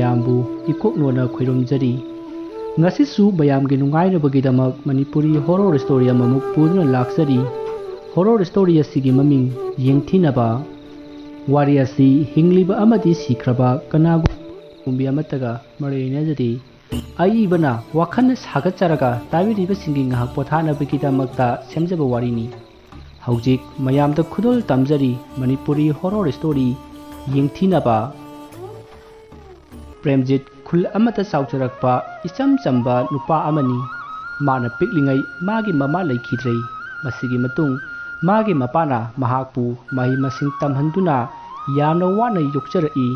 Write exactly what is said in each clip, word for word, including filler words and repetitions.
ꯃꯌꯥꯝꯕꯨ ꯏꯀꯣꯛꯅꯣꯅ ꯈꯣꯏꯔꯨꯝꯖꯔꯤ꯫ ꯉꯁꯤꯁꯨ ꯃꯌꯥꯝꯒꯤ ꯅꯨꯡꯉꯥꯏꯅꯕꯒꯤꯗꯃꯛ ꯃꯅꯤꯄꯨꯔꯤ horror story ꯑꯃꯃꯨꯛ ꯄꯨꯗꯨꯅ ꯂꯥꯛꯆꯔꯤ꯫ Horror story ꯑꯁꯤꯒꯤ ꯃꯃꯤꯡ ꯌꯦꯡꯊꯤꯅꯕ꯫ ꯋꯥꯔꯤ ꯑꯁꯤ ꯍꯤꯡꯂꯤꯕ ꯑꯃꯗꯤ ꯁꯤꯈ꯭ꯔꯕ ꯀꯅꯥꯒꯨꯝꯕ ꯀꯨꯝꯕꯤ ꯑꯃꯠꯇꯒ ꯃꯔꯤ ꯂꯩꯅꯖꯗꯦ꯫ ꯑꯏꯕꯅ ꯋꯥꯈꯜꯅ ꯁꯥꯒꯠꯆꯔꯒ ꯇꯥꯕꯤꯔꯤꯕꯁꯤꯡꯒꯤ ꯉꯥꯏꯍꯥꯛ ꯄꯣꯊꯥꯅꯕꯒꯤꯗꯃꯛꯇ ꯁꯦꯝꯖꯕ ꯋꯥꯔꯤꯅꯤ꯫ ꯍꯧꯖꯤꯛ ꯃꯌꯥꯝꯗ ꯈꯨꯗꯣꯜ ꯇꯝꯖꯔꯤ ꯃꯅꯤꯄꯨꯔꯤ horror story ꯌꯦꯡꯊꯤꯅꯕ꯫ ꯄ꯭ꯔꯦꯝꯖꯤꯠ ꯈꯨꯜ ꯑꯃꯗ ꯆꯥꯎꯖꯔꯛꯄ ꯏꯆꯝ ꯆꯝꯕ ꯅꯨꯄꯥ ꯑꯃꯅꯤ꯫ ꯃꯥꯅ ꯄꯤꯛꯂꯤꯉꯩ ꯃꯥꯒꯤ ꯃꯃꯥ ꯂꯩꯈꯤꯗ꯭ꯔꯦ꯫ ꯃꯁꯤꯒꯤ ꯃꯇꯨꯡ ꯃꯥꯒꯤ ꯃꯄꯥꯅ ꯃꯍꯥꯛꯄꯨ ꯃꯍꯩ ꯃꯁꯤꯡ ꯇꯝꯍꯟꯗꯨꯅ ꯌꯥꯝꯅ ꯋꯥꯅ ꯌꯣꯛꯆꯔꯛꯏ꯫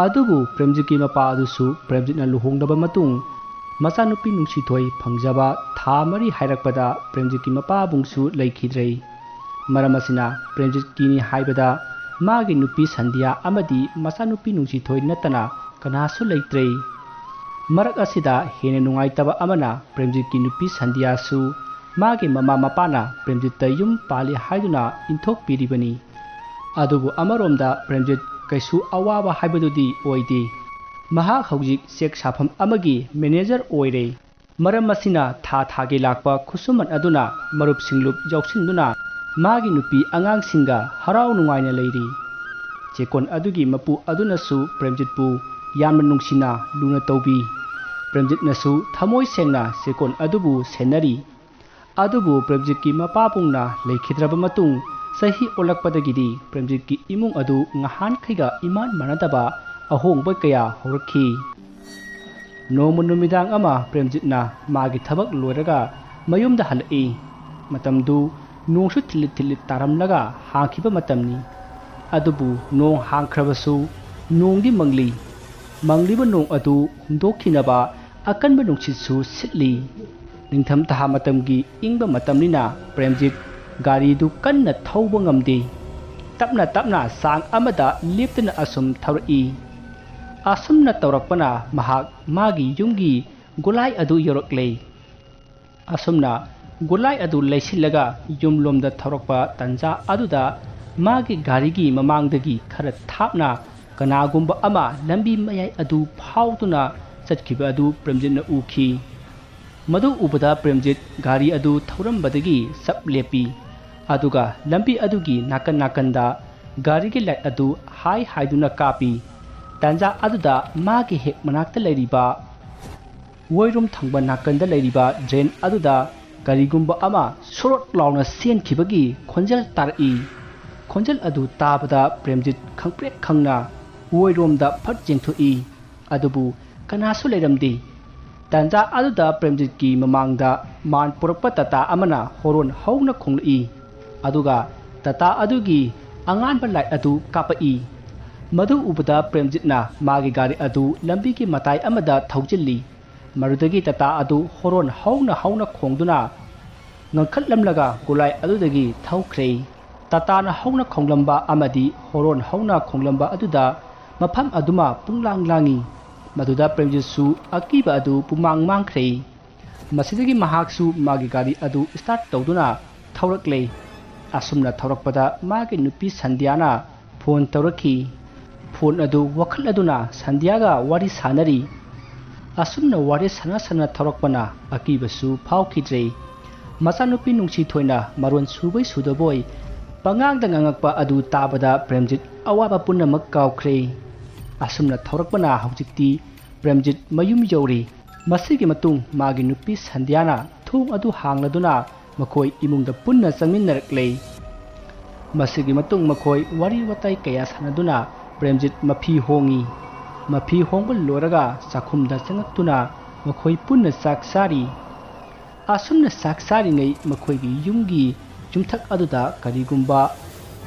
ꯑꯗꯨꯕꯨ ꯄ꯭ꯔꯦꯝꯖꯤꯠꯀꯤ ꯃꯄꯥ ꯑꯗꯨꯁꯨ ꯄ꯭ꯔꯦꯝꯖꯤꯠꯅ ꯂꯨꯍꯣꯡꯂꯕ ꯃꯇꯨꯡ ꯃꯆꯥꯅꯨꯄꯤ ꯅꯨꯡꯁꯤꯊꯣꯏ ꯐꯪꯖꯕ ꯊꯥ ꯃꯔꯤ ꯍꯥꯏꯔꯛꯄꯗ ꯄ꯭ꯔꯦꯝꯖꯤꯠꯀꯤ ꯃꯄꯥꯕꯨꯡꯁꯨ ꯂꯩꯈꯤꯗ꯭ꯔꯦ꯫ ꯃꯔꯝ ꯑꯁꯤꯅ ꯄ꯭ꯔꯦꯝꯖꯤꯠꯀꯤꯅꯤ ꯍꯥꯏꯕꯗ ꯃꯥꯒꯤ ꯅꯨꯄꯤ ꯁꯟꯙ꯭ꯌꯥ ꯑꯃꯗꯤ ꯃꯆꯥꯅꯨꯄꯤ ꯅꯨꯡꯁꯤꯊꯣꯏ ꯅꯠꯇꯅ ꯀꯅꯥꯁꯨ ꯂꯩꯇ꯭ꯔꯦ꯫ ꯃꯔꯛ ꯑꯁꯤꯗ ꯍꯦꯟꯅ ꯅꯨꯡꯉꯥꯏꯇꯕ ꯑꯃꯅ ꯄ꯭ꯔꯦꯝꯖꯤꯠꯀꯤ ꯅꯨꯄꯤ ꯁꯟꯙ꯭ꯌꯥꯁꯨ ꯃꯥꯒꯤ ꯃꯃꯥ ꯃꯄꯥꯅ ꯄ꯭ꯔꯦꯝꯖꯤꯠꯇ ꯌꯨꯝ ꯄꯥꯜꯂꯤ ꯍꯥꯏꯗꯨꯅ ꯏꯟꯊꯣꯛꯄꯤꯔꯤꯕꯅꯤ꯫ ꯑꯗꯨꯕꯨ ꯑꯃꯔꯣꯝꯗ ꯄ꯭ꯔꯦꯝꯖꯤꯠ ꯀꯩꯁꯨ ꯑꯋꯥꯕ ꯍꯥꯏꯕꯗꯨꯗꯤ ꯑꯣꯏꯗꯦ꯫ ꯃꯍꯥꯛ ꯍꯧꯖꯤꯛ ꯆꯦꯛ ꯁꯥꯐꯝ ꯑꯃꯒꯤ manager ꯑꯣꯏꯔꯦ꯫ ꯃꯔꯝ ꯑꯁꯤꯅ ꯊꯥ ꯊꯥꯒꯤ ꯂꯥꯛꯄ ꯈꯨꯠꯁꯨꯃꯟ ꯑꯗꯨꯅ ꯃꯔꯨꯞ ꯁꯤꯡꯂꯨꯞ ꯌꯥꯎꯁꯤꯟꯗꯨꯅ ꯃꯥꯒꯤ ꯅꯨꯄꯤ ꯑꯉꯥꯡꯁꯤꯡꯒ ꯍꯔꯥꯎ ꯅꯨꯡꯉꯥꯏꯅ ꯂꯩꯔꯤ꯫ ꯆꯦꯛꯀꯣꯟ ꯑꯗꯨꯒꯤ ꯃꯄꯨ ꯑꯗꯨꯅꯁꯨ ꯄ꯭ꯔꯦꯝꯖꯤꯠꯄꯨ ꯌꯥꯝꯅ ꯅꯨꯡꯁꯤꯅ ꯂꯨꯅ ꯇꯧꯕꯤ꯫ ꯄ꯭ꯔꯦꯝꯖꯤꯠꯅꯁꯨ ꯊꯃꯣꯏ ꯁꯦꯡꯅ ꯆꯦꯛꯀꯣꯟ ꯑꯗꯨꯕꯨ ꯁꯦꯟꯅꯔꯤ꯫ ꯑꯗꯨꯕꯨ ꯄ꯭ꯔꯦꯝꯖꯤꯠꯀꯤ ꯃꯄꯥꯕꯨꯡꯅ ꯂꯩꯈꯤꯗ꯭ꯔꯕ ꯃꯇꯨꯡ ꯆꯍꯤ ꯑꯣꯜꯂꯛꯄꯗꯒꯤꯗꯤ ꯄ꯭ꯔꯦꯝꯖꯤꯠꯀꯤ ꯏꯃꯨꯡ ꯑꯗꯨ ꯉꯍꯥꯟꯈꯩꯒ ꯏꯃꯥꯟ ꯃꯥꯟꯅꯗꯕ ꯑꯍꯣꯡꯕ ꯀꯌꯥ ꯍꯧꯔꯛꯈꯤ꯫ ꯅꯣꯡꯃ ꯅꯨꯃꯤꯗꯥꯡ ꯑꯃ ꯄ꯭ꯔꯦꯝꯖꯤꯠꯅ ꯃꯥꯒꯤ ꯊꯕꯛ ꯂꯣꯏꯔꯒ ꯃꯌꯨꯝꯗ ꯍꯜꯂꯛꯏ꯫ ꯃꯇꯝꯗꯨ ꯅꯣꯡꯁꯨ ꯊꯤꯜꯂꯤꯠ ꯊꯤꯜꯂꯤꯠ ꯇꯥꯔꯝꯂꯒ ꯍꯥꯡꯈꯤꯕ ꯃꯇꯝꯅꯤ꯫ ꯑꯗꯨꯕꯨ ꯅꯣꯡ ꯍꯥꯡꯈ꯭ꯔꯕꯁꯨ ꯅꯣꯡꯗꯤ ꯃꯪꯂꯤ꯫ ꯃꯪꯂꯤꯕ ꯅꯣꯡ ꯑꯗꯨ ꯍꯨꯝꯗꯣꯛꯈꯤꯅꯕ ꯑꯀꯟꯕ ꯅꯨꯡꯁꯤꯠꯁꯨ ꯁꯤꯠꯂꯤ꯫ ꯅꯤꯡꯊꯝꯊꯥ ꯃꯇꯝꯒꯤ ꯏꯪꯕ ꯃꯇꯝꯅꯤꯅ ꯄ꯭ꯔꯦꯝꯖꯤꯠ ꯒꯥꯔꯤꯗꯨ ꯀꯟꯅ ꯊꯧꯕ ꯉꯝꯗꯦ꯫ ꯇꯞꯅ ꯇꯞꯅ ꯆꯥꯡ ꯑꯃꯗ ꯂꯦꯞꯇꯅ ꯑꯁꯨꯝ ꯊꯧꯔꯛꯏ꯫ ꯑꯁꯨꯝꯅ ꯇꯧꯔꯛꯄꯅ ꯃꯍꯥꯛ ꯃꯥꯒꯤ ꯌꯨꯝꯒꯤ ꯒꯣꯂꯥꯏ ꯑꯗꯨ ꯌꯧꯔꯛꯂꯦ꯫ ꯑꯁꯨꯝꯅ ꯒꯣꯂꯥꯏ ꯑꯗꯨ ꯂꯩꯁꯤꯜꯂꯒ ꯌꯨꯝꯂꯣꯝꯗ ꯊꯧꯔꯛꯄ ꯇꯟꯖꯥ ꯑꯗꯨꯗ ꯃꯥꯒꯤ ꯒꯥꯔꯤꯒꯤ ꯃꯃꯥꯡꯗꯒꯤ ꯈꯔ ꯊꯥꯞꯅ ꯀꯅꯥꯒꯨꯝꯕ ꯑꯃ ꯂꯝꯕꯤ ꯃꯌꯥꯏ ꯑꯗꯨ ꯐꯥꯎꯗꯨꯅ ꯆꯠꯈꯤꯕ ꯑꯗꯨ ꯄ꯭ꯔꯦꯝꯖꯤꯠꯅ ꯎꯈꯤ꯫ ꯃꯗꯨ ꯎꯕꯗ ꯄ꯭ꯔꯦꯝꯖꯤꯠ ꯒꯥꯔꯤ ꯑꯗꯨ ꯊꯧꯔꯝꯕꯗꯒꯤ ꯆꯞ ꯂꯦꯞꯄꯤ꯫ ꯑꯗꯨꯒ ꯂꯝꯕꯤ ꯑꯗꯨꯒꯤ ꯅꯥꯀꯟ ꯅꯥꯀꯟꯗ ꯒꯥꯔꯤꯒꯤ ꯂꯥꯏꯠ ꯑꯗꯨ ꯍꯥꯏ ꯍꯥꯏꯗꯨꯅ ꯀꯥꯞꯄꯤ꯫ ꯇꯥꯟꯖꯥ ꯑꯗꯨꯗ ꯃꯥꯒꯤ ꯍꯦꯛ ꯃꯅꯥꯛꯇ ꯂꯩꯔꯤꯕ ꯑꯣꯏꯔꯣꯝ ꯊꯪꯕ ꯅꯥꯀꯟꯗ ꯂꯩꯔꯤꯕ ꯗ꯭ꯔꯦꯟ ꯑꯗꯨꯗ ꯀꯔꯤꯒꯨꯝꯕ ꯑꯃ ꯁꯣꯔꯣꯠ ꯂꯥꯎꯅ ꯆꯦꯟꯈꯤꯕꯒꯤ ꯈꯣꯟꯖꯦꯜ ꯇꯥꯔꯛꯏ꯫ ꯈꯣꯟꯖꯦꯜ ꯑꯗꯨ ꯇꯥꯕꯗ ꯄ꯭ꯔꯦꯝꯖꯤꯠ ꯈꯪꯄ꯭ꯔꯦꯛ ꯈꯪꯅ ꯑꯣꯏꯔꯣꯝꯗ ꯐꯠ ꯌꯦꯡꯊꯣꯛꯏ꯫ ꯑꯗꯨꯕꯨ ꯀꯅꯥꯁꯨ ꯂꯩꯔꯝꯗꯦ꯫ ꯇꯥꯟꯖꯥ ꯑꯗꯨꯗ ꯄ꯭ꯔꯦꯝꯖꯤꯠꯀꯤ ꯃꯃꯥꯡꯗ ꯃꯥꯟ ꯄꯨꯔꯛꯄ ꯇꯥꯇꯥ ꯑꯃꯅ ꯍꯣꯔꯣꯟ ꯍꯧꯅ ꯈꯣꯡꯂꯛꯏ꯫ ꯑꯗꯨꯒ ꯇꯥꯇꯥ ꯑꯗꯨꯒꯤ ꯑꯉꯥꯟꯕ ꯂꯥꯏꯠ ꯑꯗꯨ ꯀꯥꯞꯄꯛꯏ꯫ ꯃꯗꯨ ꯎꯕꯗ ꯄ꯭ꯔꯦꯝꯖꯤꯠꯅ ꯃꯥꯒꯤ ꯒꯥꯔꯤ ꯑꯗꯨ ꯂꯝꯕꯤꯒꯤ ꯃꯇꯥꯏ ꯑꯃꯗ ꯊꯧꯖꯤꯜꯂꯤ꯫ ꯃꯗꯨꯗꯒꯤ ꯇꯥꯇꯥ ꯑꯗꯨ ꯍꯣꯔꯣꯟ ꯍꯧꯅ ꯍꯧꯅ ꯈꯣꯡꯗꯨꯅ ꯉꯟꯈꯠꯂꯝꯂꯒ ꯒꯣꯂꯥꯏ ꯑꯗꯨꯗꯒꯤ ꯊꯧꯈ꯭ꯔꯦ꯫ ꯇꯥꯇꯥꯅ ꯍꯧꯅ ꯈꯣꯡꯂꯝꯕ ꯑꯃꯗꯤ ꯍꯣꯔꯣꯟ ꯍꯧꯅ ꯈꯣꯡꯂꯝꯕ ꯑꯗꯨꯗ ꯃꯐꯝ ꯑꯗꯨꯃ ꯄꯨꯡꯂꯥꯡ ꯂꯥꯡꯏ꯫ ꯃꯗꯨꯗ ꯄ꯭ꯔꯦꯝꯖꯤꯠꯁꯨ ꯑꯀꯤꯕ ꯑꯗꯨ ꯄꯨꯃꯥꯡ ꯃꯥꯡꯈ꯭ꯔꯦ꯫ ꯃꯁꯤꯗꯒꯤ ꯃꯍꯥꯛꯁꯨ ꯃꯥꯒꯤ ꯒꯥꯔꯤ ꯑꯗꯨ ꯁ꯭ꯇꯥꯔꯠ ꯇꯧꯗꯨꯅ ꯊꯧꯔꯛꯂꯦ꯫ ꯑꯁꯨꯝꯅ ꯊꯧꯔꯛꯄꯗ ꯃꯥꯒꯤ ꯅꯨꯄꯤ ꯁꯟꯙ꯭ꯌꯥꯅ ꯐꯣꯟ ꯇꯧꯔꯛꯈꯤ꯫ ꯐꯣꯟ ꯑꯗꯨ ꯋꯥꯈꯠꯂꯗꯨꯅ ꯁꯟꯙ꯭ꯌꯥꯒ ꯋꯥꯔꯤ ꯁꯥꯟꯅꯔꯤ꯫ ꯑꯁꯨꯝꯅ ꯋꯥꯔꯤ ꯁꯥꯟꯅ ꯁꯥꯟꯅ ꯊꯧꯔꯛꯄꯅ ꯑꯀꯤꯕꯁꯨ ꯐꯥꯎꯈꯤꯗ꯭ꯔꯦ꯫ ꯃꯆꯥꯅꯨꯄꯤ ꯅꯨꯡꯁꯤ ꯊꯣꯏꯅ ꯃꯔꯣꯟ ꯁꯨꯕꯣꯏ ꯁꯨꯗꯕꯣꯏ ꯄꯉꯥꯡꯗ ꯉꯥꯡꯉꯛꯄ ꯑꯗꯨ ꯇꯥꯕꯗ ꯄ꯭ꯔꯦꯝꯖꯤꯠ ꯑꯋꯥꯕ ꯄꯨꯝꯅꯃꯛ ꯀꯥꯎꯈ꯭ꯔꯦ꯫ ꯑꯁꯨꯝꯅ ꯊꯧꯔꯛꯄꯅ ꯍꯧꯖꯤꯛꯇꯤ ꯄ꯭ꯔꯦꯝꯖꯤꯠ ꯃꯌꯨꯝ ꯌꯧꯔꯤ꯫ ꯃꯁꯤꯒꯤ ꯃꯇꯨꯡ ꯃꯥꯒꯤ ꯅꯨꯄꯤ ꯁꯟꯙ꯭ꯌꯥꯅ ꯊꯣꯡ ꯑꯗꯨ ꯍꯥꯡꯂꯗꯨꯅ ꯃꯈꯣꯏ ꯏꯃꯨꯡꯗ ꯄꯨꯟꯅ ꯆꯪꯃꯤꯟꯅꯔꯛꯂꯦ꯫ ꯃꯁꯤꯒꯤ ꯃꯇꯨꯡ ꯃꯈꯣꯏ ꯋꯥꯔꯤ ꯋꯥꯇꯥꯏ ꯀꯌꯥ ꯁꯥꯟꯅꯗꯨꯅ ꯄ꯭ꯔꯦꯝꯖꯤꯠ ꯃꯐꯤ ꯍꯣꯡꯉꯤ꯫ ꯃꯐꯤ ꯍꯣꯡꯕ ꯂꯣꯏꯔꯒ ꯆꯥꯛꯈꯨꯝꯗ ꯆꯪꯉꯛꯇꯨꯅ ꯃꯈꯣꯏ ꯄꯨꯟꯅ ꯆꯥꯛ ꯆꯥꯔꯤ꯫ ꯑꯁꯨꯝꯅ ꯆꯥꯛ ꯆꯥꯔꯤꯉꯩ ꯃꯈꯣꯏꯒꯤ ꯌꯨꯝꯒꯤ ꯌꯨꯝꯊꯛ ꯑꯗꯨꯗ ꯀꯔꯤꯒꯨꯝꯕ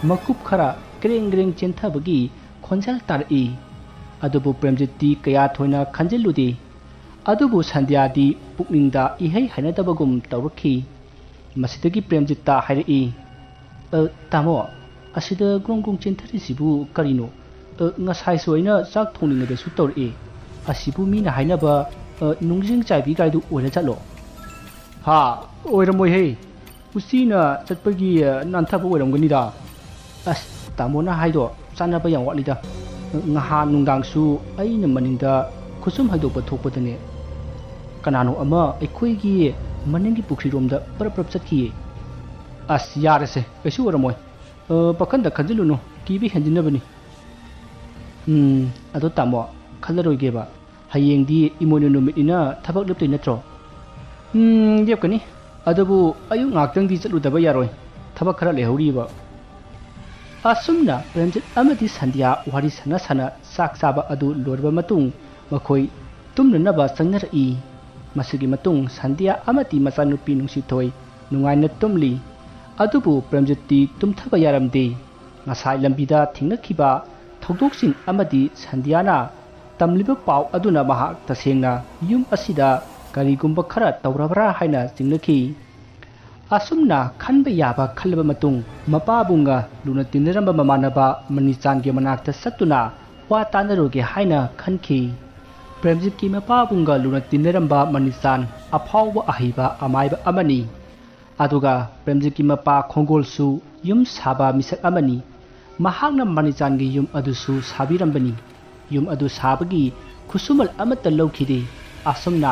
ꯃꯀꯨꯞ ꯈꯔ ꯀ꯭ꯔꯦꯡ ꯀ꯭ꯔꯦꯡ ꯆꯦꯟꯊꯕꯒꯤ ꯈꯣꯟꯖꯦꯜ ꯇꯥꯔꯛꯏ꯫ ꯑꯗꯨꯕꯨ ꯄ꯭ꯔꯦꯝꯖꯤꯠꯇꯤ ꯀꯌꯥ ꯊꯣꯏꯅ ꯈꯟꯖꯤꯜꯂꯨꯗꯦ꯫ ꯑꯗꯨꯕꯨ ꯁꯟꯙ꯭ꯌꯥꯗꯤ ꯄꯨꯛꯅꯤꯡꯗ ꯏꯍꯩ ꯍꯩꯅꯗꯕꯒꯨꯝ ꯇꯧꯔꯛꯈꯤ꯫ ꯃꯁꯤꯗꯒꯤ ꯄ꯭ꯔꯦꯝꯖꯤꯠꯇ ꯍꯥꯏꯔꯛꯏ, "ꯑ, ꯇꯥꯃꯣ, ꯑꯁꯤꯗ ꯒ꯭ꯔꯣꯡ ꯒ꯭ꯔꯣꯡ ꯆꯦꯟꯊꯔꯤꯁꯤꯕꯨ ꯀꯔꯤꯅꯣ? ꯑ, ꯉꯁꯥꯏꯁꯨ ꯑꯩꯅ ꯆꯥꯛ ꯊꯣꯡꯂꯤꯉꯩꯗꯁꯨ ꯇꯧꯔꯛꯏ꯫ ꯑꯁꯤꯕꯨ ꯃꯤꯅ ꯍꯥꯏꯅꯕ, ꯑ, ꯅꯨꯡꯖꯤꯡ ꯆꯥꯏꯕꯤ ꯀꯥꯏꯗꯨ ꯑꯣꯏꯔ ꯆꯠꯂꯣ?" "ꯍꯥ, ꯑꯣꯏꯔꯝꯃꯣꯏꯍꯦ꯫ ꯎꯆꯤꯅ ꯆꯠꯄꯒꯤ, ꯑ, ꯅꯥꯟꯊꯕ ꯑꯣꯏꯔꯝꯒꯅꯤꯗ꯫ ꯑꯁ, ꯇꯥꯃꯣꯅ ꯍꯥꯏꯗꯣ ꯆꯥꯟꯅꯕ ꯌꯥꯝ ꯋꯥꯠꯂꯤꯗ꯫ ꯉꯍꯥꯟ ꯅꯨꯡꯗꯥꯡꯁꯨ ꯑꯩꯅ ꯃꯅꯤꯡꯗ ꯈꯨꯠꯁꯨꯝ ꯍꯩꯗꯣꯛꯄ ꯊꯣꯛꯄꯗꯅꯦ, ꯀꯅꯥꯅꯣ ꯑꯃ ꯑꯩꯈꯣꯏꯒꯤ ꯃꯅꯤꯡꯒꯤ ꯄꯨꯈ꯭ꯔꯤꯔꯣꯝꯗ ꯄꯔꯞ ꯄꯔꯞ ꯆꯠꯈꯤꯌꯦ꯫ ꯑꯁ, ꯌꯥꯔꯦꯁꯦ, ꯀꯩꯁꯨ ꯑꯣꯏꯔꯝꯃꯣꯏ꯫ ꯑ, ꯄꯥꯈꯟꯗ ꯈꯟꯖꯤꯜꯂꯨꯅꯨ, ꯀꯤꯕ ꯍꯦꯟꯖꯤꯟꯅꯕꯅꯤ꯫ ꯎꯝ, ꯑꯗꯣ ꯇꯥꯃꯣ, ꯈꯜꯂꯔꯣꯏꯒꯦꯕ꯫ ꯍꯌꯦꯡꯗꯤ ꯏꯃꯣꯏꯅꯨ ꯅꯨꯃꯤꯠꯅꯤꯅ ꯊꯕꯛ ꯂꯦꯞꯇꯣꯏ ꯅꯠꯇ꯭ꯔꯣ? ꯎꯝ, ꯂꯦꯞꯀꯅꯤ꯫ ꯑꯗꯨꯕꯨ ꯑꯌꯨꯛ ꯉꯥꯛꯇꯪꯗꯤ ꯆꯠꯂꯨꯗꯕ ꯌꯥꯔꯣꯏ, ꯊꯕꯛ ꯈꯔ ꯂꯩꯍꯧꯔꯤꯕ꯫ ꯑꯁꯨꯝꯅ ꯄ꯭ꯔꯦꯝꯖꯤꯠ ꯑꯃꯗꯤ ꯁꯟꯙ꯭ꯌꯥ ꯋꯥꯔꯤ ꯁꯥꯟꯅ ꯁꯥꯟꯅ ꯆꯥꯛ ꯆꯥꯕ ꯑꯗꯨ ꯂꯣꯏꯔꯕ ꯃꯇꯨꯡ ꯃꯈꯣꯏ ꯇꯨꯝꯅꯅꯕ ꯆꯪꯅꯔꯛꯏ꯫ ꯃꯁꯤꯒꯤ ꯃꯇꯨꯡ ꯁꯟꯙ꯭ꯌꯥ ꯑꯃꯗꯤ ꯃꯆꯥꯅꯨꯄꯤ ꯅꯨꯡꯁꯤꯊꯣꯏ ꯅꯨꯡꯉꯥꯏꯅ ꯇꯨꯝꯂꯤ꯫ ꯑꯗꯨꯕꯨ ꯄ꯭ꯔꯦꯝꯖꯤꯠꯇꯤ ꯇꯨꯝꯊꯕ ꯌꯥꯔꯝꯗꯦ꯫ ꯉꯁꯥꯏ ꯂꯝꯕꯤꯗ ꯊꯦꯡꯅꯈꯤꯕ ꯊꯧꯗꯣꯛꯁꯤꯡ ꯑꯃꯗꯤ ꯁꯟꯙ꯭ꯌꯥꯅ ꯇꯝꯂꯤꯕ ꯄꯥꯎ ꯑꯗꯨꯅ ꯃꯍꯥꯛ ꯇꯁꯦꯡꯅ ꯌꯨꯝ ꯑꯁꯤꯗ ꯀꯔꯤꯒꯨꯝꯕ ꯈꯔ ꯇꯧꯔꯕ꯭ꯔꯥ ꯍꯥꯏꯅ ꯆꯤꯡꯅꯈꯤ꯫ ꯑꯁꯨꯝꯅ ꯈꯟꯕ ꯌꯥꯕ ꯈꯜꯂꯕ ꯃꯇꯨꯡ, ꯃꯄꯥꯕꯨꯡꯒ ꯂꯨꯅ ꯇꯤꯟꯅꯔꯝꯕ ꯃꯃꯥꯟꯅꯕ ꯃꯅꯤꯆꯥꯟꯒꯤ ꯃꯅꯥꯛꯇ ꯆꯠꯇꯨꯅ ꯋꯥ ꯇꯥꯟꯅꯔꯨꯒꯦ ꯍꯥꯏꯅ ꯈꯟꯈꯤ꯫ ꯄ꯭ꯔꯦꯝꯖꯤꯠꯀꯤ ꯃꯄꯥꯕꯨꯡꯒ ꯂꯨꯅ ꯇꯤꯟꯅꯔꯝꯕ ꯃꯅꯤꯆꯥꯟ ꯑꯐꯥꯎꯕ ꯑꯍꯩꯕ ꯑꯃꯥꯏꯕ ꯑꯃꯅꯤ꯫ ꯑꯗꯨꯒ ꯄ꯭ꯔꯦꯝꯖꯤꯠꯀꯤ ꯃꯄꯥ ꯈꯣꯡꯒꯣꯜꯁꯨ ꯌꯨꯝ ꯁꯥꯕ ꯃꯤꯁꯛ ꯑꯃꯅꯤ꯫ ꯃꯍꯥꯛꯅ ꯃꯅꯤꯆꯥꯟꯒꯤ ꯌꯨꯝ ꯑꯗꯨꯁꯨ ꯁꯥꯕꯤꯔꯝꯕꯅꯤ꯫ ꯌꯨꯝ ꯑꯗꯨ ꯁꯥꯕꯒꯤ ꯈꯨꯠꯁꯨꯃꯜ ꯑꯃꯠꯇ ꯂꯧꯈꯤꯗꯦ꯫ ꯑꯁꯨꯝꯅ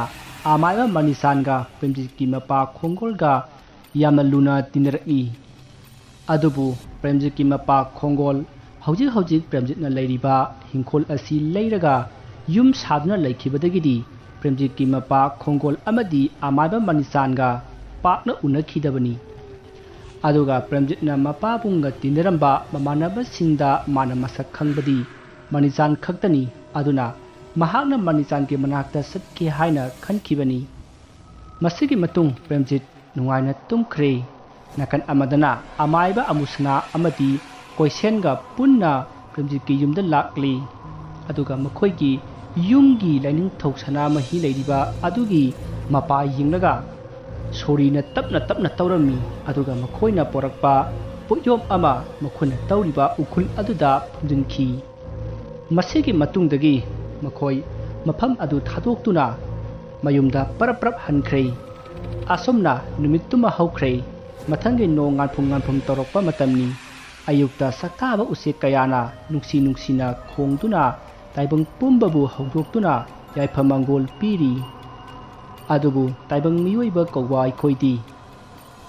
ꯑꯃꯥꯏꯕ ꯃꯅꯤꯆꯥꯟꯒ ꯄ꯭ꯔꯦꯝꯖꯤꯠꯀꯤ ꯃꯄꯥ ꯈꯣꯡꯒꯣꯜꯒ ꯌꯥꯝꯅ ꯂꯨꯅ ꯇꯤꯟꯅꯔꯛꯏ꯫ ꯑꯗꯨꯕꯨ ꯄ꯭ꯔꯦꯝꯖꯤꯠꯀꯤ ꯃꯄꯥ ꯈꯣꯡꯒꯣꯜ ꯍꯧꯖꯤꯛ ꯍꯧꯖꯤꯛ ꯄ꯭ꯔꯦꯝꯖꯤꯠꯅ ꯂꯩꯔꯤꯕ ꯍꯤꯡꯈꯣꯜ ꯑꯁꯤ ꯂꯩꯔꯒ ꯌꯨꯝ ꯁꯥꯗꯨꯅ ꯂꯩꯈꯤꯕꯗꯒꯤꯗꯤ ꯄ꯭ꯔꯦꯝꯖꯤꯠꯀꯤ ꯃꯄꯥ ꯈꯣꯡꯒꯣꯜ ꯑꯃꯗꯤ ꯑꯃꯥꯏꯕ ꯃꯅꯤꯆꯥꯟꯒ ꯄꯥꯛꯅ ꯎꯅꯈꯤꯗꯕꯅꯤ꯫ ꯑꯗꯨꯒ ꯄ꯭ꯔꯦꯝꯖꯤꯠꯅ ꯃꯄꯥꯕꯨꯡꯒ ꯇꯤꯟꯅꯔꯝꯕ ꯃꯃꯥꯟꯅꯕꯁꯤꯡꯗ ꯃꯥꯅ ꯃꯁꯛ ꯈꯪꯕꯗꯤ ꯃꯅꯤꯆꯥꯟ ꯈꯛꯇꯅꯤ꯫ ꯑꯗꯨꯅ ꯃꯍꯥꯛꯅ ꯃꯅꯤꯆꯥꯟꯒꯤ ꯃꯅꯥꯛꯇ ꯆꯠꯀꯦ ꯍꯥꯏꯅ ꯈꯟꯈꯤꯕꯅꯤ꯫ ꯃꯁꯤꯒꯤ ꯃꯇꯨꯡ ꯄ꯭ꯔꯦꯝꯖꯤꯠ ꯅꯨꯡꯉꯥꯏꯅ ꯇꯨꯝꯈ꯭ꯔꯦ꯫ ꯅꯥꯀꯟ ꯑꯃꯗꯅ ꯑꯃꯥꯏꯕ ꯑꯃꯨꯁꯅꯥ ꯑꯃꯗꯤ ꯀꯣꯏꯁꯦꯟꯒ ꯄꯨꯟꯅ ꯄ꯭ꯔꯦꯝꯖꯤꯠꯀꯤ ꯌꯨꯝꯗ ꯂꯥꯛꯂꯤ꯫ ꯑꯗꯨꯒ ꯃꯈꯣꯏꯒꯤ ꯌꯨꯝꯒꯤ ꯂꯥꯏꯅꯤꯡꯊꯧ ꯁꯅꯥꯃꯍꯤ ꯂꯩꯔꯤꯕ ꯑꯗꯨꯒꯤ ꯃꯄꯥ ꯌꯦꯡꯂꯒ ꯁꯣꯔꯤꯅ ꯇꯞꯅ ꯇꯞꯅ ꯇꯧꯔꯝꯃꯤ꯫ ꯑꯗꯨꯒ ꯃꯈꯣꯏꯅ ꯄꯣꯔꯛꯄ ꯄꯣꯠꯌꯣꯝ ꯑꯃ ꯃꯈꯣꯏꯅ ꯇꯧꯔꯤꯕ ꯎꯈꯨꯜ ꯑꯗꯨꯗ ꯐꯨꯝꯖꯤꯟꯈꯤ꯫ ꯃꯁꯤꯒꯤ ꯃꯇꯨꯡꯗꯒꯤ ꯃꯈꯣꯏ ꯃꯐꯝ ꯑꯗꯨ ꯊꯥꯗꯣꯛꯇꯨꯅ ꯃꯌꯨꯝꯗ ꯄꯔꯞ ꯄꯔꯞ ꯍꯟꯈ꯭ꯔꯦ꯫ ꯑꯁꯨꯝꯅ ꯅꯨꯃꯤꯠꯇꯨꯃ ꯍꯧꯈ꯭ꯔꯦ꯫ ꯃꯊꯪꯒꯤ ꯅꯣꯡ ꯉꯥꯟꯐꯨꯝ ꯉꯥꯟꯐꯨꯝ ꯇꯧꯔꯛꯄ ꯃꯇꯝꯅꯤ꯫ ꯑꯌꯨꯛꯇ ꯁꯛꯊꯥꯕ ꯎꯆꯦꯛ ꯀꯌꯥꯅ ꯅꯨꯡꯁꯤ ꯅꯨꯡꯁꯤꯅ ꯈꯣꯡꯗꯨꯅ ꯇꯥꯏꯕꯪ ꯄꯨꯝꯕꯕꯨ ꯍꯧꯗꯣꯛꯇꯨꯅ ꯌꯥꯏꯐ ꯃꯪꯒꯣꯜ ꯄꯤꯔꯤ꯫ ꯑꯗꯨꯕꯨ ꯇꯥꯏꯕꯪ ꯃꯤꯑꯣꯏꯕ ꯀꯧꯕ ꯑꯩꯈꯣꯏꯗꯤ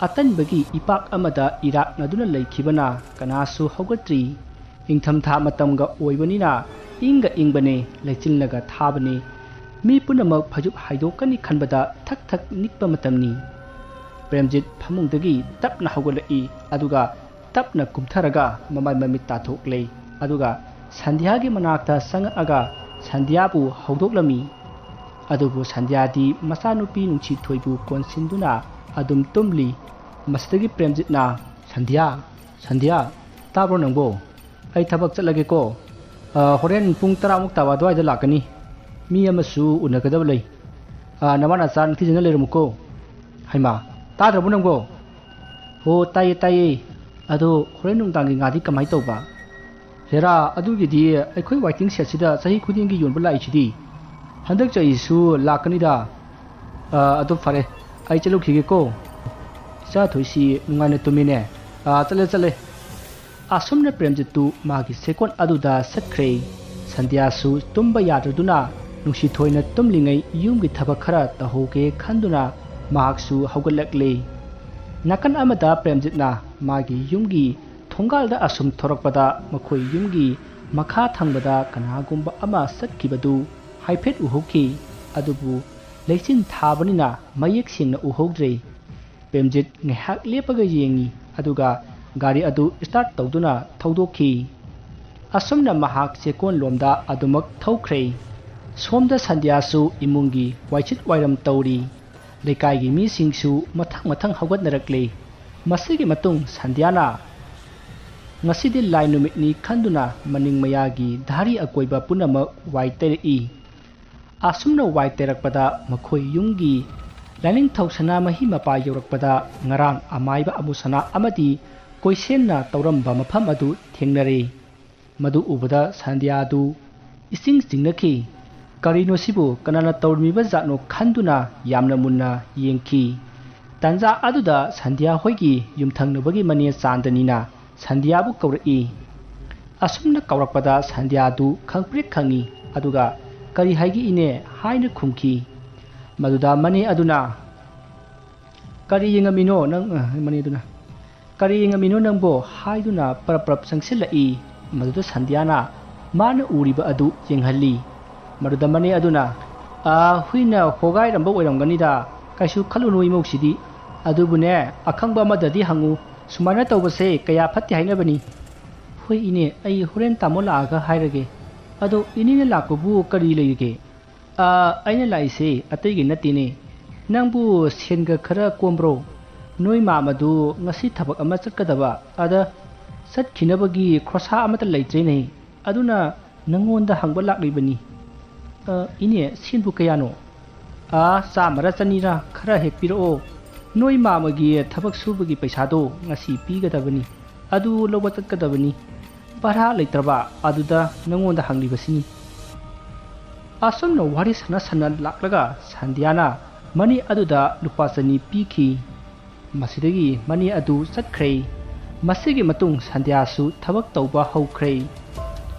ꯑꯇꯟꯕꯒꯤ ꯏꯄꯥꯛ ꯑꯃꯗ ꯏꯔꯥꯛꯅꯗꯨꯅ ꯂꯩꯈꯤꯕꯅ ꯀꯅꯥꯁꯨ ꯍꯧꯒꯠꯇ꯭ꯔꯤ꯫ ꯏꯪꯊꯝꯊꯥ ꯃꯇꯝꯒ ꯑꯣꯏꯕꯅꯤꯅ ꯏꯪꯒ ꯏꯪꯕꯅꯦ, ꯂꯩꯆꯤꯜꯅꯒ ꯊꯥꯕꯅꯦ꯫ ꯃꯤ ꯄꯨꯝꯅꯃꯛ ꯐꯩꯖꯨꯞ ꯍꯥꯏꯗꯣꯛꯀꯅꯤ ꯈꯟꯕꯗ ꯊꯛ ꯊꯛ ꯅꯤꯛꯄ ꯃꯇꯝꯅꯤ꯫ ꯄ꯭ꯔꯦꯝꯖꯤꯠ ꯐꯃꯨꯡꯗꯒꯤ ꯇꯞꯅ ꯍꯧꯒꯠꯂꯛꯏ, ꯑꯗꯨꯒ ꯇꯞꯅ ꯀꯨꯝꯊꯔꯒ ꯃꯃꯥꯏ ꯃꯃꯤꯠ ꯇꯥꯊꯣꯛꯂꯦ꯫ ꯑꯗꯨꯒ ꯁꯟꯙ꯭ꯌꯥꯒꯤ ꯃꯅꯥꯛꯇ ꯆꯪꯉꯛꯑꯒ ꯁꯟꯙ꯭ꯌꯥꯕꯨ ꯍꯧꯗꯣꯛꯂꯝꯃꯤ꯫ ꯑꯗꯨꯕꯨ ꯁꯟꯙ꯭ꯌꯥꯗꯤ ꯃꯆꯥꯅꯨꯄꯤ ꯅꯨꯡꯁꯤꯊꯣꯏꯕꯨ ꯀꯣꯟꯁꯤꯟꯗꯨꯅ ꯑꯗꯨꯝ ꯇꯨꯝꯂꯤ꯫ ꯃꯁꯤꯗꯒꯤ ꯄ꯭ꯔꯦꯝꯖꯤꯠꯅ, "ꯁꯟꯙ꯭ꯌꯥ, ꯁꯟꯙ꯭ꯌꯥ, ꯇꯥꯕ꯭ꯔꯣ ꯅꯪꯕꯣ? ꯑꯩ ꯊꯕꯛ ꯆꯠꯂꯒꯦꯀꯣ꯫ ꯑ, ꯍꯣꯔꯦꯟ ꯄꯨꯡ ꯇꯔꯥꯃꯨꯛ ꯇꯥꯕ ꯑꯗꯨꯋꯥꯏꯗ ꯂꯥꯛꯀꯅꯤ꯫ ꯃꯤ ꯑꯃꯁꯨ ꯎꯅꯒꯗꯕ ꯂꯩ꯫ ꯑ, ꯅꯃꯥ ꯅꯆꯥ ꯅꯤꯡꯊꯤꯖꯅ ꯂꯩꯔꯝꯃꯨꯀꯣ꯫" "ꯍꯩꯃꯥ, ꯇꯥꯗ꯭ꯔꯕꯣ ꯅꯪꯕꯣ?" "ꯑꯣ, ꯇꯥꯏꯌꯦ, ꯇꯥꯏꯌꯦ꯫ ꯑꯗꯣ ꯍꯣꯔꯦꯟ ꯅꯨꯡꯗꯥꯡꯒꯤ ꯉꯥꯗꯤ ꯀꯃꯥꯏ ꯇꯧꯕ?" "ꯍꯦꯔꯥ, ꯑꯗꯨꯒꯤꯗꯤ ꯑꯩꯈꯣꯏ waiting shed ꯁꯤꯗ ꯆꯍꯤ ꯈꯨꯗꯤꯡꯒꯤ ꯌꯣꯟꯕ ꯂꯥꯛꯏꯁꯤꯗꯤ꯫ ꯍꯟꯗꯛ ꯆꯍꯤꯁꯨ ꯂꯥꯛꯀꯅꯤꯗ꯫ ꯑ, ꯑꯗꯣ ꯐꯔꯦ, ꯑꯩ ꯆꯠꯂꯨꯈꯤꯒꯦꯀꯣ꯫" "ꯏꯆꯥꯊꯣꯏꯁꯤ ꯅꯨꯡꯉꯥꯏꯅ ꯇꯨꯝꯃꯤꯅꯦ꯫ ꯑ, ꯆꯠꯂꯦ, ꯆꯠꯂꯦ꯫" ꯑꯁꯨꯝꯅ ꯄ꯭ꯔꯦꯝꯖꯤꯠꯇꯨ ꯃꯥꯒꯤ ꯁꯦꯀꯣꯟ ꯑꯗꯨꯗ ꯆꯠꯈ꯭ꯔꯦ꯫ ꯁꯟꯙ꯭ꯌꯥꯁꯨ ꯇꯨꯝꯕ ꯌꯥꯗ꯭ꯔꯗꯨꯅ ꯅꯨꯡꯁꯤꯊꯣꯏꯅ ꯇꯨꯝꯂꯤꯉꯩ ꯌꯨꯝꯒꯤ ꯊꯕꯛ ꯈꯔ ꯇꯧꯍꯧꯒꯦ ꯈꯟꯗꯨꯅ ꯃꯍꯥꯛꯁꯨ ꯍꯧꯒꯠꯂꯛꯂꯦ꯫ ꯅꯥꯀꯟ ꯑꯃꯗ ꯄ꯭ꯔꯦꯝꯖꯤꯠꯅ ꯃꯥꯒꯤ ꯌꯨꯝꯒꯤ ꯊꯣꯡꯒꯥꯜꯗ ꯑꯁꯨꯝ ꯊꯣꯔꯛꯄꯗ ꯃꯈꯣꯏ ꯌꯨꯝꯒꯤ ꯃꯈꯥ ꯊꯪꯕꯗ ꯀꯅꯥꯒꯨꯝꯕ ꯑꯃ ꯆꯠꯈꯤꯕꯗꯨ ꯍꯥꯏꯐꯦꯠ ꯎꯍꯧꯈꯤ꯫ ꯑꯗꯨꯕꯨ ꯂꯩꯆꯤꯟ ꯊꯥꯕꯅꯤꯅ ꯃꯌꯦꯛ ꯁꯦꯡꯅ ꯎꯍꯧꯗ꯭ꯔꯦ꯫ ꯄ꯭ꯔꯦꯝꯖꯤꯠ ꯉꯥꯏꯍꯥꯛ ꯂꯦꯞꯄꯒ ꯌꯦꯡꯉꯤ, ꯑꯗꯨꯒ ꯒꯥꯔꯤ ꯑꯗꯨ start ꯇꯧꯗꯨꯅ ꯊꯧꯗꯣꯛꯈꯤ꯫ ꯑꯁꯨꯝꯅ ꯃꯍꯥꯛ ꯆꯦꯛꯀꯣꯟꯂꯣꯝꯗ ꯑꯗꯨꯃꯛ ꯊꯧꯈ꯭ꯔꯦ꯫ ꯁꯣꯝꯗ ꯁꯟꯙ꯭ꯌꯥꯁꯨ ꯏꯃꯨꯡꯒꯤ ꯋꯥꯏꯁꯤꯠ ꯋꯥꯏꯔꯝ ꯇꯧꯔꯤ꯫ ꯂꯩꯀꯥꯏꯒꯤ ꯃꯤꯁꯤꯡꯁꯨ ꯃꯊꯪ ꯃꯊꯪ ꯍꯧꯒꯠꯅꯔꯛꯂꯦ꯫ ꯃꯁꯤꯒꯤ ꯃꯇꯨꯡ ꯁꯟꯙ꯭ꯌꯥꯅ ꯉꯁꯤꯗꯤ ꯂꯥꯏ ꯅꯨꯃꯤꯠꯅꯤ ꯈꯟꯗꯨꯅ ꯃꯅꯤꯡ ꯃꯌꯥꯒꯤ ꯙꯥꯔꯤ ꯑꯀꯣꯏꯕ ꯄꯨꯝꯅꯃꯛ ꯋꯥꯏ ꯇꯩꯔꯛꯏ꯫ ꯑꯁꯨꯝꯅ ꯋꯥꯏ ꯇꯩꯔꯛꯄꯗ ꯃꯈꯣꯏ ꯌꯨꯝꯒꯤ ꯂꯥꯏꯅꯤꯡꯊꯧ ꯁꯅꯥꯃꯍꯤ ꯃꯄꯥ ꯌꯧꯔꯛꯄꯗ ꯉꯔꯥꯡ ꯑꯃꯥꯏꯕ ꯑꯃꯨꯁꯅꯥ ꯑꯃꯗꯤ ꯀꯣꯏꯁꯦꯟꯅ ꯇꯧꯔꯝꯕ ꯃꯐꯝ ꯑꯗꯨ ꯊꯦꯡꯅꯔꯦ꯫ ꯃꯗꯨ ꯎꯕꯗ ꯁꯟꯙ꯭ꯌꯥꯗꯨ ꯏꯆꯤꯡ ꯆꯤꯡꯅꯈꯤ꯫ ꯀꯔꯤꯅꯣ ꯁꯤꯕꯨ, ꯀꯅꯥꯅ ꯇꯧꯔꯝꯃꯤꯕ ꯖꯥꯠꯅꯣ ꯈꯟꯗꯨꯅ ꯌꯥꯝꯅ ꯃꯨꯟꯅ ꯌꯦꯡꯈꯤ꯫ ꯇꯥꯟꯖꯥ ꯑꯗꯨꯗ ꯁꯟꯙ꯭ꯌꯥ ꯍꯣꯏꯒꯤ ꯌꯨꯝꯊꯪꯅꯕꯒꯤ ꯃꯅꯦ ꯆꯥꯟꯗꯅꯤꯅ ꯁꯟꯙ꯭ꯌꯥꯕꯨ ꯀꯧꯔꯛꯏ꯫ ꯑꯁꯨꯝꯅ ꯀꯧꯔꯛꯄꯗ ꯁꯟꯙ꯭ꯌꯥꯗꯨ ꯈꯪꯄ꯭ꯔꯦꯛ ꯈꯪꯏ꯫ ꯑꯗꯨꯒ "ꯀꯔꯤ ꯍꯥꯏꯒꯦ ꯏꯅꯦ?" ꯍꯥꯏꯅ ꯈꯨꯝꯈꯤ꯫ ꯃꯗꯨꯗ ꯃꯅꯦ ꯑꯗꯨꯅ, "ꯀꯔꯤ ꯌꯦꯡꯉꯝꯃꯤꯅꯣ ꯅꯪ, ꯑ, ꯃꯅꯦ ꯑꯗꯨꯅ, "ꯀꯔꯤ ꯌꯦꯡꯉꯝꯃꯤꯅꯣ ꯅꯪꯕꯣ?" ꯍꯥꯏꯗꯨꯅ ꯄꯔꯞ ꯄꯔꯞ ꯆꯪꯁꯤꯜꯂꯛꯏ꯫ ꯃꯗꯨꯗ ꯁꯟꯙ꯭ꯌꯥꯅ ꯃꯥꯅ ꯎꯔꯤꯕ ꯑꯗꯨ ꯌꯦꯡꯍꯜꯂꯤ꯫ ꯃꯗꯨꯗ ꯃꯅꯦ ꯑꯗꯨꯅ, "ꯑ, ꯍꯨꯏꯅ ꯍꯣꯒꯥꯏꯔꯝꯕ ꯑꯣꯏꯔꯝꯒꯅꯤꯗ, ꯀꯩꯁꯨ ꯈꯜꯂꯨꯅꯨ ꯏꯃꯧꯁꯤꯗꯤ꯫ ꯑꯗꯨꯕꯨꯅꯦ, ꯑꯈꯪꯕ ꯑꯃꯗꯗꯤ ꯍꯪꯉꯨ, ꯁꯨꯃꯥꯏꯅ ꯇꯧꯕꯁꯦ ꯀꯌꯥ ꯐꯠꯇꯦ ꯍꯥꯏꯅꯕꯅꯤ꯫" "ꯍꯣꯏ ꯏꯅꯦ, ꯑꯩ ꯍꯣꯔꯦꯟ ꯇꯥꯃꯣ ꯂꯥꯛꯑꯒ ꯍꯥꯏꯔꯒꯦ꯫ ꯑꯗꯣ ꯏꯅꯦꯅ ꯂꯥꯛꯄꯕꯨ ꯀꯔꯤ ꯂꯩꯔꯤꯒꯦ?" "ꯑ, ꯑꯩꯅ ꯂꯥꯛꯏꯁꯦ ꯑꯇꯩꯒꯤ ꯅꯠꯇꯦꯅꯦ꯫ ꯅꯪꯕꯨ ꯁꯦꯟꯒ ꯈꯔ ꯀꯣꯝꯕ꯭ꯔꯣ? ꯅꯣꯏ ꯃꯥꯃꯗꯨ ꯉꯁꯤ ꯊꯕꯛ ꯑꯃ ꯆꯠꯀꯗꯕ, ꯑꯗ ꯆꯠꯈꯤꯅꯕꯒꯤ ꯈꯣꯔꯁꯥ ꯑꯃꯠꯇ ꯂꯩꯇ꯭ꯔꯦꯅꯦ꯫ ꯑꯗꯨꯅ ꯅꯪꯉꯣꯟꯗ ꯍꯪꯕ ꯂꯥꯛꯂꯤꯕꯅꯤ꯫" "ꯑ, ꯏꯅꯦ, ꯁꯦꯟꯕꯨ ꯀꯌꯥꯅꯣ?" "ꯑ, ꯆꯥꯝꯃꯔ ꯆꯅꯤꯔ ꯈꯔ ꯍꯦꯛ ꯄꯤꯔꯛꯑꯣ꯫ ꯅꯣꯏ ꯃꯥꯃꯒꯤ ꯊꯕꯛ ꯁꯨꯕꯒꯤ ꯄꯩꯁꯥꯗꯣ ꯉꯁꯤ ꯄꯤꯒꯗꯕꯅꯤ꯫ ꯑꯗꯨ ꯂꯧꯕ ꯆꯠꯀꯗꯕꯅꯤ꯫ ꯚꯔꯥ ꯂꯩꯇ꯭ꯔꯕ ꯑꯗꯨꯗ ꯅꯪꯉꯣꯟꯗ ꯍꯪꯂꯤꯕꯁꯤꯅꯤ꯫" ꯑꯁꯨꯝꯅ ꯋꯥꯔꯤ ꯁꯥꯟꯅ ꯁꯥꯟꯅ ꯂꯥꯛꯂꯒ ꯁꯟꯙ꯭ꯌꯥꯅ ꯃꯅꯦ ꯑꯗꯨꯗ ꯂꯨꯄꯥ ꯆꯅꯤ ꯄꯤꯈꯤ꯫ ꯃꯁꯤꯗꯒꯤ ꯃꯅꯦ ꯑꯗꯨ ꯆꯠꯈ꯭ꯔꯦ꯫ ꯃꯁꯤꯒꯤ ꯃꯇꯨꯡ ꯁꯟꯙ꯭ꯌꯥꯁꯨ ꯊꯕꯛ ꯇꯧꯕ ꯍꯧꯈ꯭ꯔꯦ꯫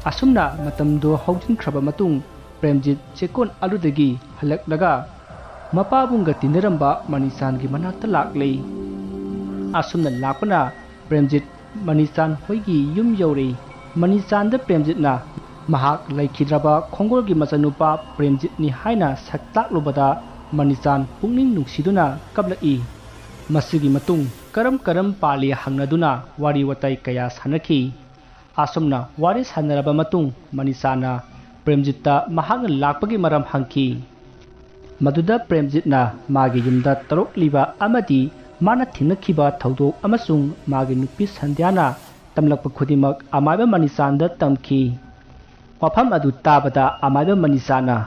ꯑꯁꯨꯝꯅ ꯃꯇꯝꯗꯣ ꯍꯧꯖꯤꯟꯈ꯭ꯔꯕ ꯃꯇꯨꯡ ꯄ꯭ꯔꯦꯝꯖꯤꯠ ꯆꯦꯛꯀꯣꯟ ꯑꯗꯨꯗꯒꯤ ꯍꯜꯂꯛꯂꯒ ꯃꯄꯥꯕꯨꯡꯒ ꯇꯤꯟꯅꯔꯝꯕ ꯃꯅꯤꯆꯥꯟꯒꯤ ꯃꯅꯥꯛꯇ ꯂꯥꯛꯂꯦ꯫ ꯑꯁꯨꯝꯅ ꯂꯥꯛꯄꯅ ꯄ꯭ꯔꯦꯝꯖꯤꯠ ꯃꯅꯤꯆꯥꯟ ꯍꯣꯏꯒꯤ ꯌꯨꯝ ꯌꯧꯔꯦ꯫ ꯃꯅꯤꯆꯥꯟꯗ ꯄ꯭ꯔꯦꯝꯖꯤꯠꯅ ꯃꯍꯥꯛ ꯂꯩꯈꯤꯗ꯭ꯔꯕ ꯈꯣꯡꯒꯣꯜꯒꯤ ꯃꯆꯥꯅꯨꯄꯥ ꯄ꯭ꯔꯦꯝꯖꯤꯠꯅꯤ ꯍꯥꯏꯅ ꯁꯛ ꯇꯥꯛꯂꯨꯕꯗ ꯃꯅꯤꯆꯥꯟ ꯄꯨꯛꯅꯤꯡ ꯅꯨꯡꯁꯤꯗꯨꯅ ꯀꯞꯂꯛꯏ꯫ ꯃꯁꯤꯒꯤ ꯃꯇꯨꯡ ꯀꯔꯝ ꯀꯔꯝ ꯄꯥꯜꯂꯤ ꯍꯪꯅꯗꯨꯅ ꯋꯥꯔꯤ ꯋꯥꯇꯥꯏ ꯀꯌꯥ ꯁꯥꯟꯅꯈꯤ꯫ ꯑꯁꯨꯝꯅ ꯋꯥꯔꯤ ꯁꯥꯟꯅꯔꯕ ꯃꯇꯨꯡ ꯃꯅꯤꯆꯥꯟꯅ ꯄ꯭ꯔꯦꯝꯖꯤꯠꯇ ꯃꯍꯥꯛꯅ ꯂꯥꯛꯄꯒꯤ ꯃꯔꯝ ꯍꯪꯈꯤ꯫ ꯃꯗꯨꯗ ꯄ꯭ꯔꯦꯝꯖꯤꯠꯅ ꯃꯥꯒꯤ ꯌꯨꯝꯗ ꯇꯧꯔꯛꯂꯤꯕ ꯑꯃꯗꯤ ꯃꯥꯅ ꯊꯦꯡꯅꯈꯤꯕ ꯊꯧꯗꯣꯛ ꯑꯃꯁꯨꯡ ꯃꯥꯒꯤ ꯅꯨꯄꯤ ꯁꯟꯙ꯭ꯌꯥꯅ ꯇꯝꯂꯛꯄ ꯈꯨꯗꯤꯡꯃꯛ ꯑꯃꯥꯏꯕ ꯃꯅꯤꯆꯥꯟꯗ ꯇꯝꯈꯤ꯫ ꯋꯥꯐꯝ ꯑꯗꯨ ꯇꯥꯕꯗ ꯑꯃꯥꯏꯕ ꯃꯅꯤꯆꯥꯟꯅ,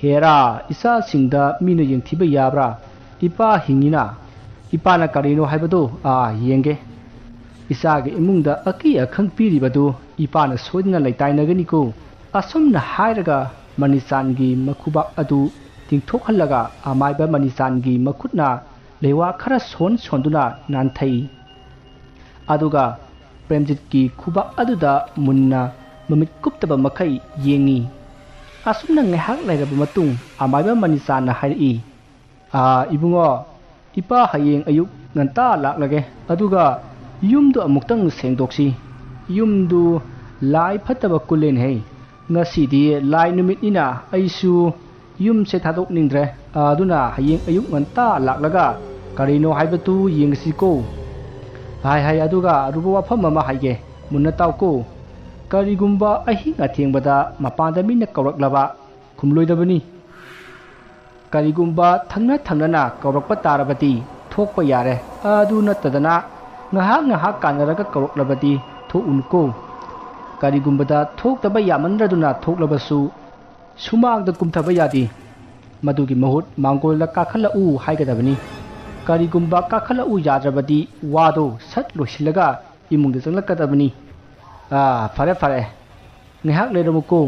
"ꯍꯦꯔꯥ, ꯏꯆꯥꯁꯤꯡꯗ ꯃꯤꯅ ꯌꯦꯡꯊꯤꯕ ꯌꯥꯕ꯭ꯔꯥ? ꯏꯄꯥ ꯍꯤꯡꯉꯤꯅ꯫ ꯏꯄꯥꯅ ꯀꯔꯤꯅꯣ ꯍꯥꯏꯕꯗꯨ ꯑꯥ ꯌꯦꯡꯒꯦ꯫ ꯏꯆꯥꯒꯤ ꯏꯃꯨꯡꯗ ꯑꯀꯤ ꯑꯈꯪ ꯄꯤꯔꯤꯕꯗꯨ ꯏꯄꯥꯅ ꯁꯣꯏꯗꯅ ꯂꯩꯇꯥꯏꯅꯒꯅꯤꯀꯣ꯫" ꯑꯁꯨꯝꯅ ꯍꯥꯏꯔꯒ ꯃꯅꯤꯆꯥꯟꯒꯤ ꯃꯈꯨꯕꯥꯛ ꯑꯗꯨ ꯇꯤꯡꯊꯣꯛꯍꯜꯂꯒ ꯑꯃꯥꯏꯕ ꯃꯅꯤꯆꯥꯟꯒꯤ ꯃꯈꯨꯠꯅ ꯂꯩꯋꯥ ꯈꯔ ꯁꯣꯟ ꯁꯣꯟꯗꯨꯅ ꯅꯥꯟꯊꯩ꯫ ꯑꯗꯨꯒ ꯄ꯭ꯔꯦꯝꯖꯤꯠꯀꯤ ꯈꯨꯕꯥꯛ ꯑꯗꯨꯗ ꯃꯨꯟꯅ ꯃꯃꯤꯠ ꯀꯨꯞꯇꯕ ꯃꯈꯩ ꯌꯦꯡꯉꯤ꯫ ꯑꯁꯨꯝꯅ ꯉꯥꯏꯍꯥꯛ ꯂꯩꯔꯕ ꯃꯇꯨꯡ ꯑꯃꯥꯏꯕ ꯃꯅꯤꯆꯥꯟꯅ ꯍꯥꯏꯔꯛꯏ, "ꯑꯥ, ꯏꯕꯨꯡꯉꯣ, ꯏꯄꯥ ꯍꯌꯦꯡ ꯑꯌꯨꯛ ꯉꯟꯇꯥ ꯂꯥꯛꯂꯒꯦ, ꯑꯗꯨꯒ ꯌꯨꯝꯗꯨ ꯑꯃꯨꯛꯇꯪ ꯁꯦꯡꯗꯣꯛꯁꯤ꯫ ꯌꯨꯝꯗꯨ ꯂꯥꯏ ꯐꯠꯇꯕ ꯀꯨꯜꯂꯦꯅꯦꯍꯦ꯫ ꯉꯁꯤꯗꯤ ꯂꯥꯏ ꯅꯨꯃꯤꯠꯅꯤꯅ ꯑꯩꯁꯨ ꯌꯨꯝꯁꯦ ꯊꯥꯗꯣꯛꯅꯤꯡꯗ꯭ꯔꯦ꯫ ꯑꯗꯨꯅ ꯍꯌꯦꯡ ꯑꯌꯨꯛ ꯉꯟꯇꯥ ꯂꯥꯛꯂꯒ ꯀꯔꯤꯅꯣ ꯍꯥꯏꯕꯗꯨ ꯌꯦꯡꯁꯤꯀꯣ꯫ ꯍꯥꯏ ꯍꯥꯏ, ꯑꯗꯨꯒ ꯑꯔꯨꯕ ꯋꯥꯐꯝ ꯑꯃ ꯍꯥꯏꯒꯦ, ꯃꯨꯟꯅ ꯇꯥꯎꯀꯣ꯫ ꯀꯔꯤꯒꯨꯝꯕ ꯑꯍꯤꯡ ꯑꯊꯦꯡꯕꯗ ꯃꯄꯥꯟꯗ ꯃꯤꯅ ꯀꯧꯔꯛꯂꯕ ꯈꯨꯝꯂꯣꯏꯗꯕꯅꯤ꯫ ꯀꯔꯤꯒꯨꯝꯕ ꯊꯪꯅ ꯊꯪꯅꯅ ꯀꯧꯔꯛꯄ ꯇꯥꯔꯕꯗꯤ ꯊꯣꯛꯄ ꯌꯥꯔꯦ꯫ ꯑꯗꯨ ꯅꯠꯇꯗꯅ ꯉꯥꯏꯍꯥꯛ ꯉꯥꯏꯍꯥꯛ ꯀꯥꯟꯅꯔꯒ ꯀꯧꯔꯛꯂꯕꯗꯤ ꯊꯣꯛꯎꯅꯨꯀꯣ꯫ ꯀꯔꯤꯒꯨꯝꯕꯗ ꯊꯣꯛꯇꯕ ꯌꯥꯃꯟꯗ꯭ꯔꯗꯨꯅ ꯊꯣꯛꯂꯕꯁꯨ ꯁꯨꯃꯥꯡꯗ ꯀꯨꯝꯊꯕ ꯌꯥꯗꯦ꯫ ꯃꯗꯨꯒꯤ ꯃꯍꯨꯠ ꯃꯥꯡꯒꯣꯜꯗ ꯀꯥꯈꯠꯂꯛꯎ ꯍꯥꯏꯒꯗꯕꯅꯤ꯫ ꯀꯔꯤꯒꯨꯝꯕ ꯀꯥꯈꯠꯂꯛꯎ ꯌꯥꯗ꯭ꯔꯕꯗꯤ ꯋꯥꯗꯣ ꯁꯠ ꯂꯣꯏꯁꯤꯜꯂꯒ ꯏꯃꯨꯡꯗ ꯆꯪꯂꯛꯀꯗꯕꯅꯤ꯫ ꯑꯥ, ꯐꯔꯦ, ꯐꯔꯦ꯫ ꯉꯥꯏꯍꯥꯛ ꯂꯩꯔꯝꯃꯨꯀꯣ꯫"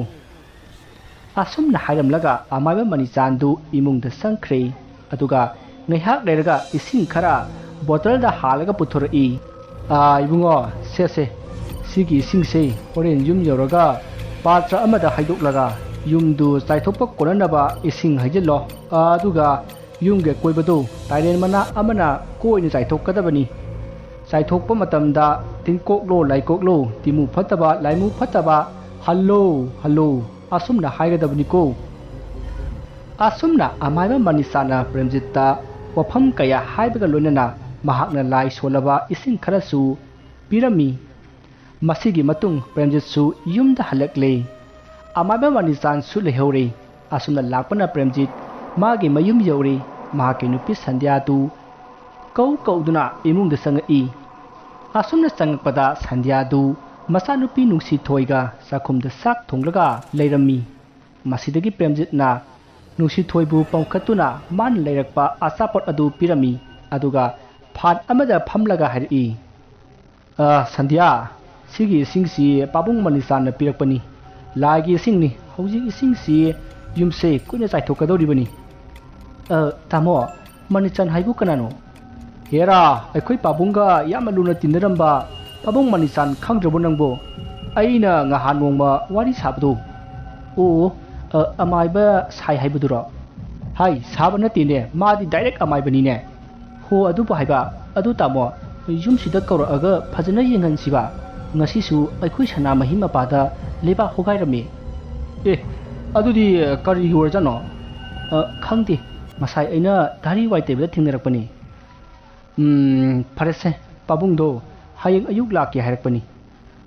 ꯑꯁꯨꯝꯅ ꯍꯥꯏꯔꯝꯂꯒ ꯑꯃꯥꯏꯕ ꯃꯅꯤꯆꯥꯟꯗꯨ ꯏꯃꯨꯡꯗ ꯆꯪꯈ꯭ꯔꯦ꯫ ꯑꯗꯨꯒ ꯉꯥꯏꯍꯥꯛ ꯂꯩꯔꯒ ꯏꯁꯤꯡ ꯈꯔ ꯕꯣꯇꯜꯗ ꯍꯥꯜꯂꯒ ꯄꯨꯊꯣꯔꯛꯏ꯫ "ꯑꯥ, ꯏꯕꯨꯡꯉꯣ, ꯁꯦ, ꯁꯦ, ꯁꯤꯒꯤ ꯏꯁꯤꯡꯁꯦ ꯍꯣꯔꯦꯟ ꯌꯨꯝ ꯌꯧꯔꯒ ꯄꯥꯇ꯭ꯔ ꯑꯃꯗ ꯍꯩꯗꯣꯛꯂꯒ ꯌꯨꯝꯗꯨ ꯆꯥꯏꯊꯣꯛꯄ ꯀꯣꯟꯅꯅꯕ ꯏꯁꯤꯡ ꯍꯩꯖꯤꯜꯂꯣ꯫ ꯑꯗꯨꯒ ꯌꯨꯝꯒꯤ ꯑꯀꯣꯏꯕꯗꯨ ꯇꯥꯏꯔꯦꯟ ꯃꯅꯥ ꯑꯃꯅ ꯀꯣꯏꯅ ꯆꯥꯏꯊꯣꯛꯀꯗꯕꯅꯤ꯫ ꯆꯥꯏꯊꯣꯛꯄ ꯃꯇꯝꯗ ꯇꯤꯟꯀꯣꯛꯂꯣ ꯂꯥꯏꯀꯣꯛꯂꯣ, ꯇꯤꯃꯨ ꯐꯠꯇꯕ, ꯂꯥꯏꯃꯨ ꯐꯠꯇꯕ, ꯍꯜꯂꯣ, ꯍꯜꯂꯣ, ꯑꯁꯨꯝꯅ ꯍꯥꯏꯒꯗꯕꯅꯤꯀꯣ꯫" ꯑꯁꯨꯝꯅ ꯑꯃꯥꯏꯕ ꯃꯅꯤꯁꯥꯅ ꯄ꯭ꯔꯦꯝꯖꯤꯠꯇ ꯋꯥꯐꯝ ꯀꯌꯥ ꯍꯥꯏꯕꯒ ꯂꯣꯏꯅꯅ ꯃꯍꯥꯛꯅ ꯂꯥꯏ ꯁꯣꯜꯂꯕ ꯏꯁꯤꯡ ꯈꯔꯁꯨ ꯄꯤꯔꯝꯃꯤ꯫ ꯃꯁꯤꯒꯤ ꯃꯇꯨꯡ ꯄ꯭ꯔꯦꯝꯖꯤꯠꯁꯨ ꯌꯨꯝꯗ ꯍꯜꯂꯛꯂꯦ꯫ ꯑꯃꯥꯏꯕ ꯃꯅꯤꯆꯥꯟꯁꯨ ꯂꯩꯍꯧꯔꯦ꯫ ꯑꯁꯨꯝꯅ ꯂꯥꯛꯄꯅ ꯄ꯭ꯔꯦꯝꯖꯤꯠ ꯃꯥꯒꯤ ꯃꯌꯨꯝ ꯌꯧꯔꯦ꯫ ꯃꯍꯥꯛꯀꯤ ꯅꯨꯄꯤ ꯁꯟꯙ꯭ꯌꯥꯗꯨ ꯀꯧ ꯀꯧꯗꯨꯅ ꯏꯃꯨꯡꯗ ꯆꯪꯉꯛꯏ꯫ ꯑꯁꯨꯝꯅ ꯆꯪꯉꯛꯄꯗ ꯁꯟꯙ꯭ꯌꯥꯗꯨ ꯃꯆꯥꯅꯨꯄꯤ ꯅꯨꯡꯁꯤꯊꯣꯏꯒ ꯆꯥꯛꯈꯨꯝꯗ ꯆꯥꯛ ꯊꯣꯡꯂꯒ ꯂꯩꯔꯝꯃꯤ꯫ ꯃꯁꯤꯗꯒꯤ ꯄ꯭ꯔꯦꯝꯖꯤꯠꯅ ꯅꯨꯡꯁꯤꯊꯣꯏꯕꯨ ꯄꯝꯈꯠꯇꯨꯅ ꯃꯥꯅ ꯂꯩꯔꯛꯄ ꯑꯆꯥꯄꯣꯠ ꯑꯗꯨ ꯄꯤꯔꯝꯃꯤ꯫ ꯑꯗꯨꯒ ꯐꯥꯟ ꯑꯃꯗ ꯐꯝꯂꯒ ꯍꯥꯏꯔꯛꯏ, "ꯑ, ꯁꯟꯙ꯭ꯌꯥ, ꯁꯤꯒꯤ ꯏꯁꯤꯡꯁꯤ ꯄꯥꯕꯨꯡ ꯃꯅꯤꯆꯥꯟꯅ ꯄꯤꯔꯛꯄꯅꯤ꯫ ꯂꯥꯏꯒꯤ ꯏꯁꯤꯡꯅꯤ꯫ ꯍꯧꯖꯤꯛ ꯏꯁꯤꯡꯁꯤ ꯌꯨꯝꯁꯦ ꯀꯨꯏꯅ ꯆꯥꯏꯊꯣꯛꯀꯗꯧꯔꯤꯕꯅꯤ꯫" "ꯑ, ꯇꯥꯃꯣ, ꯃꯅꯤꯆꯥꯟ ꯍꯥꯏꯕꯨ ꯀꯅꯥꯅꯣ?" "ꯍꯦꯔꯥ, ꯑꯩꯈꯣꯏ ꯄꯥꯕꯨꯡꯒ ꯌꯥꯝꯅ ꯂꯨꯅ ꯇꯤꯟꯅꯔꯝꯕ ꯄꯥꯕꯨꯡ ꯃꯅꯤꯆꯥꯟ ꯈꯪꯗ꯭ꯔꯕꯣ ꯅꯪꯕꯣ? ꯑꯩꯅ ꯉꯍꯥꯟ ꯅꯣꯡꯃ ꯋꯥꯔꯤ ꯁꯥꯕꯗꯣ꯫ ꯑꯣ, ꯑ, ꯑꯃꯥꯏꯕ ꯁꯥꯏ ꯍꯥꯏꯕꯗꯨꯔꯣ? ꯍꯥꯏ, ꯁꯥꯕ ꯅꯠꯇꯦꯅꯦ, ꯃꯥꯗꯤ ꯗꯥꯏꯔꯦꯛ ꯑꯃꯥꯏꯕꯅꯤꯅꯦ꯫ ꯍꯣ, ꯑꯗꯨꯕꯨ ꯍꯥꯏꯕ, ꯑꯗꯨ ꯇꯥꯃꯣ, ꯌꯨꯝꯁꯤꯗ ꯀꯧꯔꯛꯑꯒ ꯐꯖꯅ ꯌꯦꯡꯍꯟꯁꯤꯕ꯫ ꯉꯁꯤꯁꯨ ꯑꯩꯈꯣꯏ ꯁꯅꯥꯃꯍꯤ ꯃꯄꯥꯗ ꯂꯩꯕꯥꯛ ꯍꯣꯒꯥꯏꯔꯝꯃꯤ꯫ ꯑꯦ, ꯑꯗꯨꯗꯤ ꯀꯔꯤꯒꯤ ꯑꯣꯏꯔꯖꯥꯠꯅꯣ? ꯑ, ꯈꯪꯗꯦ, ꯉꯁꯥꯏ ꯑꯩꯅ ꯙꯥꯔꯤ ꯋꯥꯏ ꯇꯩꯕꯗ ꯊꯦꯡꯅꯔꯛꯄꯅꯤ꯫ ꯎꯝ, ꯐꯔꯦꯁꯦ, ꯄꯥꯕꯨꯡꯗꯣ ꯍꯌꯦꯡ ꯑꯌꯨꯛ ꯂꯥꯛꯀꯦ ꯍꯥꯏꯔꯛꯄꯅꯤ꯫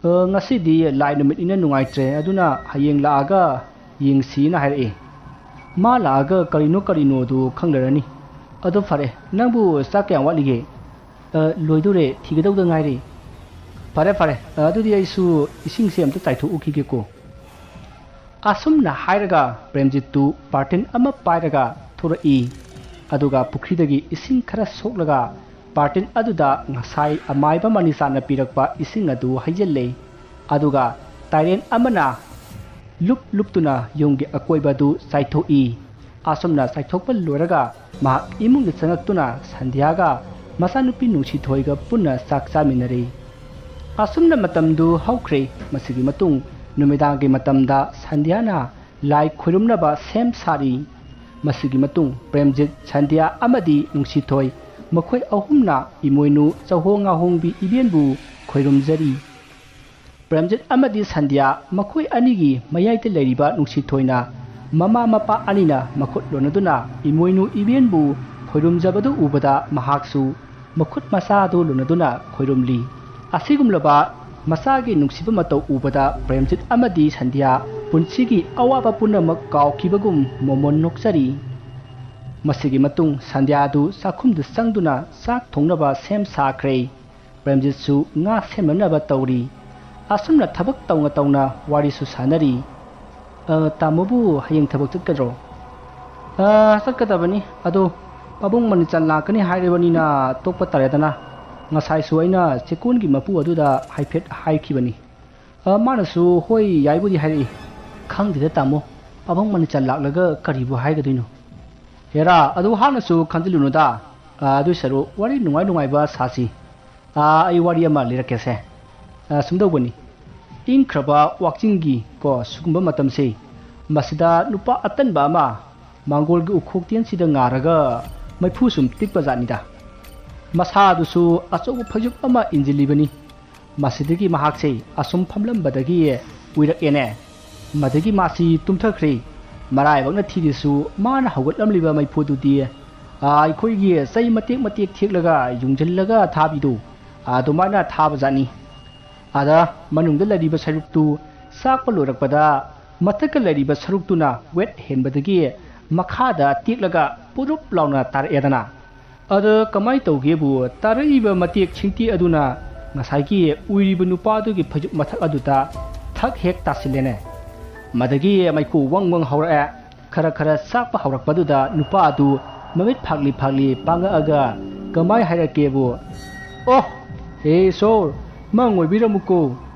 ꯑ, ꯉꯁꯤꯗꯤ ꯂꯥꯏ ꯅꯨꯃꯤꯠꯅꯤꯅ ꯅꯨꯡꯉꯥꯏꯇ꯭ꯔꯦ, ꯑꯗꯨꯅ ꯍꯌꯦꯡ ꯂꯥꯛꯑꯒ ꯌꯦꯡꯁꯤꯅ ꯍꯥꯏꯔꯛꯑꯦ꯫ ꯃꯥ ꯂꯥꯛꯑꯒ ꯀꯔꯤꯅꯣ ꯀꯔꯤꯅꯣꯗꯨ ꯈꯪꯂꯔꯅꯤ꯫ ꯑꯗꯨ ꯐꯔꯦ, ꯅꯪꯕꯨ ꯆꯥꯛ ꯀꯌꯥꯝ ꯋꯥꯠꯂꯤꯒꯦ? ꯑ, ꯂꯣꯏꯗꯣꯔꯦ, ꯊꯤꯒꯗꯧꯗ ꯉꯥꯏꯔꯦ꯫ ꯐꯔꯦ, ꯐꯔꯦ, ꯑ, ꯑꯗꯨꯗꯤ ꯑꯩꯁꯨ ꯏꯁꯤꯡꯁꯦ ꯑꯝꯇ ꯆꯥꯏꯊꯣꯛꯎꯈꯤꯒꯦꯀꯣ꯫ ꯑꯁꯨꯝꯅ ꯍꯥꯏꯔꯒ ꯄ꯭ꯔꯦꯝꯖꯤꯠꯇꯨ ꯕꯥꯔꯇꯤꯟ ꯑꯃ ꯄꯥꯏꯔꯒ ꯊꯣꯔꯛꯏ꯫ ꯑꯗꯨꯒ ꯄꯨꯈ꯭ꯔꯤꯗꯒꯤ ꯏꯁꯤꯡ ꯈꯔ ꯁꯣꯛꯂꯒ ꯕꯥꯔꯇꯤꯟ ꯑꯗꯨꯗ ꯉꯁꯥꯏ ꯑꯃꯥꯏꯕ ꯃꯅꯤꯆꯥꯅ ꯄꯤꯔꯛꯄ ꯏꯁꯤꯡ ꯑꯗꯨ ꯍꯩꯖꯤꯜꯂꯦ꯫ ꯑꯗꯨꯒ ꯇꯥꯏꯔꯦꯟ ꯑꯃꯅ ꯂꯨꯞ ꯂꯨꯞꯇꯨꯅ ꯌꯨꯝꯒꯤ ꯑꯀꯣꯏꯕꯗꯨ ꯆꯥꯏꯊꯣꯛꯏ꯫ ꯑꯁꯨꯝꯅ ꯆꯥꯏꯊꯣꯛꯄ ꯂꯣꯏꯔꯒ ꯃꯍꯥꯛ ꯏꯃꯨꯡꯗ ꯆꯪꯉꯛꯇꯨꯅ ꯁꯟꯙ꯭ꯌꯥꯒ ꯃꯆꯥꯅꯨꯄꯤ ꯅꯨꯡꯁꯤꯊꯣꯏꯒ ꯄꯨꯟꯅ ꯆꯥꯛ ꯆꯥꯃꯤꯟꯅꯔꯦ꯫ ꯑꯁꯨꯝꯅ ꯃꯇꯝꯗꯨ ꯍꯧꯈ꯭ꯔꯦ꯫ ꯃꯁꯤꯒꯤ ꯃꯇꯨꯡ ꯅꯨꯃꯤꯗꯥꯡꯒꯤ ꯃꯇꯝꯗ ꯁꯟꯙ꯭ꯌꯥꯅ ꯂꯥꯏ ꯈꯣꯏꯔꯨꯝꯅꯕ ꯁꯦꯝ ꯁꯥꯔꯤ꯫ ꯃꯁꯤꯒꯤ ꯃꯇꯨꯡ ꯄ꯭ꯔꯦꯝꯖꯤꯠ, ꯁꯟꯙ꯭ꯌꯥ ꯑꯃꯗꯤ ꯅꯨꯡꯁꯤꯊꯣꯏ ꯃꯈꯣꯏ ꯑꯍꯨꯝꯅ ꯏꯃꯣꯏꯅꯨ ꯆꯧꯍꯣꯡ ꯉꯥꯍꯣꯡꯕꯤ ꯏꯕꯦꯟꯕꯨ ꯈꯣꯏꯔꯨꯝꯖꯔꯤ꯫ ꯄ꯭ꯔꯦꯝꯖꯤꯠ ꯑꯃꯗꯤ ꯁꯟꯙ꯭ꯌꯥ ꯃꯈꯣꯏ ꯑꯅꯤꯒꯤ ꯃꯌꯥꯏꯗ ꯂꯩꯔꯤꯕ ꯅꯨꯡꯁꯤꯊꯣꯏꯅ ꯃꯃꯥ ꯃꯄꯥ ꯑꯅꯤꯅ ꯃꯈꯨꯠ ꯂꯣꯟꯅꯗꯨꯅ ꯏꯃꯣꯏꯅꯨ ꯏꯕꯦꯟꯕꯨ ꯈꯣꯏꯔꯨꯝꯖꯕꯗꯨ ꯎꯕꯗ ꯃꯍꯥꯛꯁꯨ ꯃꯈꯨꯠ ꯃꯁꯥ ꯑꯗꯨ ꯂꯣꯟꯅꯗꯨꯅ ꯈꯣꯏꯔꯨꯝꯂꯤ꯫ ꯑꯁꯤꯒꯨꯝꯂꯕ ꯃꯆꯥꯒꯤ ꯅꯨꯡꯁꯤꯕ ꯃꯇꯧ ꯎꯕꯗ ꯄ꯭ꯔꯦꯝꯖꯤꯠ ꯑꯃꯗꯤ ꯁꯟꯙ꯭ꯌꯥ ꯄꯨꯟꯁꯤꯒꯤ ꯑꯋꯥꯕ ꯄꯨꯝꯅꯃꯛ ꯀꯥꯎꯈꯤꯕꯒꯨꯝ ꯃꯣꯃꯣꯟ ꯅꯣꯛꯆꯔꯤ꯫ ꯃꯁꯤꯒꯤ ꯃꯇꯨꯡ ꯁꯟꯙ꯭ꯌꯥ ꯑꯗꯨ ꯆꯥꯛꯈꯨꯝꯗ ꯆꯪꯗꯨꯅ ꯆꯥꯛ ꯊꯣꯡꯅꯕ ꯁꯦꯝ ꯁꯥꯈ꯭ꯔꯦ꯫ ꯄ꯭ꯔꯦꯝꯖꯤꯠꯁꯨ ꯉꯥ ꯁꯦꯝꯅꯅꯕ ꯇꯧꯔꯤ꯫ ꯑꯁꯨꯝꯅ ꯊꯕꯛ ꯇꯧꯅ ꯇꯧꯅ ꯋꯥꯔꯤꯁꯨ ꯁꯥꯟꯅꯔꯤ꯫ "ꯑ, ꯇꯥꯃꯣꯕꯨ ꯍꯌꯦꯡ ꯊꯕꯛ ꯆꯠꯀꯗ꯭ꯔꯣ?" "ꯑ, ꯆꯠꯀꯗꯕꯅꯤ꯫ ꯑꯗꯣ ꯄꯥꯕꯨꯡ ꯃꯅꯤꯆꯟ ꯂꯥꯛꯀꯅꯤ ꯍꯥꯏꯔꯕꯅꯤꯅ ꯇꯣꯛꯄ ꯇꯥꯔꯦꯗꯅ꯫ ꯉꯁꯥꯏꯁꯨ ꯑꯩꯅ ꯆꯦꯀꯣꯟꯒꯤ ꯃꯄꯨ ꯑꯗꯨꯗ ꯍꯥꯏꯐꯦꯠ ꯍꯥꯏꯈꯤꯕꯅꯤ꯫ ꯑ, ꯃꯥꯅꯁꯨ ꯍꯣꯏ ꯌꯥꯏꯕꯨꯗꯤ ꯍꯥꯏꯔꯛꯏ꯫ ꯈꯪꯗꯦꯗ ꯇꯥꯃꯣ, ꯄꯥꯕꯨꯡ ꯃꯅꯤꯆꯟ ꯂꯥꯛꯂꯒ ꯀꯔꯤꯕꯨ ꯍꯥꯏꯒꯗꯣꯏꯅꯣ?" "ꯍꯦꯔꯥ, ꯑꯗꯨ ꯍꯥꯟꯅꯁꯨ ꯈꯟꯖꯤꯜꯂꯨꯅꯨꯗ꯫ ꯑ, ꯑꯗꯨꯏ ꯁꯔꯨꯛ ꯋꯥꯔꯤ ꯅꯨꯡꯉꯥꯏ ꯅꯨꯡꯉꯥꯏꯕ ꯁꯥꯁꯤ꯫ ꯑꯥ, ꯑꯩ ꯋꯥꯔꯤ ꯑꯃ ꯂꯤꯔꯛꯀꯦꯁꯦ꯫ ꯑꯥ, ꯁꯨꯝꯗꯧꯕꯅꯤ, ꯏꯪꯈ꯭ꯔꯕ ꯋꯥꯛꯆꯤꯡꯒꯤ ꯀꯣ ꯁꯤꯒꯨꯝꯕ ꯃꯇꯝꯁꯦ, ꯃꯁꯤꯗ ꯅꯨꯄꯥ ꯑꯇꯟꯕ ꯑꯃ ꯃꯥꯡꯒꯣꯜꯒꯤ ꯎꯈꯣꯛꯇꯦꯟꯁꯤꯗ ꯉꯥꯔꯒ ꯃꯩꯐꯨ ꯁꯨꯝ ꯇꯤꯛꯄ ꯖꯥꯠꯅꯤꯗ꯫ ꯃꯁꯥꯗꯨꯁꯨ ꯑꯆꯧꯕ ꯐꯩꯖꯨꯞ ꯑꯃ ꯏꯟꯁꯤꯜꯂꯤꯕꯅꯤ꯫ ꯃꯁꯤꯗꯒꯤ ꯃꯍꯥꯛꯁꯦ ꯑꯁꯨꯝ ꯐꯝꯂꯝꯕꯗꯒꯤ ꯎꯏꯔꯛꯑꯦꯅꯦ꯫ ꯃꯗꯒꯤ ꯃꯥꯁꯤ ꯇꯨꯝꯊꯈ꯭ꯔꯦ꯫ ꯃꯔꯥꯏꯕꯛꯅ ꯊꯤꯔꯤꯁꯨ ꯃꯥꯅ ꯍꯧꯒꯠꯂꯝꯂꯤꯕ ꯃꯩꯐꯨꯗꯨꯗꯤ, ꯑꯥ, ꯑꯩꯈꯣꯏꯒꯤ ꯆꯩ ꯃꯇꯦꯛ ꯃꯇꯦꯛ ꯊꯦꯛꯂꯒ ꯌꯨꯡꯁꯤꯜꯂꯒ ꯊꯥꯕꯤꯗꯨ, ꯑꯗꯨꯃꯥꯏꯅ ꯊꯥꯕꯖꯥꯠꯅꯤ꯫ ꯑꯗ ꯃꯅꯨꯡꯗ ꯂꯩꯔꯤꯕ ꯁꯔꯨꯛꯇꯨ ꯆꯥꯛꯄ ꯂꯣꯏꯔꯛꯄꯗ, ꯃꯊꯛꯇ ꯂꯩꯔꯤꯕ ꯁꯔꯨꯛꯇꯨꯅ ꯋꯦꯠ ꯍꯦꯟꯕꯗꯒꯤ ꯃꯈꯥꯗ ꯇꯦꯛꯂꯒ ꯄꯨꯔꯨꯞ ꯂꯥꯎꯅ ꯇꯥꯔꯛꯑꯦꯗꯅ꯫ ꯑꯗ ꯀꯃꯥꯏ ꯇꯧꯒꯦꯕꯨ, ꯇꯥꯔꯛꯏꯕ ꯃꯇꯦꯛ ꯁꯤꯡꯇꯤ ꯑꯗꯨꯅ ꯉꯁꯥꯏꯒꯤ ꯎꯏꯔꯤꯕ ꯅꯨꯄꯥꯗꯨꯒꯤ ꯐꯩꯖꯨꯞ ꯃꯊꯛ ꯑꯗꯨꯗ ꯊꯛ ꯍꯦꯛ ꯇꯥꯁꯤꯜꯂꯦꯅꯦ꯫ ꯃꯗꯒꯤ ꯃꯩꯈꯨ ꯋꯪ ꯋꯪ ꯍꯧꯔꯛꯑꯦ꯫ ꯈꯔ ꯈꯔ ꯆꯥꯛꯄ ꯍꯧꯔꯛꯄꯗꯨꯗ ꯅꯨꯄꯥ ꯑꯗꯨ ꯃꯃꯤꯠ ꯐꯥꯛꯂꯤ ꯐꯥꯛꯂꯤ ꯄꯥꯡꯉꯛꯑꯒ ꯀꯃꯥꯏ ꯍꯥꯏꯔꯛꯀꯦꯕꯨ, "ꯑꯣ, ꯍꯦ ꯏꯁꯣꯔ, ꯃꯪ ꯑꯣꯏꯕꯤꯔꯝꯃꯨꯀꯣ"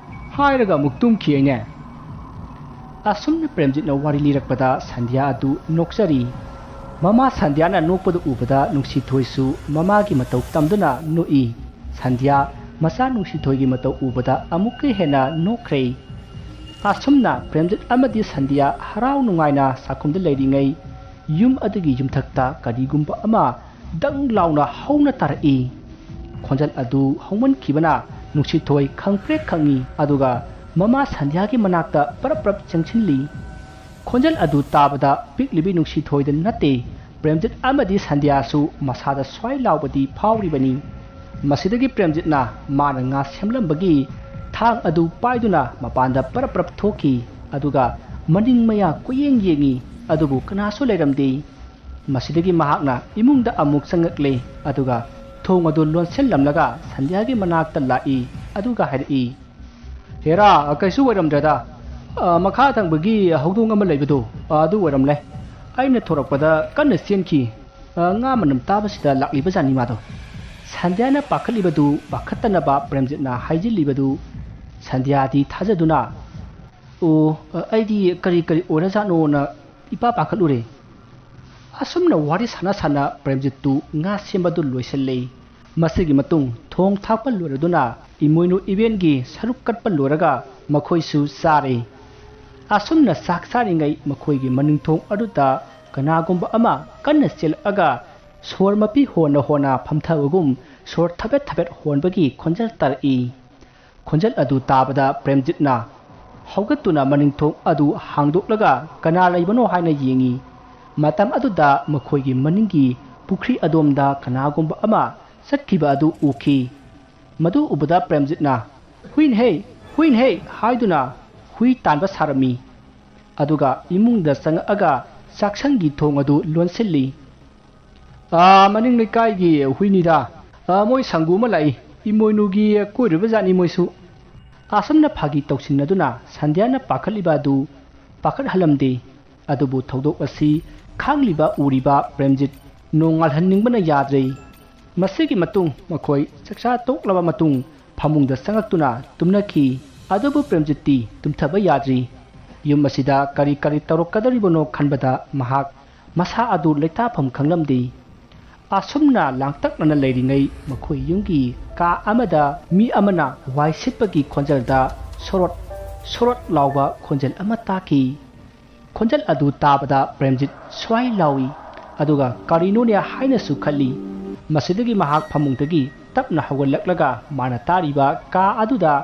ꯍꯥꯏꯔꯒ ꯑꯃꯨꯛ ꯇꯨꯝꯈꯤꯑꯦꯅꯦ꯫ ꯑꯁꯨꯝꯅ ꯄ꯭ꯔꯦꯝꯖꯤꯠꯅ ꯋꯥꯔꯤ ꯂꯤꯔꯛꯄꯗ ꯁꯟꯙ꯭ꯌꯥ ꯑꯗꯨ ꯅꯣꯛꯆꯔꯤ꯫ ꯃꯃꯥ ꯁꯟꯙ꯭ꯌꯥꯅ ꯅꯣꯛꯄꯗꯨ ꯎꯕꯗ ꯅꯨꯡꯁꯤꯊꯣꯏꯁꯨ ꯃꯃꯥꯒꯤ ꯃꯇꯧ ꯇꯝꯗꯨꯅ ꯅꯣꯛꯏ꯫ ꯁꯟꯙ꯭ꯌꯥ ꯃꯆꯥ ꯅꯨꯡꯁꯤꯊꯣꯏꯒꯤ ꯃꯇꯧ ꯎꯕꯗ ꯑꯃꯨꯛꯀ ꯍꯦꯟꯅ ꯅꯣꯛꯈ꯭ꯔꯦ꯫ ꯑꯁꯨꯝꯅ ꯄ꯭ꯔꯦꯝꯖꯤꯠ ꯑꯃꯗꯤ ꯁꯟꯙ꯭ꯌꯥ ꯍꯔꯥꯎ ꯅꯨꯡꯉꯥꯏꯅ ꯆꯥꯛꯈꯨꯝꯗ ꯂꯩꯔꯤꯉꯩ, ꯌꯨꯝ ꯑꯗꯨꯒꯤ ꯌꯨꯝꯊꯛꯇ ꯀꯔꯤꯒꯨꯝꯕ ꯑꯃ ꯗꯪ ꯂꯥꯎꯅ ꯍꯧꯅ ꯇꯥꯔꯛꯏ꯫ ꯈꯣꯟꯖꯦꯜ ꯑꯗꯨ ꯍꯧꯃꯟꯈꯤꯕꯅ ꯅꯨꯡꯁꯤꯊꯣꯏ ꯈꯪꯄ꯭ꯔꯦꯛ ꯈꯪꯉꯤ, ꯑꯗꯨꯒ ꯃꯃꯥ ꯁꯟꯙ꯭ꯌꯥꯒꯤ ꯃꯅꯥꯛꯇ ꯄꯔꯞ ꯄꯔꯞ ꯆꯪꯁꯤꯜꯂꯤ꯫ ꯈꯣꯟꯖꯦꯜ ꯑꯗꯨ ꯇꯥꯕꯗ ꯄꯤꯛꯂꯤꯕꯤ ꯅꯨꯡꯁꯤꯊꯣꯏꯗ ꯅꯠꯇꯦ, ꯄ꯭ꯔꯦꯝꯖꯤꯠ ꯑꯃꯗꯤ ꯁꯟꯙ꯭ꯌꯥꯁꯨ ꯃꯁꯥꯗ ꯁ꯭ꯋꯥꯏ ꯂꯥꯎꯕꯗꯤ ꯐꯥꯎꯔꯤꯕꯅꯤ꯫ ꯃꯁꯤꯗꯒꯤ ꯄ꯭ꯔꯦꯝꯖꯤꯠꯅ ꯃꯥꯅ ꯉꯥ ꯁꯦꯝꯂꯝꯕꯒꯤ ꯊꯥꯡ ꯑꯗꯨ ꯄꯥꯏꯗꯨꯅ ꯃꯄꯥꯟꯗ ꯄꯔꯞ ꯄꯔꯞ ꯊꯣꯛꯈꯤ, ꯑꯗꯨꯒ ꯃꯅꯤꯡ ꯃꯌꯥ ꯀꯨꯌꯦꯡ ꯌꯦꯡꯉꯤ, ꯑꯗꯨꯕꯨ ꯀꯅꯥꯁꯨ ꯂꯩꯔꯝꯗꯦ꯫ ꯃꯁꯤꯗꯒꯤ ꯃꯍꯥꯛꯅ ꯏꯃꯨꯡꯗ ꯑꯃꯨꯛ ꯆꯪꯂꯛꯂꯦ, ꯑꯗꯨꯒ ꯊꯣꯡ ꯑꯗꯨ ꯂꯣꯟꯁꯤꯜꯂꯝꯂꯒ ꯁꯟꯙ꯭ꯌꯥꯒꯤ ꯃꯅꯥꯛꯇ ꯂꯥꯛꯏ, ꯑꯗꯨꯒ ꯍꯥꯏꯔꯛꯏ, "ꯍꯦꯔꯥ, ꯀꯩꯁꯨ ꯑꯣꯏꯔꯝꯗ꯭ꯔꯦꯗ꯫ ꯑ, ꯃꯈꯥ ꯊꯪꯕꯒꯤ ꯍꯧꯗꯣꯡ ꯑꯃ ꯂꯩꯕꯗꯣ, ꯑ, ꯑꯗꯨ ꯑꯣꯏꯔꯝꯂꯦ꯫ ꯑꯩꯅ ꯊꯣꯔꯛꯄꯗ ꯀꯟꯅ ꯆꯦꯟꯈꯤ꯫ ꯑ, ꯉꯥ ꯃꯅꯝ ꯇꯥꯕꯁꯤꯗ ꯂꯥꯛꯂꯤꯕ ꯖꯥꯠꯅꯤ ꯃꯥꯗꯣ"꯫ ꯁꯟꯙ꯭ꯌꯥꯅ ꯄꯥꯈꯠꯂꯤꯕꯗꯨ ꯄꯥꯈꯠꯇꯅꯕ ꯄ꯭ꯔꯦꯝꯖꯤꯠꯅ ꯍꯥꯏꯖꯤꯜꯂꯤꯕꯗꯨ ꯁꯟꯙ꯭ꯌꯥꯗꯤ ꯊꯥꯖꯗꯨꯅ, "ꯑꯣ, ꯑ, ꯑꯩꯗꯤ ꯀꯔꯤ ꯀꯔꯤ ꯑꯣꯏꯔꯖꯥꯠꯅꯣꯅ ꯏꯄꯥ ꯄꯥꯈꯠꯂꯨꯔꯦ"꯫ ꯑꯁꯨꯝꯅ ꯋꯥꯔꯤ ꯁꯥꯟꯅ ꯁꯥꯟꯅ ꯄ꯭ꯔꯦꯝꯖꯤꯠꯇꯨ ꯉꯥ ꯁꯦꯝꯕꯗꯨ ꯂꯣꯏꯁꯤꯜꯂꯦ꯫ ꯃꯁꯤꯒꯤ ꯃꯇꯨꯡ ꯊꯣꯡ ꯊꯥꯛꯄ ꯂꯣꯏꯔꯗꯨꯅ ꯏꯃꯣꯏꯅꯨ ꯏꯕꯦꯟꯒꯤ ꯁꯔꯨꯛ ꯀꯠꯄ ꯂꯣꯏꯔꯒ ꯃꯈꯣꯏꯁꯨ ꯆꯥꯔꯦ꯫ ꯑꯁꯨꯝꯅ ꯆꯥꯛ ꯆꯥꯔꯤꯉꯩ ꯃꯈꯣꯏꯒꯤ ꯃꯅꯤꯡꯊꯣꯡ ꯑꯗꯨꯗ ꯀꯅꯥꯒꯨꯝꯕ ꯑꯃ ꯀꯟꯅ ꯆꯦꯜꯂꯛꯑꯒ ꯁꯣꯔ ꯃꯄꯤ ꯍꯣꯟꯅ ꯍꯣꯟꯅ ꯐꯝꯊꯕꯒꯨꯝ ꯁꯣꯔ ꯊꯕꯦꯠ ꯊꯕꯦꯠ ꯍꯣꯟꯕꯒꯤ ꯈꯣꯟꯖꯦꯜ ꯇꯥꯔꯛꯏ꯫ ꯈꯣꯟꯖꯦꯜ ꯑꯗꯨ ꯇꯥꯕꯗ ꯄ꯭ꯔꯦꯝꯖꯤꯠꯅ ꯍꯧꯒꯠꯇꯨꯅ ꯃꯅꯤꯡꯊꯣꯡ ꯑꯗꯨ ꯍꯥꯡꯗꯣꯛꯂꯒ ꯀꯅꯥ ꯂꯩꯕꯅꯣ ꯍꯥꯏꯅ ꯌꯦꯡꯏ꯫ ꯃꯇꯝ ꯑꯗꯨꯗ ꯃꯈꯣꯏꯒꯤ ꯃꯅꯤꯡꯒꯤ ꯄꯨꯈ꯭ꯔꯤ ꯑꯗꯣꯝꯗ ꯀꯅꯥꯒꯨꯝꯕ ꯑꯃ ꯆꯠꯈꯤꯕ ꯑꯗꯨ ꯎꯈꯤ꯫ ꯃꯗꯨ ꯎꯕꯗ ꯄ꯭ꯔꯦꯝꯖꯤꯠꯅ "ꯍꯨꯏꯅꯍꯦ, ꯍꯨꯏꯅꯍꯦ" ꯍꯥꯏꯗꯨꯅ ꯍꯨꯏ ꯇꯥꯟꯕ ꯁꯥꯔꯝꯃꯤ꯫ ꯑꯗꯨꯒ ꯏꯃꯨꯡꯗ ꯆꯪꯉꯛꯑꯒ ꯆꯥꯛꯁꯪꯒꯤ ꯊꯣꯡ ꯑꯗꯨ ꯂꯣꯟꯁꯤꯜꯂꯤ꯫ "ꯑꯥ, ꯃꯅꯤꯡ ꯂꯩꯀꯥꯏꯒꯤ ꯍꯨꯏꯅꯤꯗ꯫ ꯑꯥ, ꯃꯣꯏ ꯁꯪꯒꯨ ꯑꯃ ꯂꯥꯛꯏ꯫ ꯏꯃꯣꯏꯅꯨꯒꯤ ꯀꯣꯏꯔꯨꯕ ꯖꯥꯠꯅꯤ ꯃꯣꯏꯁꯨ"꯫ ꯑꯁꯨꯝꯅ ꯐꯥꯒꯤ ꯇꯧꯁꯤꯟꯅꯗꯨꯅ ꯁꯟꯙ꯭ꯌꯥꯅ ꯄꯥꯈꯠꯂꯤꯕ ꯑꯗꯨ ꯄꯥꯈꯠꯍꯜꯂꯝꯗꯦ꯫ ꯑꯗꯨꯕꯨ ꯊꯧꯗꯣꯛ ꯑꯁꯤ ꯈꯪꯂꯤꯕ ꯎꯔꯤꯕ ꯄ꯭ꯔꯦꯝꯖꯤꯠ ꯅꯣꯡꯉꯥꯜꯍꯟꯅꯤꯡꯕꯅ ꯌꯥꯗ꯭ꯔꯦ꯫ ꯃꯁꯤꯒꯤ ꯃꯇꯨꯡ ꯃꯈꯣꯏ ꯆꯥꯛꯆꯥ ꯇꯣꯛꯂꯕ ꯃꯇꯨꯡ ꯐꯃꯨꯡꯗ ꯆꯪꯉꯛꯇꯨꯅ ꯇꯨꯝꯅꯈꯤ꯫ ꯑꯗꯨꯕꯨ ꯄ꯭ꯔꯦꯝꯖꯤꯠꯇꯤ ꯇꯨꯝꯊꯕ ꯌꯥꯗ꯭ꯔꯤ꯫ ꯌꯨꯝ ꯑꯁꯤꯗ ꯀꯔꯤ ꯀꯔꯤ ꯇꯧꯔꯛꯀꯗꯧꯔꯤꯕꯅꯣ ꯈꯟꯕꯗ ꯃꯍꯥꯛ ꯃꯁꯥ ꯑꯗꯨ ꯂꯩꯇꯥꯐꯝ ꯈꯪꯂꯝꯗꯦ꯫ ꯑꯁꯨꯝꯅ ꯂꯥꯡꯇꯛꯅꯅ ꯂꯩꯔꯤꯉꯩ ꯃꯈꯣꯏ ꯌꯨꯝꯒꯤ ꯀꯥ ꯑꯃꯗ ꯃꯤ ꯑꯃꯅ ꯋꯥꯏ ꯁꯤꯠꯄꯒꯤ ꯈꯣꯟꯖꯦꯜꯗ ꯁꯣꯔꯣꯠ ꯁꯣꯔꯣꯠ ꯂꯥꯎꯕ ꯈꯣꯟꯖꯦꯜ ꯑꯃ ꯇꯥꯈꯤ꯫ ꯈꯣꯟꯖꯦꯜ ꯑꯗꯨ ꯇꯥꯕꯗ ꯄ꯭ꯔꯦꯝꯖꯤꯠ ꯁ꯭ꯋꯥꯏ ꯂꯥꯎꯏ, ꯑꯗꯨꯒ ꯀꯔꯤꯅꯣꯅꯦ ꯍꯥꯏꯅꯁꯨ ꯈꯜꯂꯤ꯫ ꯃꯁꯤꯗꯒꯤ ꯃꯍꯥꯛ ꯐꯃꯨꯡꯗꯒꯤ ꯇꯞꯅ ꯍꯧꯒꯠꯂꯛꯂꯒ ꯃꯥꯅ ꯇꯥꯔꯤꯕ ꯀꯥ ꯑꯗꯨꯗ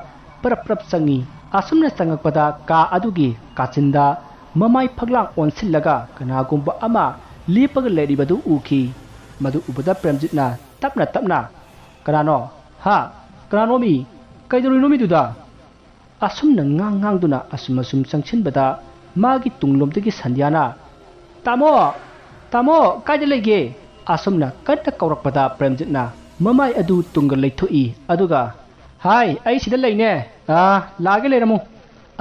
ꯄꯔꯞ ꯄꯔꯞ ꯆꯪꯏ꯫ ꯑꯁꯨꯝꯅ ꯆꯪꯉꯛꯄꯗ ꯀꯥ ꯑꯗꯨꯒꯤ ꯀꯥꯆꯤꯟꯗ ꯃꯃꯥꯏ ꯐꯛꯂꯥꯡ ꯑꯣꯟꯁꯤꯜꯂꯒ ꯀꯅꯥꯒꯨꯝꯕ ꯑꯃ ꯂꯦꯞꯄꯒ ꯂꯩꯔꯤꯕꯗꯨ ꯎꯈꯤ꯫ ꯃꯗꯨ ꯎꯕꯗ ꯄ꯭ꯔꯦꯝꯖꯤꯠꯅ ꯇꯞꯅ ꯇꯞꯅ, "ꯀꯅꯥꯅꯣ? ꯍꯥ? ꯀꯅꯥꯅꯣꯃꯤ? ꯀꯩꯗꯧꯔꯤꯅꯣꯃꯤꯗꯨꯗ?" ꯑꯁꯨꯝꯅ ꯉꯥꯡ ꯉꯥꯡꯗꯨꯅ ꯑꯁꯨꯝ ꯑꯁꯨꯝ ꯆꯪꯁꯤꯟꯕꯗ ꯃꯥꯒꯤ ꯇꯨꯡꯂꯣꯝꯗꯒꯤ ꯁꯟꯙ꯭ꯌꯥꯅ, "ꯇꯥꯃꯣ! ꯇꯥꯃꯣ! ꯀꯥꯏꯗ ꯂꯩꯒꯦ?" ꯑꯁꯨꯝꯅ ꯀꯟꯅ ꯀꯧꯔꯛꯄꯗ ꯄ꯭ꯔꯦꯝꯖꯤꯠꯅ ꯃꯃꯥꯏ ꯑꯗꯨ ꯇꯨꯡꯒ ꯂꯩꯊꯣꯛꯏ꯫ ꯑꯗꯨꯒ, "ꯍꯥꯏ, ꯑꯩ ꯁꯤꯗ ꯂꯩꯅꯦ꯫ ꯑꯥ, ꯂꯥꯛꯑꯒꯦ, ꯂꯩꯔꯝꯃꯨ"꯫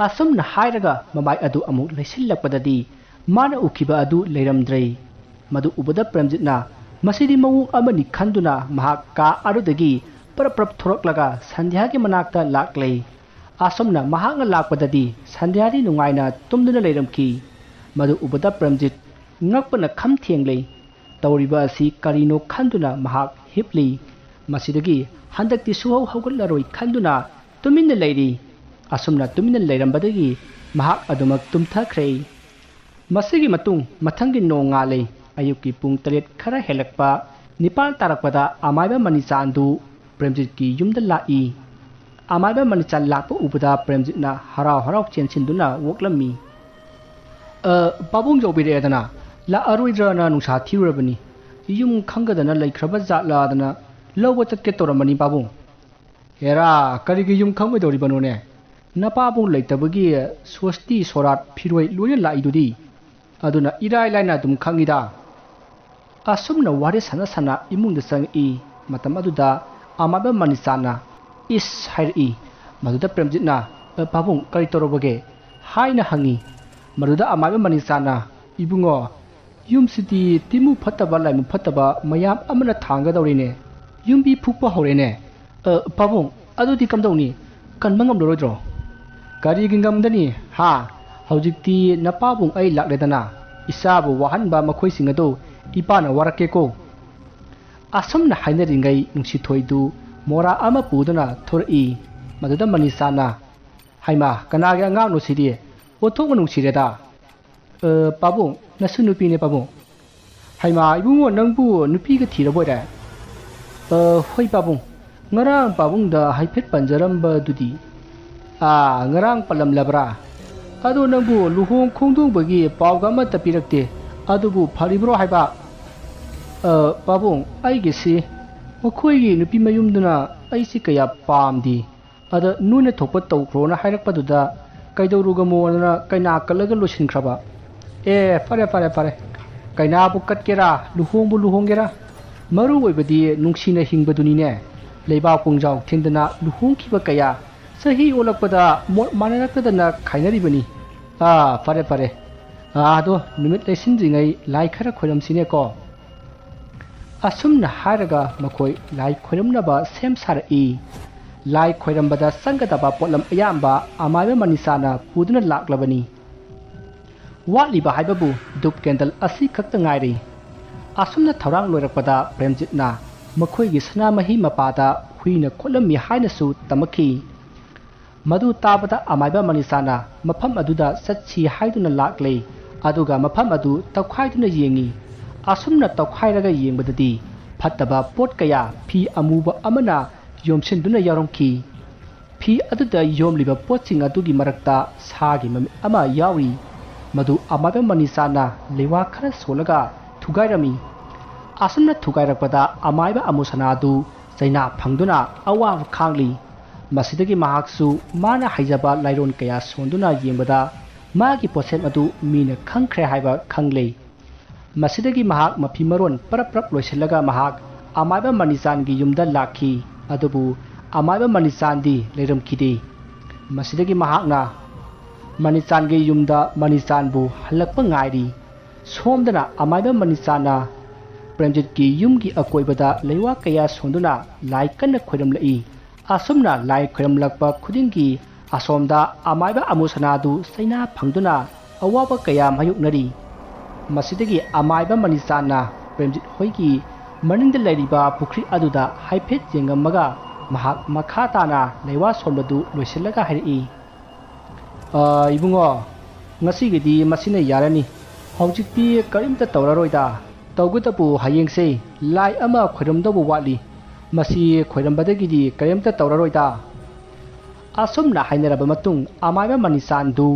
ꯑꯁꯨꯝꯅ ꯍꯥꯏꯔꯒ ꯃꯃꯥꯏ ꯑꯗꯨ ꯑꯃꯨꯛ ꯂꯩꯁꯤꯜꯂꯛꯄꯗꯗꯤ ꯃꯥꯅ ꯎꯈꯤꯕ ꯑꯗꯨ ꯂꯩꯔꯝꯗ꯭ꯔꯦ꯫ ꯃꯗꯨ ꯎꯕꯗ ꯄ꯭ꯔꯦꯝꯖꯤꯠꯅ ꯃꯁꯤꯗꯤ ꯃꯑꯣꯡ ꯑꯃꯅꯤ ꯈꯟꯗꯨꯅ ꯃꯍꯥꯛ ꯀꯥ ꯑꯗꯨꯗꯒꯤ ꯄꯔꯞ ꯄꯔꯞ ꯊꯣꯔꯛꯂꯒ ꯁꯟꯙ꯭ꯌꯥꯒꯤ ꯃꯅꯥꯛꯇ ꯂꯥꯛꯂꯦ꯫ ꯑꯁꯨꯝꯅ ꯃꯍꯥꯛꯅ ꯂꯥꯛꯄꯗꯗꯤ ꯁꯟꯙ꯭ꯌꯥꯗꯤ ꯅꯨꯡꯉꯥꯏꯅ ꯇꯨꯝꯗꯨꯅ ꯂꯩꯔꯝꯈꯤ꯫ ꯃꯗꯨ ꯎꯕꯗ ꯄ꯭ꯔꯦꯝꯖꯤꯠ ꯉꯛꯄꯅ ꯈꯝ ꯊꯦꯡꯂꯦ꯫ ꯇꯧꯔꯤꯕ ꯑꯁꯤ ꯀꯔꯤꯅꯣ ꯈꯟꯗꯨꯅ ꯃꯍꯥꯛ ꯍꯤꯞꯂꯤ꯫ ꯃꯁꯤꯗꯒꯤ ꯍꯟꯗꯛꯇꯤ ꯁꯨꯍꯧ ꯍꯧꯒꯠꯂꯔꯣꯏ ꯈꯟꯗꯨꯅ ꯇꯨꯃꯤꯟꯅ ꯂꯩꯔꯤ꯫ ꯑꯁꯨꯝꯅ ꯇꯨꯃꯤꯟꯅ ꯂꯩꯔꯝꯕꯗꯒꯤ ꯃꯍꯥꯛ ꯑꯗꯨꯃꯛ ꯇꯨꯝꯊꯈ꯭ꯔꯦ꯫ ꯃꯁꯤꯒꯤ ꯃꯇꯨꯡ ꯃꯊꯪꯒꯤ ꯅꯣꯡꯉꯥꯜꯂꯦ꯫ ꯑꯌꯨꯛꯀꯤ ꯄꯨꯡ ꯇꯔꯦꯠ ꯈꯔ ꯍꯦꯜꯂꯛꯄ, ꯅꯤꯄꯥꯟ ꯇꯥꯔꯛꯄꯗ ꯑꯃꯥꯏꯕ ꯃꯅꯤꯆꯥꯟꯗꯨ ꯄ꯭ꯔꯦꯝꯖꯤꯠꯀꯤ ꯌꯨꯝꯗ ꯂꯥꯛꯏ꯫ ꯑꯃꯥꯏꯕ ꯃꯅꯤꯆꯥꯟ ꯂꯥꯛꯄ ꯎꯕꯗ ꯄ꯭ꯔꯦꯝꯖꯤꯠꯅ ꯍꯔꯥꯎ ꯍꯔꯥꯎ ꯆꯦꯟꯁꯤꯟꯗꯨꯅ ꯑꯣꯛꯂꯝꯃꯤ꯫ "ꯑ, ꯄꯥꯕꯨꯡ ꯌꯧꯕꯤꯔꯛꯑꯦꯗꯅ, ꯂꯥꯛꯑꯔꯣꯏꯗ꯭ꯔꯅ ꯅꯨꯡꯁꯥ ꯊꯤꯔꯨꯔꯕꯅꯤ꯫ ꯌꯨꯝ ꯈꯪꯒꯗꯅ ꯂꯩꯈ꯭ꯔꯕ ꯖꯥꯠꯂꯥꯗꯅ ꯂꯧꯕ ꯆꯠꯀꯦ ꯇꯧꯔꯝꯕꯅꯤ ꯄꯥꯕꯨꯡ꯫" "ꯍꯦꯔꯥ, ꯀꯔꯤꯒꯤ ꯌꯨꯝ ꯈꯪꯉꯣꯏꯗꯧꯔꯤꯕꯅꯣꯅꯦ? ꯅꯄꯥꯕꯨꯡ ꯂꯩꯇꯕꯒꯤ ꯁ꯭ꯋꯁꯇꯤ ꯁꯣꯔꯥꯠ ꯐꯤꯔꯣꯏ ꯂꯣꯏꯅ ꯂꯥꯛꯏꯗꯨꯗꯤ꯫ ꯑꯗꯨꯅ ꯏꯔꯥꯏ ꯂꯥꯏꯅ ꯑꯗꯨꯝ ꯈꯪꯉꯤꯗ꯫" ꯑꯁꯨꯝꯅ ꯋꯥꯔꯤ ꯁꯥꯟꯅ ꯁꯥꯟꯅ ꯏꯃꯨꯡꯗ ꯆꯪꯉꯛꯏ꯫ ꯃꯇꯝ ꯑꯗꯨꯗ ꯑꯃꯥꯏꯕ ꯃꯅꯤꯆꯥꯅ "ꯏꯁ" ꯍꯥꯏꯔꯛꯏ꯫ ꯃꯗꯨꯗ ꯄ꯭ꯔꯦꯝꯖꯤꯠꯅ, "ꯑ, ꯄꯥꯕꯨꯡ, ꯀꯔꯤ ꯇꯧꯔꯕꯒꯦ?" ꯍꯥꯏꯅ ꯍꯪꯉꯤ꯫ ꯃꯗꯨꯗ ꯑꯃꯥꯏꯕ ꯃꯅꯤꯆꯥꯅ, "ꯏꯕꯨꯡꯉꯣ, ꯌꯨꯝꯁꯤꯗꯤ ꯇꯤꯃꯨ ꯐꯠꯇꯕ ꯂꯥꯏꯃꯨ ꯐꯠꯇꯕ ꯃꯌꯥꯝ ꯑꯃꯅ ꯊꯥꯡꯒꯗꯧꯔꯤꯅꯦ꯫ ꯌꯨꯝꯕꯤ ꯐꯨꯛꯄ ꯍꯧꯔꯦꯅꯦ꯫" "ꯑ, ꯄꯥꯕꯨꯡ, ꯑꯗꯨꯗꯤ ꯀꯝꯗꯧꯅꯤ? ꯀꯟꯕ ꯉꯝꯂꯔꯣꯏꯗ꯭ꯔꯣ?" "ꯀꯔꯤꯒꯤ ꯉꯝꯗꯅꯤ, ꯍꯥ? ꯍꯧꯖꯤꯛꯇꯤ ꯅꯄꯥꯕꯨꯡ ꯑꯩ ꯂꯥꯛꯂꯦꯗꯅ, ꯏꯆꯥꯕꯨ ꯋꯥꯍꯟꯕ ꯃꯈꯣꯏꯁꯤꯡ ꯑꯗꯨ ꯏꯄꯥꯅ ꯋꯥꯔꯛꯀꯦꯀꯣ꯫" ꯑꯁꯨꯝꯅ ꯍꯥꯏꯅꯔꯤꯉꯩ ꯅꯨꯡꯁꯤꯊꯣꯏꯗꯨ ꯃꯣꯔꯥ ꯑꯃ ꯄꯨꯗꯨꯅ ꯊꯣꯔꯛꯏ꯫ ꯃꯗꯨꯗ ꯃꯅꯤꯁꯥꯅ, "ꯍꯩꯃꯥ, ꯀꯅꯥꯒꯤ ꯑꯉꯥꯡꯅꯣ ꯁꯤꯗꯤ? ꯑꯣꯟꯊꯣꯛꯅ ꯅꯨꯡꯁꯤꯔꯦꯗ꯫" "ꯑ, ꯄꯥꯕꯨꯡ, ꯅꯁꯨ ꯅꯨꯄꯤꯅꯦ ꯄꯥꯕꯨꯡ꯫" "ꯍꯩꯃꯥ, ꯏꯕꯨꯡꯉꯣ, ꯅꯪꯕꯨ ꯅꯨꯄꯤꯒ ꯊꯤꯔꯕꯣꯏꯔꯦ?" "ꯑ, ꯍꯣꯏ ꯄꯥꯕꯨꯡ, ꯉꯔꯥꯡ ꯄꯥꯕꯨꯡꯗ ꯍꯥꯏꯐꯦꯠ ꯄꯟꯖꯔꯝꯕꯗꯨꯗꯤ꯫" "ꯑꯥ, ꯉꯔꯥꯡ ꯄꯜꯂꯝꯂꯕ꯭ꯔꯥ? ꯑꯗꯣ ꯅꯪꯕꯨ ꯂꯨꯍꯣꯡ ꯈꯣꯡꯗꯣꯡꯕꯒꯤ ꯄꯥꯎꯒ ꯑꯃꯠꯇ ꯄꯤꯔꯛꯇꯦ꯫ ꯑꯗꯨꯕꯨ ꯐꯔꯤꯕ꯭ꯔꯣ ꯍꯥꯏꯕ?" "ꯑ, ꯄꯥꯕꯨꯡ, ꯑꯩꯒꯤꯁꯤ ꯃꯈꯣꯏꯒꯤ ꯅꯨꯄꯤ ꯃꯌꯨꯝꯗꯨꯅ ꯑꯩꯁꯤ ꯀꯌꯥ ꯄꯥꯝꯗꯦ꯫ ꯑꯗ ꯅꯣꯏꯅ ꯊꯣꯛꯄ ꯇꯧꯈ꯭ꯔꯣꯅ ꯍꯥꯏꯔꯛꯄꯗꯨꯗ ꯀꯩꯗꯧꯔꯨꯒꯃꯣꯗꯅ ꯀꯩꯅꯥ ꯀꯠꯂꯒ ꯂꯣꯏꯁꯤꯟꯈ꯭ꯔꯕ꯫" "ꯑꯦ, ꯐꯔꯦ, ꯐꯔꯦ, ꯐꯔꯦ꯫ ꯀꯩꯅꯥꯕꯨ ꯀꯠꯀꯦꯔꯥ, ꯂꯨꯍꯣꯡꯕꯨ ꯂꯨꯍꯣꯡꯒꯦꯔꯥ, ꯃꯔꯨ ꯑꯣꯏꯕꯗꯤ ꯅꯨꯡꯁꯤꯅ ꯍꯤꯡꯕꯗꯨꯅꯤꯅꯦ꯫ ꯂꯩꯕꯥꯛ ꯄꯨꯡꯖꯥꯎ ꯊꯤꯟꯗꯅ ꯂꯨꯍꯣꯡꯈꯤꯕ ꯀꯌꯥ ꯆꯍꯤ ꯑꯣꯜꯂꯛꯄꯗ ꯃꯣꯠ ꯃꯥꯟꯅꯔꯛꯇꯗꯅ ꯈꯥꯏꯅꯔꯤꯕꯅꯤ꯫ ꯑꯥ, ꯐꯔꯦ, ꯐꯔꯦ꯫ ꯑꯥ, ꯑꯗꯣ ꯅꯨꯃꯤꯠ ꯂꯩꯁꯤꯟꯗ꯭ꯔꯤꯉꯩ ꯂꯥꯏ ꯈꯔ ꯈꯣꯏꯔꯝꯁꯤꯅꯦꯀꯣ꯫" ꯑꯁꯨꯝꯅ ꯍꯥꯏꯔꯒ ꯃꯈꯣꯏ ꯂꯥꯏ ꯈꯣꯏꯔꯝꯅꯕ ꯁꯦꯝ ꯁꯥꯔꯛꯏ꯫ ꯂꯥꯏ ꯈꯣꯏꯔꯝꯕꯗ ꯆꯪꯒꯗꯕ ꯄꯣꯠꯂꯝ ꯑꯌꯥꯝꯕ ꯑꯃꯥꯏꯕ ꯃꯅꯤꯁꯥꯅ ꯄꯨꯗꯨꯅ ꯂꯥꯛꯂꯕꯅꯤ꯫ ꯋꯥꯠꯂꯤꯕ ꯍꯥꯏꯕꯕꯨ ꯙꯨꯞ ꯀꯦꯟꯗꯜ ꯑꯁꯤ ꯈꯛꯇ ꯉꯥꯏꯔꯤ꯫ ꯑꯁꯨꯝꯅ ꯊꯧꯔꯥꯡ ꯂꯣꯏꯔꯛꯄꯗ ꯄ꯭ꯔꯦꯝꯖꯤꯠꯅ, ꯃꯈꯣꯏꯒꯤ ꯁꯅꯥꯃꯍꯤ ꯃꯄꯥꯗ ꯍꯨꯏꯅ ꯈꯣꯠꯂꯝꯃꯤ ꯍꯥꯏꯅꯁꯨ ꯇꯝꯃꯛꯈꯤ꯫ ꯃꯗꯨ ꯇꯥꯕꯗ ꯑꯃꯥꯏꯕ ꯃꯅꯤꯆꯥꯅ ꯃꯐꯝ ꯑꯗꯨꯗ ꯆꯠꯁꯤ ꯍꯥꯏꯗꯨꯅ ꯂꯥꯛꯂꯦ꯫ ꯑꯗꯨꯒ ꯃꯐꯝ ꯑꯗꯨ ꯇꯧꯈꯥꯏꯗꯨꯅ ꯌꯦꯡꯉꯤ꯫ ꯑꯁꯨꯝꯅ ꯇꯧꯈꯥꯏꯔꯒ ꯌꯦꯡꯕꯗꯗꯤ ꯐꯠꯇꯕ ꯄꯣꯠ ꯀꯌꯥ ꯐꯤ ꯑꯃꯨꯕ ꯑꯃꯅ ꯌꯣꯝꯁꯤꯟꯗꯨꯅ ꯌꯥꯎꯔꯝꯈꯤ꯫ ꯐꯤ ꯑꯗꯨꯗ ꯌꯣꯝꯂꯤꯕ ꯄꯣꯠꯁꯤꯡ ꯑꯗꯨꯒꯤ ꯃꯔꯛꯇ ꯁꯥꯒꯤ ꯃꯃꯤꯠ ꯑꯃ ꯌꯥꯎꯔꯤ꯫ ꯃꯗꯨ ꯑꯃꯥꯏꯕ ꯃꯅꯤꯆꯥꯅ ꯂꯩꯋꯥ ꯈꯔ ꯁꯣꯜꯂꯒ ꯊꯨꯒꯥꯏꯔꯝꯃꯤ꯫ ꯑꯁꯨꯝꯅ ꯊꯨꯒꯥꯏꯔꯛꯄꯗ ꯑꯃꯥꯏꯕ ꯑꯃꯨꯁꯅꯥ ꯑꯗꯨ ꯆꯩꯅꯥ ꯐꯪꯗꯨꯅ ꯑꯋꯥꯕ ꯈꯥꯡꯂꯤ꯫ ꯃꯁꯤꯗꯒꯤ ꯃꯍꯥꯛꯁꯨ ꯃꯥꯅ ꯍꯩꯖꯕ ꯂꯥꯏꯔꯣꯟ ꯀꯌꯥ ꯁꯣꯟꯗꯨꯅ ꯌꯦꯡꯕꯗ ꯃꯥꯒꯤ ꯄꯣꯠꯁꯦꯝ ꯑꯗꯨ ꯃꯤꯅ ꯈꯪꯈ꯭ꯔꯦ ꯍꯥꯏꯕ ꯈꯪꯂꯦ꯫ ꯃꯁꯤꯗꯒꯤ ꯃꯍꯥꯛ ꯃꯐꯤ ꯃꯔꯣꯟ ꯄꯔꯞ ꯄꯔꯞ ꯂꯣꯏꯁꯤꯜꯂꯒ ꯃꯍꯥꯛ ꯑꯃꯥꯏꯕ ꯃꯅꯤꯆꯥꯟꯒꯤ ꯌꯨꯝꯗ ꯂꯥꯛꯈꯤ꯫ ꯑꯗꯨꯕꯨ ꯑꯃꯥꯏꯕ ꯃꯅꯤꯆꯥꯟꯗꯤ ꯂꯩꯔꯝꯈꯤꯗꯦ꯫ ꯃꯁꯤꯗꯒꯤ ꯃꯍꯥꯛꯅ ꯃꯅꯤꯆꯥꯟꯒꯤ ꯌꯨꯝꯗ ꯃꯅꯤꯆꯥꯟꯕꯨ ꯍꯜꯂꯛꯄ ꯉꯥꯏꯔꯤ꯫ ꯁꯣꯝꯗꯅ ꯑꯃꯥꯏꯕ ꯃꯅꯤꯆꯥꯟꯅ ꯄ꯭ꯔꯦꯝꯖꯤꯠꯀꯤ ꯌꯨꯝꯒꯤ ꯑꯀꯣꯏꯕꯗ ꯂꯩꯋꯥ ꯀꯌꯥ ꯁꯣꯟꯗꯨꯅ ꯂꯥꯏ ꯀꯟꯅ ꯈꯣꯏꯔꯝꯂꯛꯏ꯫ ꯑꯁꯨꯝꯅ ꯂꯥꯏ ꯈꯣꯏꯔꯝꯂꯛꯄ ꯈꯨꯗꯤꯡꯒꯤ ꯑꯁꯣꯝꯗ ꯑꯃꯥꯏꯕ ꯑꯃꯨꯁꯅꯥꯗꯨ ꯆꯩꯅꯥ ꯐꯪꯗꯨꯅ ꯑꯋꯥꯕ ꯀꯌꯥ ꯃꯥꯌꯣꯛꯅꯔꯤ꯫ ꯃꯁꯤꯗꯒꯤ ꯑꯃꯥꯏꯕ ꯃꯅꯤꯆꯥꯟꯅ ꯄ꯭ꯔꯦꯝꯖꯤꯠ ꯍꯣꯏꯒꯤ ꯃꯅꯤꯡꯗ ꯂꯩꯔꯤꯕ ꯄꯨꯈ꯭ꯔꯤ ꯑꯗꯨꯗ ꯍꯥꯏꯐꯦꯠ ꯌꯦꯡꯉꯝꯃꯒ ꯃꯍꯥꯛ ꯃꯈꯥ ꯇꯥꯅ ꯂꯩꯋꯥ ꯁꯣꯟꯕꯗꯨ ꯂꯣꯏꯁꯤꯜꯂꯒ ꯍꯥꯏꯔꯛꯏ, "ꯑ, ꯏꯕꯨꯡꯉꯣ, ꯉꯁꯤꯒꯤꯗꯤ ꯃꯁꯤꯅ ꯌꯥꯔꯅꯤ꯫ ꯍꯧꯖꯤꯛꯇꯤ ꯀꯔꯤꯝꯇ ꯇꯧꯔꯔꯣꯏꯗ꯫ ꯇꯧꯒꯗꯕꯨ ꯍꯌꯦꯡꯁꯦ ꯂꯥꯏ ꯑꯃ ꯈꯣꯏꯔꯝꯗꯧꯕ ꯋꯥꯠꯂꯤ꯫ ꯃꯁꯤ ꯈꯣꯏꯔꯝꯕꯗꯒꯤꯗꯤ ꯀꯔꯤꯝꯇ ꯇꯧꯔꯔꯣꯏꯗ"꯫ ꯑꯁꯨꯝꯅ ꯍꯥꯏꯅꯔꯕ ꯃꯇꯨꯡ ꯑꯃꯥꯏꯕ ꯃꯅꯤꯆꯥꯟꯗꯨ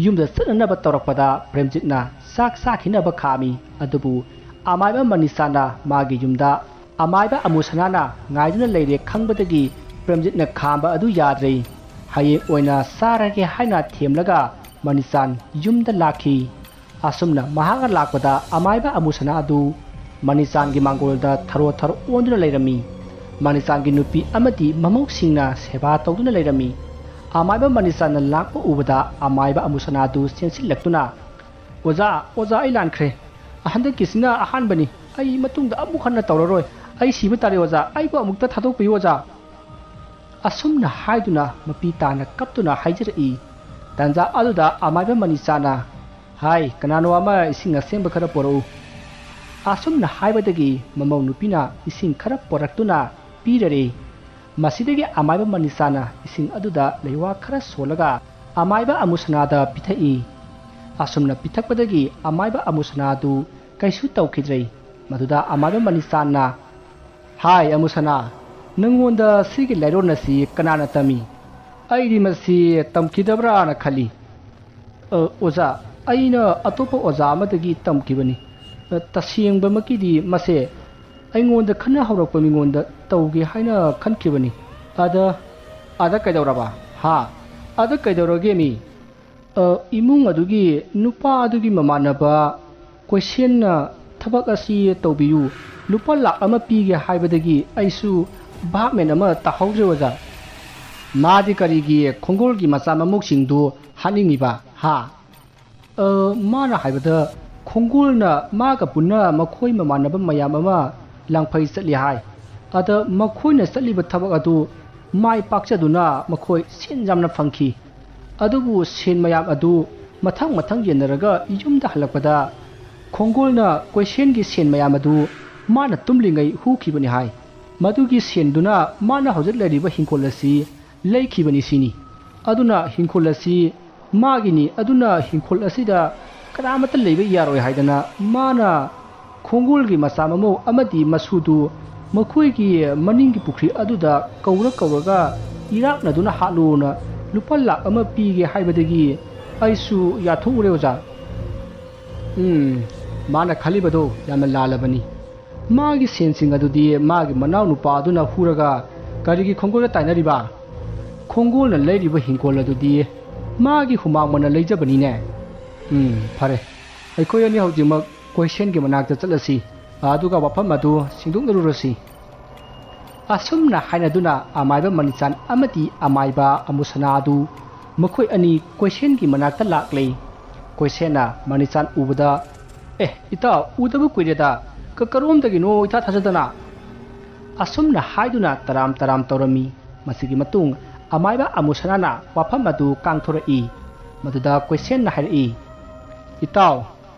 ꯌꯨꯝꯗ ꯆꯠꯅꯅꯕ ꯇꯧꯔꯛꯄꯗ ꯄ꯭ꯔꯦꯝꯖꯤꯠꯅ ꯆꯥꯛ ꯆꯥꯈꯤꯅꯕ ꯈꯥꯝꯃꯤ꯫ ꯑꯗꯨꯕꯨ ꯑꯃꯥꯏꯕ ꯃꯅꯤꯆꯥꯟꯅ ꯃꯥꯒꯤ ꯌꯨꯝꯗ ꯑꯃꯥꯏꯕ ꯑꯃꯨꯁꯅꯥꯅ ꯉꯥꯏꯗꯨꯅ ꯂꯩꯔꯦ ꯈꯪꯕꯗꯒꯤ ꯄ꯭ꯔꯦꯝꯖꯤꯠꯅ ꯈꯥꯝꯕ ꯑꯗꯨ ꯌꯥꯗ꯭ꯔꯦ꯫ ꯍꯌꯦꯡ ꯑꯣꯏꯅ ꯆꯥꯔꯒꯦ ꯍꯥꯏꯅ ꯊꯦꯝꯂꯒ ꯃꯅꯤꯆꯥꯟ ꯌꯨꯝꯗ ꯂꯥꯛꯈꯤ꯫ ꯑꯁꯨꯝꯅ ꯃꯍꯥꯛꯅ ꯂꯥꯛꯄꯗ ꯑꯃꯥꯏꯕ ꯑꯃꯨꯁꯅꯥ ꯑꯗꯨ ꯃꯅꯤꯆꯥꯟꯒꯤ ꯃꯥꯡꯒꯣꯜꯗ ꯊꯔꯣ ꯊꯔꯣ ꯑꯣꯟꯗꯨꯅ ꯂꯩꯔꯝꯃꯤ꯫ ꯃꯅꯤꯆꯥꯟꯒꯤ ꯅꯨꯄꯤ ꯑꯃꯗꯤ ꯃꯃꯧꯁꯤꯡꯅ ꯁꯦꯕꯥ ꯇꯧꯗꯨꯅ ꯂꯩꯔꯝꯃꯤ꯫ ꯑꯃꯥꯏꯕ ꯃꯅꯤꯆꯥꯟꯅ ꯂꯥꯛꯄ ꯎꯕꯗ ꯑꯃꯥꯏꯕ ꯑꯃꯨꯁꯅꯥ ꯑꯗꯨ ꯆꯦꯟꯁꯤꯜꯂꯛꯇꯨꯅ, "ꯑꯣꯖꯥ, ꯑꯣꯖꯥ, ꯑꯩ ꯂꯥꯟꯈ꯭ꯔꯦ꯫ ꯍꯟꯗꯛꯀꯤꯁꯤꯅ ꯑꯍꯥꯟꯕꯅꯤ꯫ ꯑꯩ ꯃꯇꯨꯡꯗ ꯑꯃꯨꯛ ꯍꯟꯅ ꯇꯧꯔꯔꯣꯏ꯫ ꯑꯩ ꯁꯤꯕ ꯇꯥꯔꯦ ꯑꯣꯖꯥ꯫ ꯑꯩꯕꯨ ꯑꯃꯨꯛꯇ ꯊꯥꯗꯣꯛꯄꯤꯌꯨ ꯑꯣꯖꯥ"꯫ ꯑꯁꯨꯝꯅ ꯍꯥꯏꯗꯨꯅ ꯃꯄꯤ ꯇꯥꯅ ꯀꯞꯇꯨꯅ ꯍꯥꯏꯖꯔꯛꯏ꯫ ꯇꯥꯟꯖꯥ ꯑꯗꯨꯗ ꯑꯃꯥꯏꯕ ꯃꯅꯤꯆꯥꯅ, "ꯍꯥꯏ, ꯀꯅꯥꯅꯣ ꯑꯃ ꯏꯁꯤꯡ ꯑꯁꯦꯡꯕ ꯈꯔ ꯄꯣꯔꯛꯎ"꯫ ꯑꯁꯨꯝꯅ ꯍꯥꯏꯕꯗꯒꯤ ꯃꯃꯧ ꯅꯨꯄꯤꯅ ꯏꯁꯤꯡ ꯈꯔ ꯄꯣꯔꯛꯇꯨꯅ ꯄꯤꯔꯔꯦ꯫ ꯃꯁꯤꯗꯒꯤ ꯑꯃꯥꯏꯕ ꯃꯅꯤꯆꯥꯅ ꯏꯁꯤꯡ ꯑꯗꯨꯗ ꯂꯩꯋꯥ ꯈꯔ ꯁꯣꯜꯂꯒ ꯑꯃꯥꯏꯕ ꯑꯃꯨꯁꯅꯥꯗ ꯄꯤꯊꯛꯏ꯫ ꯑꯁꯨꯝꯅ ꯄꯤꯊꯛꯄꯗꯒꯤ ꯑꯃꯥꯏꯕ ꯑꯃꯨꯁꯅꯥꯗꯨ ꯀꯩꯁꯨ ꯇꯧꯈꯤꯗ꯭ꯔꯦ꯫ ꯃꯗꯨꯗ ꯑꯃꯥꯏꯕ ꯃꯅꯤꯆꯥꯟꯅ, "ꯍꯥꯏ ꯑꯃꯨꯁꯅꯥ, ꯅꯪꯉꯣꯟꯗ ꯁꯤꯒꯤ ꯂꯥꯏꯔꯣꯟ ꯑꯁꯤ ꯀꯅꯥꯅ ꯇꯝꯃꯤ? ꯑꯩꯗꯤ ꯃꯁꯤ ꯇꯝꯈꯤꯗꯕ꯭ꯔꯥꯅ ꯈꯜꯂꯤ꯫" "ꯑ, ꯑꯣꯖꯥ, ꯑꯩꯅ ꯑꯇꯣꯞꯄ ꯑꯣꯖꯥ ꯑꯃꯗꯒꯤ ꯇꯝꯈꯤꯕꯅꯤ꯫ ꯑ, ꯇꯁꯦꯡꯕꯃꯛꯀꯤꯗꯤ ꯃꯁꯦ ꯑꯩꯉꯣꯟꯗ ꯈꯟꯅ ꯍꯧꯔꯛꯄ ꯃꯤꯉꯣꯟꯗ ꯇꯧꯒꯦ ꯍꯥꯏꯅ ꯈꯟꯈꯤꯕꯅꯤ꯫" "ꯑꯗ, ꯑꯗ ꯀꯩꯗꯧꯔꯕ?" "ꯍꯥ? ꯑꯗ ꯀꯩꯗꯧꯔꯒꯦ ꯃꯤ?" "ꯑ, ꯏꯃꯨꯡ ꯑꯗꯨꯒꯤ ꯅꯨꯄꯥ ꯑꯗꯨꯒꯤ ꯃꯃꯥꯟꯅꯕ ꯀꯣꯏꯁꯦꯟꯅ ꯊꯕꯛ ꯑꯁꯤ ꯇꯧꯕꯤꯌꯨ, ꯂꯨꯄꯥ ꯂꯥꯛ ꯑꯃ ꯄꯤꯒꯦ ꯍꯥꯏꯕꯗꯒꯤ ꯑꯩꯁꯨ ꯚꯥꯞꯃꯦꯟ ꯑꯃ ꯇꯥꯍꯧꯗ꯭ꯔꯦ ꯑꯣꯖꯥ꯫" "ꯃꯥꯗꯤ ꯀꯔꯤꯒꯤ ꯈꯣꯡꯒꯣꯜꯒꯤ ꯃꯆꯥ ꯃꯃꯧꯁꯤꯡꯗꯨ ꯍꯥꯠꯅꯤꯡꯉꯤꯕ, ꯍꯥ?" "ꯑ, ꯃꯥꯅ ꯍꯥꯏꯕꯗ ꯈꯣꯡꯒꯣꯜꯅ ꯃꯥꯒ ꯄꯨꯟꯅ ꯃꯈꯣꯏ ꯃꯃꯥꯟꯅꯕ ꯃꯌꯥꯝ ꯑꯃ ꯂꯥꯡꯐꯩ ꯆꯠꯂꯤ ꯍꯥꯏ꯫ ꯑꯗ ꯃꯈꯣꯏꯅ ꯆꯠꯂꯤꯕ ꯊꯕꯛ ꯑꯗꯨ ꯃꯥꯏ ꯄꯥꯛꯆꯗꯨꯅ ꯃꯈꯣꯏ ꯁꯦꯟ ꯌꯥꯝꯅ ꯐꯪꯈꯤ꯫ ꯑꯗꯨꯕꯨ ꯁꯦꯟ ꯃꯌꯥꯝ ꯑꯗꯨ ꯃꯊꯪ ꯃꯊꯪ ꯌꯦꯟꯅꯔꯒ ꯌꯨꯝꯗ ꯍꯜꯂꯛꯄꯗ ꯈꯣꯡꯒꯣꯜꯅ ꯀꯣꯏꯁꯦꯟꯒꯤ ꯁꯦꯟ ꯃꯌꯥꯝ ꯑꯗꯨ ꯃꯥꯅ ꯇꯨꯝꯂꯤꯉꯩ ꯍꯨꯈꯤꯕꯅꯤ ꯍꯥꯏ꯫ ꯃꯗꯨꯒꯤ ꯁꯦꯟꯗꯨꯅ ꯃꯥꯅ ꯍꯧꯖꯤꯛ ꯂꯩꯔꯤꯕ ꯍꯤꯡꯈꯣꯜ ꯑꯁꯤ ꯂꯩꯈꯤꯕꯅꯤ ꯁꯤꯅꯤ꯫ ꯑꯗꯨꯅ ꯍꯤꯡꯈꯣꯜ ꯑꯁꯤ ꯃꯥꯒꯤꯅꯤ꯫ ꯑꯗꯨꯅ ꯍꯤꯡꯈꯣꯜ ꯑꯁꯤꯗ ꯀꯅꯥꯃꯠꯇ ꯂꯩꯕ ꯌꯥꯔꯣꯏ ꯍꯥꯏꯗꯅ ꯃꯥꯅ ꯈꯣꯡꯒꯣꯜꯒꯤ ꯃꯆꯥ ꯃꯃꯧ ꯑꯃꯗꯤ ꯃꯁꯨꯗꯨ ꯃꯈꯣꯏꯒꯤ ꯃꯅꯤꯡꯒꯤ ꯄꯨꯈ꯭ꯔꯤ ꯑꯗꯨꯗ ꯀꯧꯔ ꯀꯧꯔꯒ ꯏꯔꯥꯛꯅꯗꯨꯅ ꯍꯥꯠꯂꯨꯅ ꯂꯨꯄꯥ ꯂꯥꯛ ꯑꯃ ꯄꯤꯒꯦ ꯍꯥꯏꯕꯗꯒꯤ ꯑꯩꯁꯨ ꯌꯥꯊꯣꯛꯎꯔꯦ ꯑꯣꯖꯥ꯫ ꯎꯝ, ꯃꯥꯅ ꯈꯜꯂꯤꯕꯗꯣ ꯌꯥꯝꯅ ꯂꯥꯜꯂꯕꯅꯤ꯫ ꯃꯥꯒꯤ ꯁꯦꯟꯁꯤꯡ ꯑꯗꯨꯗꯤ ꯃꯥꯒꯤ ꯃꯅꯥꯎ ꯅꯨꯄꯥ ꯑꯗꯨꯅ ꯍꯨꯔꯒ ꯀꯔꯤꯒꯤ ꯈꯣꯡꯒꯣꯜꯗ ꯇꯥꯏꯅꯔꯤꯕ? ꯈꯣꯡꯒꯣꯜꯅ ꯂꯩꯔꯤꯕ ꯍꯤꯡꯈꯣꯜ ꯑꯗꯨꯗꯤ ꯃꯥꯒꯤ ꯍꯨꯃꯥꯡ ꯃꯟꯅ ꯂꯩꯖꯕꯅꯤꯅꯦ꯫ ꯎꯝ, ꯐꯔꯦ꯫ ꯑꯩꯈꯣꯏ ꯑꯅꯤ ꯍꯧꯖꯤꯛꯃꯛ ꯀꯣꯏꯁꯦꯟꯒꯤ ꯃꯅꯥꯛꯇ ꯆꯠꯂꯁꯤ꯫ ꯑꯗꯨꯒ ꯋꯥꯐꯝ ꯑꯗꯨ ꯁꯦꯡꯗꯣꯛꯅꯔꯨꯔꯁꯤ꯫ ꯑꯁꯨꯝꯅ ꯍꯥꯏꯅꯗꯨꯅ ꯑꯃꯥꯏꯕ ꯃꯅꯤꯆꯥꯟ ꯑꯃꯗꯤ ꯑꯃꯥꯏꯕ ꯑꯃꯨꯁꯅꯥ ꯑꯗꯨ ꯃꯈꯣꯏ ꯑꯅꯤ ꯀꯣꯏꯁꯦꯟꯒꯤ ꯃꯅꯥꯛꯇ ꯂꯥꯛꯂꯦ꯫ ꯀꯣꯏꯁꯦꯟꯅ ꯃꯅꯤꯆꯥꯟ ꯎꯕꯗ, "ꯑꯦ, ꯏꯇꯥꯎ, ꯎꯗꯕ ꯀꯨꯏꯔꯦꯗ, ꯀ-, ꯀꯔꯣꯝꯗꯒꯤꯅꯣ ꯏꯊꯥ ꯊꯥꯖꯗꯅ?" ꯑꯁꯨꯝꯅ ꯍꯥꯏꯗꯨꯅ ꯇꯔꯥꯝ ꯇꯔꯥꯝ ꯇꯧꯔꯝꯃꯤ꯫ ꯃꯁꯤꯒꯤ ꯃꯇꯨꯡ ꯑꯃꯥꯏꯕ ꯑꯃꯨꯁꯅꯥꯅ ꯋꯥꯐꯝ ꯑꯗꯨ ꯀꯥꯡꯊꯣꯔꯛꯏ꯫ ꯃꯗꯨꯗ ꯀꯣꯏꯁꯦꯟꯅ ꯍꯥꯏꯔꯛꯏ, "ꯏꯇꯥꯎ,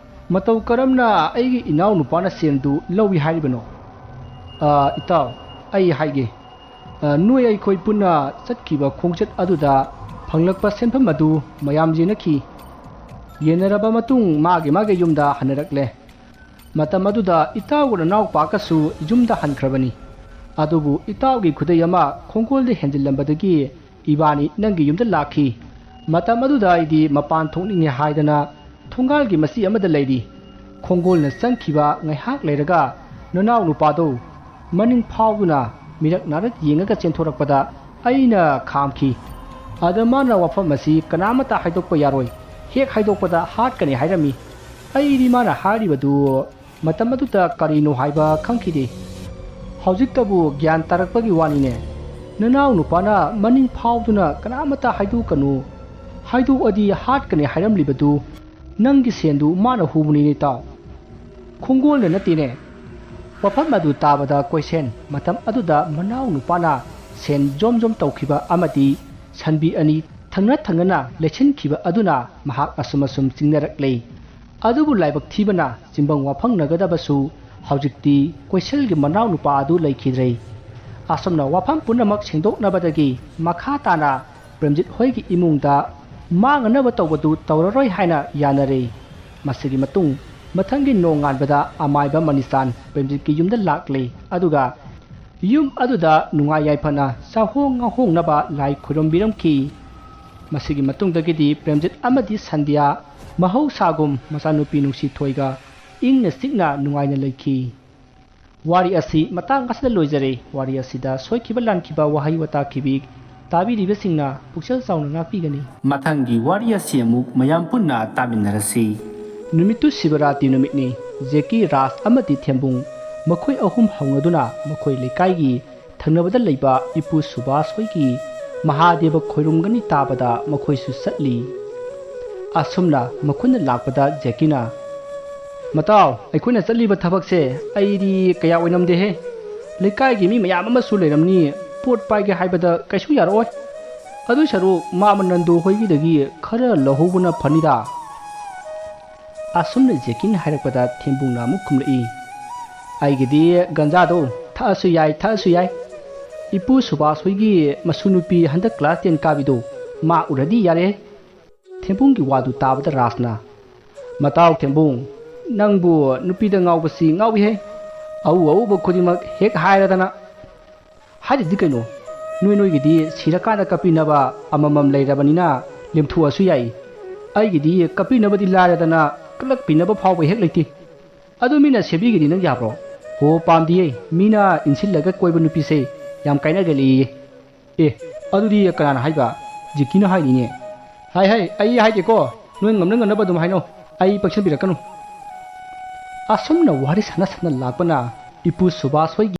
"ꯃꯇꯧ ꯀꯔꯝꯅ ꯑꯩꯒꯤ ꯏꯅꯥꯎꯅꯨꯄꯥꯅ ꯁꯦꯟꯗꯨ ꯂꯧꯏ ꯍꯥꯏꯔꯤꯕꯅꯣ?" "ꯑ, ꯏꯇꯥꯎ, ꯑꯩ ꯍꯥꯏꯒꯦ꯫ ꯑ, ꯅꯣꯏ ꯑꯩꯈꯣꯏ ꯄꯨꯟꯅ ꯆꯠꯈꯤꯕ ꯈꯣꯡꯆꯠ ꯑꯗꯨꯗ ꯐꯪꯂꯛꯄ ꯁꯦꯟꯐꯝ ꯑꯗꯨ ꯃꯌꯥꯝ ꯌꯦꯟꯅꯈꯤ꯫ ꯌꯦꯟꯅꯔꯕ ꯃꯇꯨꯡ ꯃꯥꯒꯤ ꯃꯥꯒꯤ ꯌꯨꯝꯗ ꯍꯟꯅꯔꯛꯂꯦ꯫ ꯃꯇꯝ ꯑꯗꯨꯗ ꯏꯇꯥꯎꯒ ꯅꯅꯥꯎꯄꯥꯒꯁꯨ ꯌꯨꯝꯗ ꯍꯟꯈ꯭ꯔꯕꯅꯤ꯫ ꯑꯗꯨꯕꯨ ꯏꯇꯥꯎꯒꯤ ꯈꯨꯗꯩ ꯑꯃ ꯈꯣꯡꯒꯣꯜꯗ ꯍꯦꯟꯖꯤꯜꯂꯝꯕꯗꯒꯤ ꯏꯕꯥꯅꯤ ꯅꯪꯒꯤ ꯌꯨꯝꯗ ꯂꯥꯛꯈꯤ꯫ ꯃꯇꯝ ꯑꯗꯨꯗ ꯑꯩꯗꯤ ꯃꯄꯥꯟ ꯊꯣꯛꯅꯤꯡꯉꯦ ꯍꯥꯏꯗꯅ ꯊꯣꯡꯒꯥꯜꯒꯤ ꯃꯆꯤ ꯑꯃꯗ ꯂꯩꯔꯤ꯫ ꯈꯣꯡꯒꯣꯜꯅ ꯆꯪꯈꯤꯕ ꯉꯥꯏꯍꯥꯛ ꯂꯩꯔꯒ ꯅꯅꯥꯎ ꯅꯨꯄꯥꯗꯨ ꯃꯅꯤꯡ ꯐꯥꯎꯗꯨꯅ ꯃꯤꯔꯛ ꯅꯥꯔꯛ ꯌꯦꯡꯉꯒ ꯆꯦꯟꯊꯣꯔꯛꯄꯗ ꯑꯩꯅ ꯈꯥꯝꯈꯤ꯫ ꯑꯗ ꯃꯥꯅ ꯋꯥꯐꯝ ꯑꯁꯤ ꯀꯅꯥꯃꯠꯇ ꯍꯥꯏꯗꯣꯛꯄ ꯌꯥꯔꯣꯏ, ꯍꯦꯛ ꯍꯥꯏꯗꯣꯛꯄꯗ ꯍꯥꯠꯀꯅꯤ ꯍꯥꯏꯔꯝꯃꯤ꯫ ꯑꯩꯗꯤ ꯃꯥꯅ ꯍꯥꯏꯔꯤꯕꯗꯨ ꯃꯇꯝ ꯑꯗꯨꯗ ꯀꯔꯤꯅꯣ ꯍꯥꯏꯕ ꯈꯪꯈꯤꯗꯦ꯫ ꯍꯧꯖꯤꯛꯇꯕꯨ ꯒ꯭ꯌꯥꯟ ꯇꯥꯔꯛꯄꯒꯤ ꯋꯥꯅꯤꯅꯦ꯫ ꯅꯅꯥꯎ ꯅꯨꯄꯥꯅ ꯃꯅꯤꯡ ꯐꯥꯎꯗꯨꯅ ꯀꯅꯥꯃꯠꯇ ꯍꯥꯏꯗꯣꯛꯀꯅꯨ, ꯍꯥꯏꯗꯣꯛꯑꯗꯤ ꯍꯥꯠꯀꯅꯤ ꯍꯥꯏꯔꯝꯂꯤꯕꯗꯨ ꯅꯪꯒꯤ ꯁꯦꯟꯗꯨ ꯃꯥꯅ ꯍꯨꯕꯅꯤꯅꯦ ꯏꯇꯥꯎ, ꯈꯣꯡꯒꯣꯜꯅ ꯅꯠꯇꯦꯅꯦ"꯫ ꯋꯥꯐꯝ ꯑꯗꯨ ꯇꯥꯕꯗ ꯀꯣꯏꯁꯦꯟ ꯃꯇꯝ ꯑꯗꯨꯗ ꯃꯅꯥꯎ ꯅꯨꯄꯥꯅ ꯁꯦꯟ ꯖꯣꯝ ꯖꯣꯝ ꯇꯧꯈꯤꯕ ꯑꯃꯗꯤ ꯁꯟꯕꯤ ꯑꯅꯤ ꯊꯪꯅ ꯊꯪꯅꯅ ꯂꯩꯁꯤꯟꯈꯤꯕ ꯑꯗꯨꯅ ꯃꯍꯥꯛ ꯑꯁꯨꯝ ꯑꯁꯨꯝ ꯆꯤꯡꯅꯔꯛꯂꯦ꯫ ꯑꯗꯨꯕꯨ ꯂꯥꯏꯕꯛ ꯊꯤꯕꯅ ꯆꯤꯡꯕꯝ ꯋꯥꯐꯪꯅꯒꯗꯕꯁꯨ ꯍꯧꯖꯤꯛꯇꯤ ꯀꯣꯏꯁꯦꯜꯒꯤ ꯃꯅꯥꯎ ꯅꯨꯄꯥ ꯑꯗꯨ ꯂꯩꯈꯤꯗ꯭ꯔꯦ꯫ ꯑꯁꯨꯝꯅ ꯋꯥꯐꯝ ꯄꯨꯝꯅꯃꯛ ꯁꯦꯡꯗꯣꯛꯅꯕꯗꯒꯤ ꯃꯈꯥ ꯇꯥꯅ ꯄ꯭ꯔꯦꯝꯖꯤꯠ ꯍꯣꯏꯒꯤ ꯏꯃꯨꯡꯗ ꯃꯥꯡꯅꯅꯕ ꯇꯧꯕꯗꯨ ꯇꯧꯔꯔꯣꯏ ꯍꯥꯏꯅ ꯌꯥꯅꯔꯦ꯫ ꯃꯁꯤꯒꯤ ꯃꯇꯨꯡ ꯃꯊꯪꯒꯤ ꯅꯣꯡꯉꯥꯟꯕꯗ ꯑꯃꯥꯏꯕ ꯃꯅꯤꯆꯥꯟ ꯄ꯭ꯔꯦꯝꯖꯤꯠꯀꯤ ꯌꯨꯝꯗ ꯂꯥꯛꯂꯦ, ꯑꯗꯨꯒ ꯌꯨꯝ ꯑꯗꯨꯗ ꯅꯨꯡꯉꯥꯏ ꯌꯥꯏꯐꯅ ꯆꯥꯍꯣꯡ ꯉꯥꯍꯣꯡꯅꯕ ꯂꯥꯏ ꯈꯨꯔꯨꯝꯕꯤꯔꯝꯈꯤ꯫ ꯃꯁꯤꯒꯤ ꯃꯇꯨꯡꯗꯒꯤꯗꯤ ꯄ꯭ꯔꯦꯝꯖꯤꯠ ꯑꯃꯗꯤ ꯁꯟꯙ꯭ꯌꯥ ꯃꯍꯧꯁꯥꯒꯨꯝ ꯃꯆꯥꯅꯨꯄꯤ ꯅꯨꯡꯁꯤꯊꯣꯏꯒ ꯏꯪꯅ ꯆꯤꯛꯅ ꯅꯨꯡꯉꯥꯏꯅ ꯂꯩꯈꯤ꯫ ꯋꯥꯔꯤ ꯑꯁꯤ ꯃꯇꯥꯡ ꯑꯁꯤꯗ ꯂꯣꯏꯖꯔꯦ꯫ ꯋꯥꯔꯤ ꯑꯁꯤꯗ ꯁꯣꯏꯈꯤꯕ ꯂꯥꯟꯈꯤꯕ ꯋꯥꯍꯩ ꯋꯥꯇꯥ ꯈꯤꯕꯤ ꯇꯥꯕꯤꯔꯤꯕꯁꯤꯡꯅ ꯄꯨꯛꯆꯦꯜ ꯆꯥꯎꯅ ꯉꯥꯛꯄꯤꯒꯅꯤ꯫ ꯃꯊꯪꯒꯤ ꯋꯥꯔꯤ ꯑꯁꯤ ꯑꯃꯨꯛ ꯃꯌꯥꯝ ꯄꯨꯟꯅ ꯇꯥꯃꯤꯟꯅꯔꯁꯤ꯫ ꯅꯨꯃꯤꯠꯇꯨ ꯁꯤꯕꯔꯥꯇꯤ ꯅꯨꯃꯤꯠꯅꯤ꯫ ꯖꯦꯀꯤ, ꯔꯥꯖ ꯑꯃꯗꯤ ꯊꯦꯝꯕꯨꯡ ꯃꯈꯣꯏ ꯑꯍꯨꯝ ꯍꯧꯅꯗꯨꯅ ꯃꯈꯣꯏ ꯂꯩꯀꯥꯏꯒꯤ ꯊꯪꯅꯕꯗ ꯂꯩꯕ ꯏꯄꯨ ꯁꯨꯕꯥꯁ ꯍꯣꯏꯒꯤ ꯃꯍꯥꯗꯦꯕ ꯈꯣꯏꯔꯨꯝꯒꯅꯤ ꯇꯥꯕꯗ ꯃꯈꯣꯏꯁꯨ ꯆꯠꯂꯤ꯫ ꯑꯁꯨꯝꯅ ꯃꯈꯣꯏꯅ ꯂꯥꯛꯄꯗ ꯖꯦꯀꯤꯅ, "ꯃꯇꯥꯎ, ꯑꯩꯈꯣꯏꯅ ꯆꯠꯂꯤꯕ ꯊꯕꯛꯁꯦ ꯑꯩꯗꯤ ꯀꯌꯥ ꯑꯣꯏꯅꯝꯗꯦꯍꯦ꯫ ꯂꯩꯀꯥꯏꯒꯤ ꯃꯤ ꯃꯌꯥꯝ ꯑꯃꯁꯨ ꯂꯩꯔꯝꯅꯤ, ꯄꯣꯠ ꯄꯥꯏꯒꯦ ꯍꯥꯏꯕꯗ ꯀꯩꯁꯨ ꯌꯥꯔꯛꯑꯣꯏ꯫ ꯑꯗꯨ ꯁꯔꯨꯛ ꯃꯥꯃ ꯅꯟꯗꯨ ꯍꯣꯏꯒꯤꯗꯒꯤ ꯈꯔ ꯂꯧꯍꯧꯕꯅ ꯐꯅꯤꯗ"꯫ ꯑꯁꯨꯝꯅ ꯖꯦꯀꯤꯅ ꯍꯥꯏꯔꯛꯄꯗ ꯊꯦꯝꯕꯨꯡꯅ ꯑꯃꯨꯛ ꯈꯨꯝꯂꯛꯏ, "ꯑꯩꯒꯤꯗꯤ ꯒꯟꯖꯥꯗꯣ ꯊꯛꯑꯁꯨ ꯌꯥꯏ, ꯊꯛꯑꯁꯨ ꯌꯥꯏ꯫ ꯏꯄꯨ ꯁꯨꯕꯥꯁ ꯍꯣꯏꯒꯤ ꯃꯁꯨ ꯅꯨꯄꯤ ꯍꯟꯗꯛ class ten ꯀꯥꯕꯤꯗꯣ, ꯃꯥ ꯎꯔꯗꯤ ꯌꯥꯔꯦ꯫" ꯊꯦꯝꯕꯨꯡꯒꯤ ꯋꯥꯗꯨ ꯇꯥꯕꯗ ꯔꯥꯖꯅ, "ꯃꯇꯥꯎ ꯊꯦꯝꯕꯨꯡ, ꯅꯪꯕꯨ ꯅꯨꯄꯤꯗ ꯉꯥꯎꯕꯁꯤ ꯉꯥꯎꯏꯍꯦ꯫ ꯑꯎ ꯑꯎꯕ ꯈꯨꯗꯤꯡꯃꯛ ꯍꯦꯛ ꯍꯥꯏꯔꯗꯅ꯫" "ꯍꯥꯏꯗꯗꯤ ꯀꯩꯅꯣ, ꯅꯣꯏ ꯅꯣꯏꯒꯤꯗꯤ ꯁꯤꯔꯀꯥꯟꯗ ꯀꯞꯄꯤꯅꯕ ꯑꯃꯃꯝ ꯂꯩꯔꯕꯅꯤꯅ ꯂꯦꯝꯊꯣꯛꯑꯁꯨ ꯌꯥꯏ꯫ ꯑꯩꯒꯤꯗꯤ ꯀꯞꯄꯤꯅꯕꯗꯤ ꯂꯥꯏꯔꯗꯅ ꯀꯜꯂꯛꯄꯤꯅꯕ ꯐꯥꯎꯕ ꯍꯦꯛ ꯂꯩꯇꯦ꯫ ꯑꯗꯨ ꯃꯤꯅ ꯁꯦꯝꯕꯤꯒꯦꯗꯤ ꯅꯪ ꯌꯥꯕ꯭ꯔꯣ?" "ꯍꯣ, ꯄꯥꯝꯗꯤꯌꯦ, ꯃꯤꯅ ꯏꯟꯁꯤꯜꯂꯒ ꯀꯣꯏꯕ ꯅꯨꯄꯤꯁꯦ ꯌꯥꯝ ꯀꯥꯏꯅꯒꯜꯂꯤꯌꯦ꯫" "ꯑꯦ, ꯑꯗꯨꯗꯤ ꯀꯅꯥꯅ ꯍꯥꯏꯕ?" "ꯖꯤꯀꯤꯅ ꯍꯥꯏꯅꯤꯅꯦ꯫" "ꯍꯥꯏ ꯍꯥꯏ, ꯑꯩ ꯍꯥꯏꯗꯦꯀꯣ, ꯅꯣꯏ ꯉꯝꯅ ꯉꯝꯅꯕ ꯑꯗꯨꯝ ꯍꯥꯏꯅꯧ, ꯑꯩ ꯄꯛꯁꯟꯕꯤꯔꯛꯀꯅꯨ꯫" ꯑꯁꯨꯝꯅ ꯋꯥꯔꯤ ꯁꯥꯟꯅ ꯁꯥꯟꯅ ꯂꯥꯛꯄꯅ ꯏꯄꯨ ꯁꯨꯕꯥꯁ ꯍꯣꯏꯒꯤ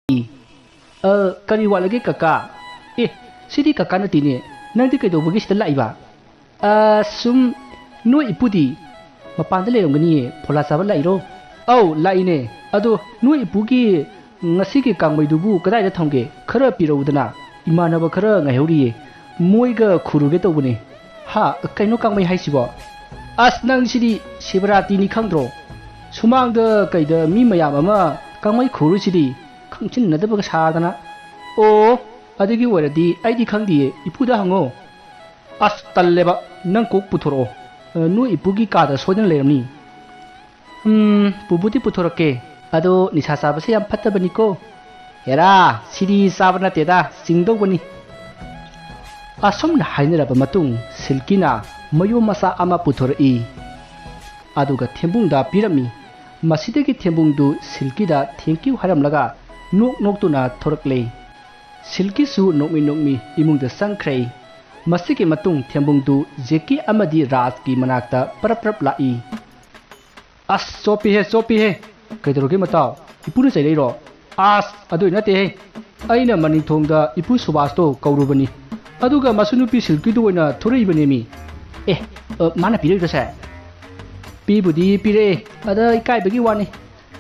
ꯑ, ꯀꯔꯤ ꯋꯥꯠꯂꯒꯦ ꯀꯀꯥ? ꯑꯦ, ꯁꯤꯗꯤ ꯀꯀꯥ ꯅꯠꯇꯦꯅꯦ꯫ ꯅꯪꯗꯤ ꯀꯩꯗꯧꯕꯒꯤ ꯁꯤꯗ ꯂꯥꯛꯏꯕ? ꯑ, ꯁꯨꯝ ꯅꯣꯏ ꯏꯄꯨꯗꯤ ꯃꯄꯥꯟꯗ ꯂꯩꯔꯝꯒꯅꯤꯌꯦ, ꯐꯣꯂꯥ ꯆꯥꯕ ꯂꯥꯛꯏꯔꯣ? ꯑꯧ, ꯂꯥꯛꯏꯅꯦ꯫ ꯑꯗꯣ ꯅꯣꯏ ꯏꯄꯨꯒꯤ ꯉꯁꯤꯒꯤ ꯀꯥꯡꯃꯩꯗꯨꯕꯨ ꯀꯗꯥꯏꯗ ꯊꯝꯒꯦ? ꯈꯔ ꯄꯤꯔꯛꯎꯗꯅ꯫ ꯏꯃꯥꯟꯅꯕ ꯈꯔ ꯉꯥꯏꯍꯧꯔꯤꯌꯦ, ꯃꯣꯏꯒ ꯈꯨꯔꯨꯒꯦ ꯇꯧꯕꯅꯦ꯫ ꯍꯥ? ꯀꯩꯅꯣ ꯀꯥꯡꯃꯩ ꯍꯥꯏꯁꯤꯕꯣ? ꯑꯁ, ꯅꯪꯁꯤꯗꯤ ꯁꯤꯕꯔꯥꯇꯤꯅꯤ ꯈꯪꯗ꯭ꯔꯣ? ꯁꯨꯃꯥꯡꯗ ꯀꯩꯗ ꯃꯤ ꯃꯌꯥꯝ ꯑꯃ ꯀꯥꯡꯃꯩ ꯈꯨꯔꯨꯁꯤꯗꯤ ꯈꯪꯆꯤꯟꯅꯗꯕꯒ ꯁꯥꯗꯅ꯫ ꯑꯣ, ꯑꯗꯨꯒꯤ ꯑꯣꯏꯔꯗꯤ ꯑꯩꯗꯤ ꯈꯪꯗꯤꯌꯦ, ꯏꯄꯨꯗ ꯍꯪꯉꯣ꯫ ꯑꯁ, ꯇꯜꯂꯦꯕ, ꯅꯪ ꯀꯣꯛ ꯄꯨꯊꯣꯔꯛꯑꯣ꯫ ꯑ, ꯅꯣꯏ ꯏꯄꯨꯒꯤ ꯀꯥꯗ ꯁꯣꯏꯗꯅ ꯂꯩꯔꯝꯅꯤ꯫ ꯎꯝ, ꯄꯨꯕꯨꯗꯤ ꯄꯨꯊꯣꯔꯛꯀꯦ꯫ ꯑꯗꯣ ꯅꯤꯁꯥ ꯆꯥꯕꯁꯦ ꯌꯥꯝ ꯐꯠꯇꯕꯅꯤꯀꯣ꯫ ꯍꯦꯔꯥ, ꯁꯤꯗꯤ ꯆꯥꯕ ꯅꯠꯇꯦꯗ, ꯆꯤꯡꯗꯧꯕꯅꯤ꯫ ꯑꯁꯨꯝꯅ ꯍꯥꯏꯅꯔꯕ ꯃꯇꯨꯡ ꯁꯤꯜꯀꯤꯅ ꯃꯌꯣꯝ ꯃꯆꯥ ꯑꯃ ꯄꯨꯊꯣꯔꯛꯏ꯫ ꯑꯗꯨꯒ ꯊꯦꯝꯕꯨꯡꯗ ꯄꯤꯔꯝꯃꯤ꯫ ꯃꯁꯤꯗꯒꯤ ꯊꯦꯝꯕꯨꯡꯗꯨ ꯁꯤꯜꯀꯤꯗ "Thank you" ꯍꯥꯏꯔꯝꯂꯒ ꯅꯣꯛ ꯅꯣꯛꯇꯨꯅ ꯊꯣꯔꯛꯂꯦ꯫ ꯁꯤꯜꯀꯤꯁꯨ ꯅꯣꯛꯃꯤ ꯅꯣꯛꯃꯤ ꯏꯃꯨꯡꯗ ꯆꯪꯈ꯭ꯔꯦ꯫ ꯃꯁꯤꯒꯤ ꯃꯇꯨꯡ ꯊꯦꯝꯕꯨꯡꯗꯨ ꯖꯦꯀꯤ ꯑꯃꯗꯤ ꯔꯥꯖꯀꯤ ꯃꯅꯥꯛꯇ ꯄꯔꯞ ꯄꯔꯞ ꯂꯥꯛꯏ꯫ "ꯑꯁ, ꯆꯣꯞꯄꯤꯍꯦ, ꯆꯣꯞꯄꯤꯍꯦ!" "ꯀꯩꯗꯧꯔꯒꯦ ꯃꯇꯥꯎ? ꯏꯄꯨꯅ ꯆꯩꯔꯛꯏꯔꯣ?" "ꯑꯁ, ꯑꯗꯨꯏ ꯅꯠꯇꯦꯍꯦ꯫ ꯑꯩꯅ ꯃꯅꯤꯡꯊꯣꯡꯗ ꯏꯄꯨ ꯁꯨꯕꯥꯁꯇꯣ ꯀꯧꯔꯨꯕꯅꯤ꯫ ꯑꯗꯨꯒ ꯃꯁꯨ ꯅꯨꯄꯤ ꯁꯤꯜꯀꯤꯗꯨ ꯑꯣꯏꯅ ꯊꯣꯔꯛꯏꯕꯅꯦꯃꯤ꯫" "ꯑꯦ, ꯑ, ꯃꯥꯅ ꯄꯤꯔꯛꯏꯔꯣ ꯁꯦ?" "ꯄꯤꯕꯨꯗꯤ ꯄꯤꯔꯛꯑꯦ, ꯑꯗ ꯏꯀꯥꯏꯕꯒꯤ ꯋꯥꯅꯤ꯫"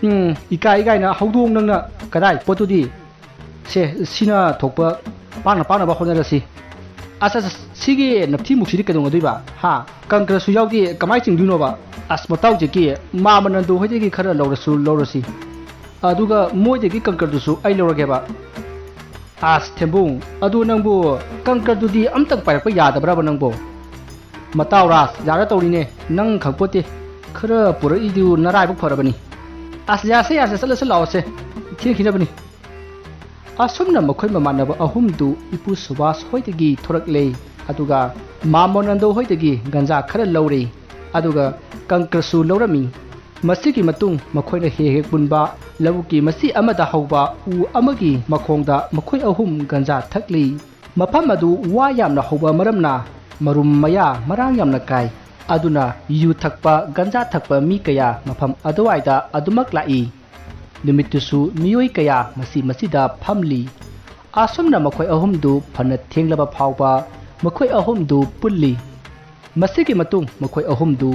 "ꯎꯝ, ꯏꯀꯥꯏ ꯏꯀꯥꯏꯅ ꯍꯧꯗꯣꯡ ꯅꯪꯅ ꯀꯗꯥꯏ ꯄꯣꯠꯇꯨꯗꯤ?" "ꯁꯦ, ꯁꯤꯅ ꯊꯣꯛꯄ ꯄꯥꯡꯅ ꯄꯥꯡꯅꯕ ꯍꯣꯠꯅꯔꯁꯤ꯫" "ꯑꯁ, ꯑꯁ, ꯑꯁ, ꯁꯤꯒꯤ ꯅꯞꯊꯤꯃꯨꯛꯁꯤꯗꯤ ꯀꯩꯗꯧꯅꯗꯣꯏꯕ? ꯍꯥ? ꯀꯪꯀ꯭ꯔꯁꯨ ꯌꯥꯎꯗꯦ, ꯀꯃꯥꯏ ꯆꯤꯡꯗꯣꯏꯅꯣꯕ?" "ꯑꯁ, ꯃꯇꯥꯎ ꯖꯦꯀꯤ, ꯃꯥꯃ ꯅꯟꯗꯨ ꯍꯣꯏꯗꯒꯤ ꯈꯔ ꯂꯧꯔꯁꯨ ꯂꯧꯔꯁꯤ꯫ ꯑꯗꯨꯒ ꯃꯣꯏꯗꯒꯤ ꯀꯪꯀ꯭ꯔꯗꯨꯁꯨ ꯑꯩ ꯂꯧꯔꯒꯦꯕ꯫" "ꯑꯁ, ꯊꯦꯝꯕꯨꯡ, ꯑꯗꯨ ꯅꯪꯕꯨ ꯀꯪꯀ꯭ꯔꯗꯨꯗꯤ ꯑꯝꯇꯪ ꯄꯥꯏꯔꯛꯄ ꯌꯥꯗꯕ꯭ꯔꯕ ꯅꯪꯕꯣ?" "ꯃꯇꯥꯎ ꯔꯥꯖ, ꯌꯥꯔ ꯇꯧꯔꯤꯅꯦ, ꯅꯪ ꯈꯪꯄꯣꯠꯇꯦ꯫ ꯈꯔ ꯄꯨꯔꯛꯏꯗꯨ ꯅꯔꯥꯏꯕꯛ ꯐꯔꯕꯅꯤ꯫" "ꯑꯁ, ꯌꯥꯁꯦ, ꯌꯥꯁꯦ, ꯆꯠꯂꯁꯤ ꯂꯥꯛꯑꯣꯁꯦ, ꯊꯦꯡꯈꯤꯅꯕꯅꯤ꯫" ꯑꯁꯨꯝꯅ ꯃꯈꯣꯏ ꯃꯃꯥꯟꯅꯕ ꯑꯍꯨꯝꯗꯨ ꯏꯄꯨ ꯁꯨꯕꯥꯁ ꯍꯣꯏꯗꯒꯤ ꯊꯣꯔꯛꯂꯦ, ꯑꯗꯨꯒ ꯃꯥꯃꯣ ꯅꯟꯗꯣ ꯍꯣꯏꯗꯒꯤ ꯒꯟꯖꯥ ꯈꯔ ꯂꯧꯔꯦ, ꯑꯗꯨꯒ ꯀꯪꯀ꯭ꯔꯁꯨ ꯂꯧꯔꯝꯃꯤ꯫ ꯃꯁꯤꯒꯤ ꯃꯇꯨꯡ ꯃꯈꯣꯏꯅ ꯍꯦꯛ ꯍꯦꯛ ꯄꯨꯟꯕ ꯂꯧꯕꯨꯛꯀꯤ ꯃꯆꯤ ꯑꯃꯗ ꯍꯧꯕ ꯎ ꯑꯃꯒꯤ ꯃꯈꯣꯡꯗ ꯃꯈꯣꯏ ꯑꯍꯨꯝ ꯒꯟꯖꯥ ꯊꯛꯂꯤ꯫ ꯃꯐꯝ ꯑꯗꯨ ꯋꯥ ꯌꯥꯝꯅ ꯍꯧꯕ ꯃꯔꯝꯅ ꯃꯔꯨꯝ ꯃꯌꯥ ꯃꯔꯥꯡ ꯌꯥꯝꯅ ꯀꯥꯏ꯫ ꯑꯗꯨꯅ ꯌꯨ ꯊꯛꯄ, ꯒꯟꯖꯥ ꯊꯛꯄ ꯃꯤ ꯀꯌꯥ ꯃꯐꯝ ꯑꯗꯨꯋꯥꯏꯗ ꯑꯗꯨꯃꯛ ꯂꯥꯛꯏ꯫ ꯅꯨꯃꯤꯠꯇꯨꯁꯨ ꯃꯤꯑꯣꯏ ꯀꯌꯥ ꯃꯁꯤ ꯃꯁꯤꯗ ꯐꯝꯂꯤ꯫ ꯑꯁꯨꯝꯅ ꯃꯈꯣꯏ ꯑꯍꯨꯝꯗꯨ ꯐꯅ ꯊꯦꯡꯂꯕ ꯐꯥꯎꯕ ꯃꯈꯣꯏ ꯑꯍꯨꯝꯗꯨ ꯄꯨꯜꯂꯤ꯫ ꯃꯁꯤꯒꯤ ꯃꯇꯨꯡ ꯃꯈꯣꯏ ꯑꯍꯨꯝꯗꯨ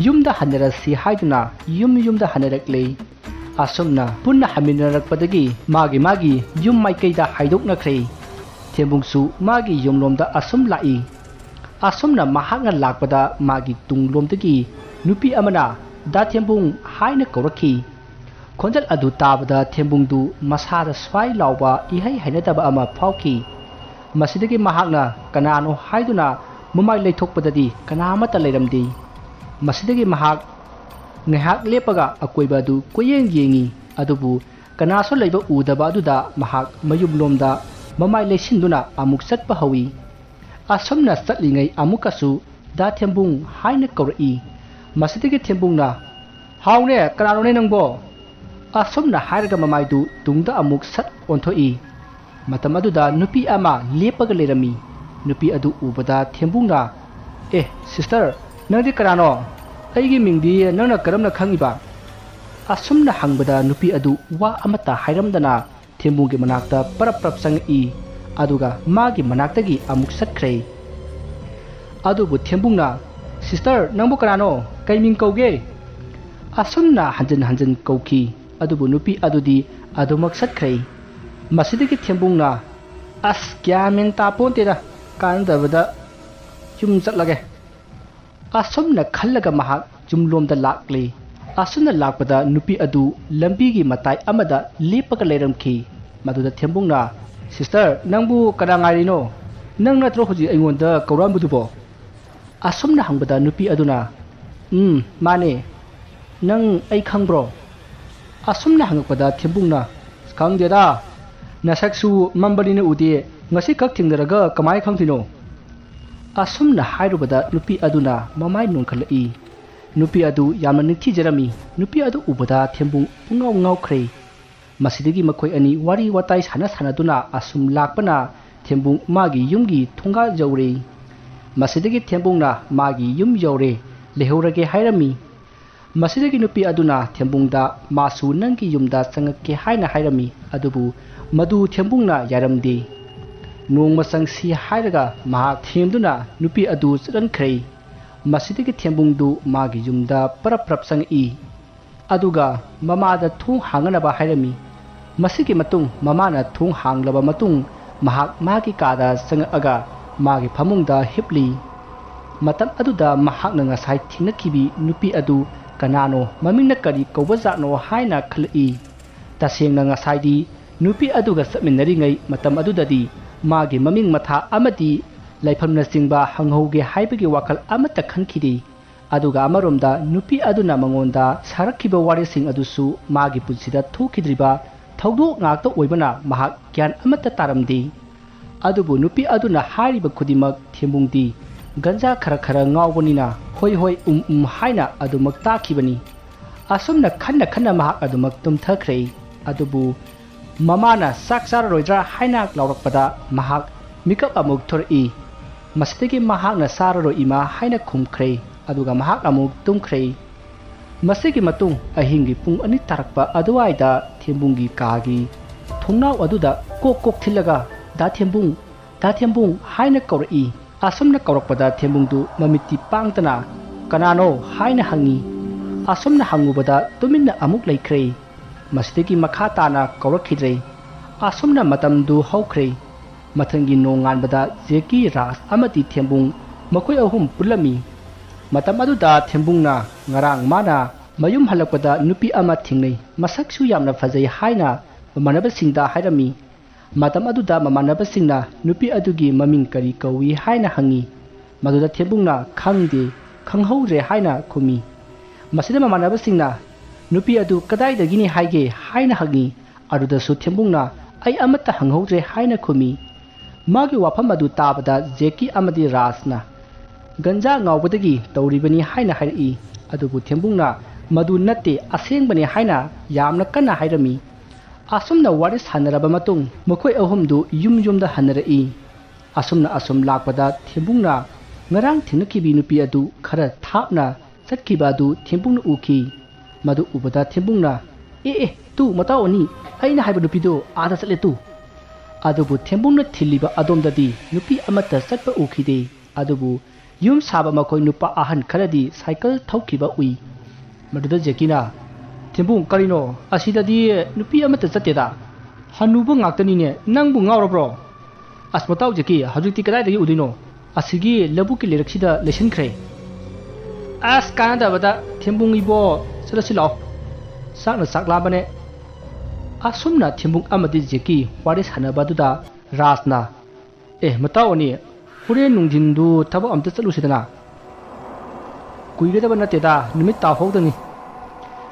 ꯌꯨꯝꯗ ꯍꯟꯅꯔꯁꯤ ꯍꯥꯏꯗꯨꯅ ꯌꯨꯝ ꯌꯨꯝꯗ ꯍꯟꯅꯔꯛꯂꯦ꯫ ꯑꯁꯨꯝꯅ ꯄꯨꯟꯅ ꯍꯟꯃꯤꯟꯅꯔꯛꯄꯗꯒꯤ ꯃꯥꯒꯤ ꯃꯥꯒꯤ ꯌꯨꯝ ꯃꯥꯏꯀꯩꯗ ꯍꯥꯏꯗꯣꯛꯅꯈ꯭ꯔꯦ꯫ ꯊꯦꯝꯕꯨꯡꯁꯨ ꯃꯥꯒꯤ ꯌꯨꯝꯂꯣꯝꯗ ꯑꯁꯨꯝ ꯂꯥꯛꯏ꯫ ꯑꯁꯨꯝꯅ ꯃꯍꯥꯛꯅ ꯂꯥꯛꯄꯗ ꯃꯥꯒꯤ ꯇꯨꯡꯂꯣꯝꯗꯒꯤ ꯅꯨꯄꯤ ꯑꯃꯅ "ꯗꯥ ꯊꯦꯝꯕꯨꯡ" ꯍꯥꯏꯅ ꯀꯧꯔꯛꯈꯤ꯫ ꯈꯣꯟꯖꯦꯜ ꯑꯗꯨ ꯇꯥꯕꯗ ꯊꯦꯝꯕꯨꯡꯗꯨ ꯃꯁꯥꯗ ꯁ꯭ꯋꯥꯏ ꯂꯥꯎꯕ ꯏꯍꯩ ꯍꯩꯅꯗꯕ ꯑꯃ ꯐꯥꯎꯈꯤ꯫ ꯃꯁꯤꯗꯒꯤ ꯃꯍꯥꯛꯅ ꯀꯅꯥꯅꯣ ꯍꯥꯏꯗꯨꯅ ꯃꯃꯥꯏ ꯂꯩꯊꯣꯛꯄꯗꯗꯤ ꯀꯅꯥ ꯑꯃꯠꯇ ꯂꯩꯔꯝꯗꯦ꯫ ꯃꯁꯤꯗꯒꯤ ꯃꯍꯥꯛ ꯉꯥꯏꯍꯥꯛ ꯂꯦꯞꯄꯒ ꯑꯀꯣꯏꯕ ꯑꯗꯨ ꯀꯣꯏꯌꯦꯡ ꯌꯦꯡꯉꯤ, ꯑꯗꯨꯕꯨ ꯀꯅꯥꯁꯨ ꯂꯩꯕ ꯎꯗꯕ ꯑꯗꯨꯗ ꯃꯍꯥꯛ ꯃꯌꯨꯝꯂꯣꯝꯗ ꯃꯃꯥꯏ ꯂꯩꯁꯤꯟꯗꯨꯅ ꯑꯃꯨꯛ ꯆꯠꯄ ꯍꯧꯏ꯫ ꯑꯁꯨꯝꯅ ꯆꯠꯂꯤꯉꯩ ꯑꯃꯨꯛꯀꯁꯨ "ꯗꯥ ꯊꯦꯝꯕꯨꯡ" ꯍꯥꯏꯅ ꯀꯧꯔꯛꯏ꯫ ꯃꯁꯤꯗꯒꯤ ꯊꯦꯝꯕꯨꯡꯅ "ꯍꯥꯎꯅꯦ, ꯀꯅꯥꯅꯣꯅꯦ ꯅꯪꯕꯣ?" ꯑꯁꯨꯝꯅ ꯍꯥꯏꯔꯒ ꯃꯃꯥꯏꯗꯨ ꯇꯨꯡꯗ ꯑꯃꯨꯛ ꯁꯠ ꯑꯣꯟꯊꯣꯛꯏ꯫ ꯃꯇꯝ ꯑꯗꯨꯗ ꯅꯨꯄꯤ ꯑꯃ ꯂꯦꯞꯄꯒ ꯂꯩꯔꯝꯃꯤ꯫ ꯅꯨꯄꯤ ꯑꯗꯨ ꯎꯕꯗ ꯊꯦꯝꯕꯨꯡꯅ "ꯑꯦ, ꯁꯤꯁꯇꯔ, ꯅꯪꯗꯤ ꯀꯅꯥꯅꯣ? ꯑꯩꯒꯤ ꯃꯤꯡꯗꯤ ꯅꯪꯅ ꯀꯔꯝꯅ ꯈꯪꯉꯤꯕ?" ꯑꯁꯨꯝꯅ ꯍꯪꯕꯗ ꯅꯨꯄꯤ ꯑꯗꯨ ꯋꯥ ꯑꯃꯠꯇ ꯍꯥꯏꯔꯝꯗꯅ ꯊꯦꯝꯕꯨꯡꯒꯤ ꯃꯅꯥꯛꯇ ꯄꯔꯞ ꯄꯔꯞ ꯆꯪꯉꯛꯏ꯫ ꯑꯗꯨꯒ ꯃꯥꯒꯤ ꯃꯅꯥꯛꯇꯒꯤ ꯑꯃꯨꯛ ꯆꯠꯈ꯭ꯔꯦ꯫ ꯑꯗꯨꯕꯨ ꯊꯦꯝꯕꯨꯡꯅ "ꯁꯤꯁꯇꯔ, ꯅꯪꯕꯨ ꯀꯅꯥꯅꯣ? ꯀꯩ ꯃꯤꯡ ꯀꯧꯒꯦ?" ꯑꯁꯨꯝꯅ ꯍꯟꯖꯤꯟ ꯍꯟꯖꯤꯟ ꯀꯧꯈꯤ꯫ ꯑꯗꯨꯕꯨ ꯅꯨꯄꯤ ꯑꯗꯨꯗꯤ ꯑꯗꯨꯃꯛ ꯆꯠꯈ꯭ꯔꯦ꯫ ꯃꯁꯤꯗꯒꯤ ꯊꯦꯝꯕꯨꯡꯅ "ꯑꯁ, ꯒ꯭ꯌꯥꯟ ꯃꯦꯟ ꯇꯥꯄꯣꯟꯇꯦꯗ, ꯀꯥꯟꯅꯗꯕꯗ ꯌꯨꯝ ꯆꯠꯂꯒꯦ" ꯑꯁꯨꯝꯅ ꯈꯜꯂꯒ ꯃꯍꯥꯛ ꯌꯨꯝꯂꯣꯝꯗ ꯂꯥꯛꯂꯦ꯫ ꯑꯁꯨꯝꯅ ꯂꯥꯛꯄꯗ ꯅꯨꯄꯤ ꯑꯗꯨ ꯂꯝꯕꯤꯒꯤ ꯃꯇꯥꯏ ꯑꯃꯗ ꯂꯦꯞꯄꯒ ꯂꯩꯔꯝꯈꯤ꯫ ꯃꯗꯨꯗ ꯊꯦꯝꯕꯨꯡꯅ "ꯁꯤꯁꯇꯔ, ꯅꯪꯕꯨ ꯀꯅꯥ ꯉꯥꯏꯔꯤꯅꯣ? ꯅꯪ ꯅꯠꯇ꯭ꯔꯣ ꯍꯧꯖꯤꯛ ꯑꯩꯉꯣꯟꯗ ꯀꯧꯔꯛꯑꯝꯕꯗꯨꯕꯣ?" ꯑꯁꯨꯝꯅ ꯍꯪꯕꯗ ꯅꯨꯄꯤ ꯑꯗꯨꯅ "ꯎꯝ, ꯃꯥꯅꯦ꯫ ꯅꯪ ꯑꯩ ꯈꯪꯕ꯭ꯔꯣ?" ꯑꯁꯨꯝꯅ ꯍꯪꯉꯛꯄꯗ ꯊꯦꯝꯕꯨꯡꯅ "ꯈꯪꯗꯦꯗ, ꯅꯁꯛꯁꯨ ꯃꯝꯕꯅꯤꯅ ꯎꯗꯦ, ꯉꯁꯤ ꯈꯛ ꯊꯦꯡꯅꯔꯒ ꯀꯃꯥꯏꯅ ꯈꯪꯗꯣꯏꯅꯣ?" ꯑꯁꯨꯝꯅ ꯍꯥꯏꯔꯨꯕꯗ ꯅꯨꯄꯤ ꯑꯗꯨꯅ ꯃꯃꯥꯏ ꯅꯣꯟꯈꯠꯂꯛꯏ꯫ ꯅꯨꯄꯤ ꯑꯗꯨ ꯌꯥꯝꯅ ꯅꯤꯡꯊꯤꯖꯔꯝꯃꯤ꯫ ꯅꯨꯄꯤ ꯑꯗꯨ ꯎꯕꯗ ꯊꯦꯝꯕꯨꯡ ꯄꯨꯡꯉꯥꯎ ꯉꯥꯎꯈ꯭ꯔꯦ꯫ ꯃꯁꯤꯗꯒꯤ ꯃꯈꯣꯏ ꯑꯅꯤ ꯋꯥꯔꯤ ꯋꯥꯇꯥꯏ ꯁꯥꯟꯅ ꯁꯥꯟꯅꯗꯨꯅ ꯑꯁꯨꯝ ꯂꯥꯛꯄꯅ ꯊꯦꯝꯕꯨꯡ ꯃꯥꯒꯤ ꯌꯨꯝꯒꯤ ꯊꯣꯡꯒꯥꯜ ꯌꯧꯔꯦ꯫ ꯃꯁꯤꯗꯒꯤ ꯊꯦꯝꯕꯨꯡꯅ ꯃꯥꯒꯤ ꯌꯨꯝ ꯌꯧꯔꯦ, ꯂꯩꯍꯧꯔꯒꯦ ꯍꯥꯏꯔꯝꯃꯤ꯫ ꯃꯁꯤꯗꯒꯤ ꯅꯨꯄꯤ ꯑꯗꯨꯅ ꯊꯦꯝꯕꯨꯡꯗ ꯃꯥꯁꯨ ꯅꯪꯒꯤ ꯌꯨꯝꯗ ꯆꯪꯉꯛꯀꯦ ꯍꯥꯏꯅ ꯍꯥꯏꯔꯝꯃꯤ, ꯑꯗꯨꯕꯨ ꯃꯗꯨ ꯊꯦꯝꯕꯨꯡꯅ ꯌꯥꯔꯝꯗꯦ꯫ ꯅꯣꯡꯃ ꯆꯪꯁꯤ ꯍꯥꯏꯔꯒ ꯃꯍꯥꯛ ꯊꯦꯝꯗꯨꯅ ꯅꯨꯄꯤ ꯑꯗꯨ ꯆꯠꯍꯟꯈ꯭ꯔꯦ꯫ ꯃꯁꯤꯗꯒꯤ ꯊꯦꯝꯕꯨꯡꯗꯨ ꯃꯥꯒꯤ ꯌꯨꯝꯗ ꯄꯔꯞ ꯄꯔꯞ ꯆꯪꯉꯛꯏ꯫ ꯑꯗꯨꯒ ꯃꯃꯥꯗ ꯊꯣꯡ ꯍꯥꯡꯅꯅꯕ ꯍꯥꯏꯔꯝꯃꯤ꯫ ꯃꯁꯤꯒꯤ ꯃꯇꯨꯡ ꯃꯃꯥꯅ ꯊꯣꯡ ꯍꯥꯡꯂꯕ ꯃꯇꯨꯡ ꯃꯍꯥꯛ ꯃꯥꯒꯤ ꯀꯥꯗ ꯆꯪꯉꯛꯑꯒ ꯃꯥꯒꯤ ꯐꯃꯨꯡꯗ ꯍꯤꯞꯂꯤ꯫ ꯃꯇꯝ ꯑꯗꯨꯗ ꯃꯍꯥꯛꯅ ꯉꯁꯥꯏ ꯊꯦꯡꯅꯈꯤꯕꯤ ꯅꯨꯄꯤ ꯑꯗꯨ ꯀꯅꯥꯅꯣ, ꯃꯃꯤꯡꯅ ꯀꯔꯤ ꯀꯧꯕꯖꯥꯠꯅꯣ ꯍꯥꯏꯅ ꯈꯜꯂꯛꯏ꯫ ꯇꯁꯦꯡꯅ ꯉꯁꯥꯏꯗꯤ ꯅꯨꯄꯤ ꯑꯗꯨꯒ ꯆꯠꯃꯤꯟꯅꯔꯤꯉꯩ ꯃꯇꯝ ꯑꯗꯨꯗꯗꯤ ꯃꯥꯒꯤ ꯃꯃꯤꯡ ꯃꯊꯥ ꯑꯃꯗꯤ ꯂꯩꯐꯝꯅꯆꯤꯡꯕ ꯍꯪꯍꯧꯒꯦ ꯍꯥꯏꯕꯒꯤ ꯋꯥꯈꯜ ꯑꯃꯠꯇ ꯈꯟꯈꯤꯗꯦ꯫ ꯑꯗꯨꯒ ꯑꯃꯔꯣꯝꯗ ꯅꯨꯄꯤ ꯑꯗꯨꯅ ꯃꯉꯣꯟꯗ ꯁꯥꯔꯛꯈꯤꯕ ꯋꯥꯔꯤꯁꯤꯡ ꯑꯗꯨꯁꯨ ꯃꯥꯒꯤ ꯄꯨꯟꯁꯤꯗ ꯊꯣꯛꯈꯤꯗ꯭ꯔꯤꯕ ꯊꯧꯗꯣꯛ ꯉꯥꯛꯇ ꯑꯣꯏꯕꯅ ꯃꯍꯥꯛ ꯒ꯭ꯌꯥꯟ ꯑꯃꯠꯇ ꯇꯥꯔꯝꯗꯦ꯫ ꯑꯗꯨꯕꯨ ꯅꯨꯄꯤ ꯑꯗꯨꯅ ꯍꯥꯏꯔꯤꯕ ꯈꯨꯗꯤꯡꯃꯛ ꯊꯦꯝꯕꯨꯡꯗꯤ ꯒꯟꯖꯥ ꯈꯔ ꯈꯔ ꯉꯥꯎꯕꯅꯤꯅ ꯍꯣꯏ ꯍꯣꯏ ꯎꯝ ꯎꯝ ꯍꯥꯏꯅ ꯑꯗꯨꯃꯛ ꯇꯥꯈꯤꯕꯅꯤ꯫ ꯑꯁꯨꯝꯅ ꯈꯟꯅ ꯈꯟꯅ ꯃꯍꯥꯛ ꯑꯗꯨꯃꯛ ꯇꯨꯝꯊꯈ꯭ꯔꯦ꯫ ꯑꯗꯨꯕꯨ ꯃꯃꯥꯅ ꯆꯥꯛ ꯆꯥꯔꯔꯣꯏꯗ꯭ꯔꯥ ꯍꯥꯏꯅ ꯂꯥꯎꯔꯛꯄꯗ ꯃꯍꯥꯛ ꯃꯤꯀꯞ ꯑꯃꯨꯛ ꯊꯣꯔꯛꯏ꯫ ꯃꯁꯤꯗꯒꯤ ꯃꯍꯥꯛꯅ ꯆꯥꯔꯔꯣꯏ ꯏꯃꯥ ꯍꯥꯏꯅ ꯈꯨꯝꯈ꯭ꯔꯦ꯫ ꯑꯗꯨꯒ ꯃꯍꯥꯛ ꯑꯃꯨꯛ ꯇꯨꯝꯈ꯭ꯔꯦ꯫ ꯃꯁꯤꯒꯤ ꯃꯇꯨꯡ ꯑꯍꯤꯡꯒꯤ ꯄꯨꯡ ꯑꯅꯤ ꯇꯥꯔꯛꯄ ꯑꯗꯨꯋꯥꯏꯗ ꯊꯦꯝꯕꯨꯡꯒꯤ ꯀꯥꯒꯤ ꯊꯣꯡꯅꯥꯎ ꯑꯗꯨꯗ ꯀꯣꯛ ꯀꯣꯛ ꯊꯤꯜꯂꯒ "ꯗꯥ ꯊꯦꯝꯕꯨꯡ, ꯗꯥ ꯊꯦꯝꯕꯨꯡ" ꯍꯥꯏꯅ ꯀꯧꯔꯛꯏ꯫ ꯑꯁꯨꯝꯅ ꯀꯧꯔꯛꯄꯗ ꯊꯦꯝꯕꯨꯡꯗꯨ ꯃꯃꯤꯠꯇꯤ ꯄꯥꯡꯗꯅ "ꯀꯅꯥꯅꯣ?" ꯍꯥꯏꯅ ꯍꯪꯉꯤ꯫ ꯑꯁꯨꯝꯅ ꯍꯪꯉꯨꯕꯗ ꯇꯨꯃꯤꯟꯅ ꯑꯃꯨꯛ ꯂꯩꯈ꯭ꯔꯦ꯫ ꯃꯁꯤꯗꯒꯤ ꯃꯈꯥ ꯇꯥꯅ ꯀꯧꯔꯛꯈꯤꯗ꯭ꯔꯦ꯫ ꯑꯁꯨꯝꯅ ꯃꯇꯝꯗꯨ ꯍꯧꯈ꯭ꯔꯦ꯫ ꯃꯊꯪꯒꯤ ꯅꯣꯡꯉꯥꯟꯕꯗ ꯖꯦꯀꯤ, ꯔꯥꯖ ꯑꯃꯗꯤ ꯊꯦꯝꯕꯨꯡ ꯃꯈꯣꯏ ꯑꯍꯨꯝ ꯄꯨꯜꯂꯝꯃꯤ꯫ ꯃꯇꯝ ꯑꯗꯨꯗ ꯊꯦꯝꯕꯨꯡꯅ ꯉꯔꯥꯡ ꯃꯥꯅ ꯃꯌꯨꯝ ꯍꯜꯂꯛꯄꯗ ꯅꯨꯄꯤ ꯑꯃ ꯊꯦꯡꯅꯩ, ꯃꯁꯛꯁꯨ ꯌꯥꯝꯅ ꯐꯖꯩ ꯍꯥꯏꯅ ꯃꯃꯥꯟꯅꯕꯁꯤꯡꯗ ꯍꯥꯏꯔꯝꯃꯤ꯫ ꯃꯇꯝ ꯑꯗꯨꯗ ꯃꯃꯥꯟꯅꯕꯁꯤꯡꯅ ꯅꯨꯄꯤ ꯑꯗꯨꯒꯤ ꯃꯃꯤꯡ ꯀꯔꯤ ꯀꯧꯏ ꯍꯥꯏꯅ ꯍꯪꯉꯤ꯫ ꯃꯗꯨꯗ ꯊꯦꯝꯕꯨꯡꯅ "ꯈꯪꯗꯦ, ꯈꯪꯍꯧꯗ꯭ꯔꯦ" ꯍꯥꯏꯅ ꯈꯨꯝꯃꯤ꯫ ꯃꯁꯤꯗ ꯃꯃꯥꯟꯅꯕꯁꯤꯡꯅ "ꯅꯨꯄꯤ ꯑꯗꯨ ꯀꯗꯥꯏꯗꯒꯤꯅꯤ ꯍꯥꯏꯒꯦ?" ꯍꯥꯏꯅ ꯍꯪꯉꯤ꯫ ꯑꯗꯨꯗꯁꯨ ꯊꯦꯝꯕꯨꯡꯅ "ꯑꯩ ꯑꯃꯠꯇ ꯍꯪꯍꯧꯗ꯭ꯔꯦ" ꯍꯥꯏꯅ ꯈꯨꯝꯃꯤ꯫ ꯃꯥꯒꯤ ꯋꯥꯐꯝ ꯑꯗꯨ ꯇꯥꯕꯗ ꯖꯦꯀꯤ ꯑꯃꯗꯤ ꯔꯥꯖꯅ "ꯒꯟꯖꯥ ꯉꯥꯎꯕꯗꯒꯤ ꯇꯧꯔꯤꯕꯅꯤ" ꯍꯥꯏꯅ ꯍꯥꯏꯔꯛꯏ꯫ ꯑꯗꯨꯕꯨ ꯊꯦꯝꯕꯨꯡꯅ "ꯃꯗꯨ ꯅꯠꯇꯦ, ꯑꯁꯦꯡꯕꯅꯤ" ꯍꯥꯏꯅ ꯌꯥꯝꯅ ꯀꯟꯅ ꯍꯥꯏꯔꯝꯃꯤ꯫ ꯑꯁꯨꯝꯅ ꯋꯥꯔꯤ ꯁꯥꯟꯅꯔꯕ ꯃꯇꯨꯡ ꯃꯈꯣꯏ ꯑꯍꯨꯝꯗꯨ ꯌꯨꯝ ꯌꯨꯝꯗ ꯍꯟꯅꯔꯛꯏ꯫ ꯑꯁꯨꯝꯅ ꯑꯁꯨꯝ ꯂꯥꯛꯄꯗ ꯊꯦꯝꯕꯨꯡꯅ ꯉꯔꯥꯡ ꯊꯦꯡꯅꯈꯤꯕꯤ ꯅꯨꯄꯤ ꯑꯗꯨ ꯈꯔ ꯊꯥꯞꯅ ꯆꯠꯈꯤꯕ ꯑꯗꯨ ꯊꯦꯝꯕꯨꯡꯅ ꯎꯈꯤ꯫ ꯃꯗꯨ ꯎꯕꯗ ꯊꯦꯝꯕꯨꯡꯅ, "ꯑꯦ, ꯑꯦ, ꯇꯨ, ꯃꯇꯥꯎ ꯑꯅꯤ, ꯑꯩꯅ ꯍꯥꯏꯕ ꯅꯨꯄꯤꯗꯨ ꯑꯥꯗ ꯆꯠꯂꯦ ꯇꯨ!" ꯑꯗꯨꯕꯨ ꯊꯦꯝꯕꯨꯡꯅ ꯊꯤꯜꯂꯤꯕ ꯑꯗꯣꯝꯗꯗꯤ ꯅꯨꯄꯤ ꯑꯃꯠꯇ ꯆꯠꯄ ꯎꯈꯤꯗꯦ꯫ ꯑꯗꯨꯕꯨ ꯌꯨꯝ ꯁꯥꯕ ꯃꯈꯣꯏ ꯅꯨꯄꯥ ꯑꯍꯟ ꯈꯔꯗꯤ ꯁꯥꯏꯀꯜ ꯊꯧꯈꯤꯕ ꯎꯏ꯫ ꯃꯗꯨꯗ ꯖꯦꯀꯤꯅ, "ꯊꯦꯝꯕꯨꯡ, ꯀꯔꯤꯅꯣ? ꯑꯁꯤꯗꯗꯤ ꯅꯨꯄꯤ ꯑꯃꯠꯇ ꯆꯠꯇꯦꯗ꯫ ꯍꯅꯨꯕ ꯉꯥꯛꯇꯅꯤꯅꯦ, ꯅꯪꯕꯨ ꯉꯥꯎꯔꯕ꯭ꯔꯣ?" "ꯑꯁ, ꯃꯇꯥꯎ ꯖꯦꯀꯤ, ꯍꯧꯖꯤꯛꯇꯤ ꯀꯗꯥꯏꯗꯒꯤ ꯎꯗꯣꯏꯅꯣ? ꯑꯁꯤꯒꯤ ꯂꯧꯕꯨꯛꯀꯤ ꯂꯩꯔꯛꯁꯤꯗ ꯂꯩꯁꯤꯟꯈ꯭ꯔꯦ꯫" "ꯑꯁ, ꯀꯥꯟꯅꯗꯕꯗ, ꯊꯦꯝꯕꯨꯡ ꯏꯕꯣ, ꯆꯠꯂꯁꯤ ꯂꯥꯛꯑꯣ꯫ ꯆꯥꯛꯅ ꯆꯥꯛ ꯂꯥꯝꯕꯅꯦ꯫" ꯑꯁꯨꯝꯅ ꯊꯦꯝꯕꯨꯡ ꯑꯃꯗꯤ ꯖꯦꯀꯤ ꯋꯥꯔꯤ ꯁꯥꯟꯅꯕ ꯑꯗꯨꯗ ꯔꯥꯖꯅ, "ꯑꯦ, ꯃꯇꯥꯎ ꯑꯅꯤ, ꯍꯣꯔꯦꯟ ꯅꯨꯡꯊꯤꯟꯗꯨ ꯊꯕꯛ ꯑꯝꯇ ꯆꯠꯂꯨꯁꯤꯗꯅ꯫ ꯀꯨꯏꯒꯗꯕ ꯅꯠꯇꯦꯗ, ꯅꯨꯃꯤꯠ ꯇꯥꯍꯧꯗꯅꯤ꯫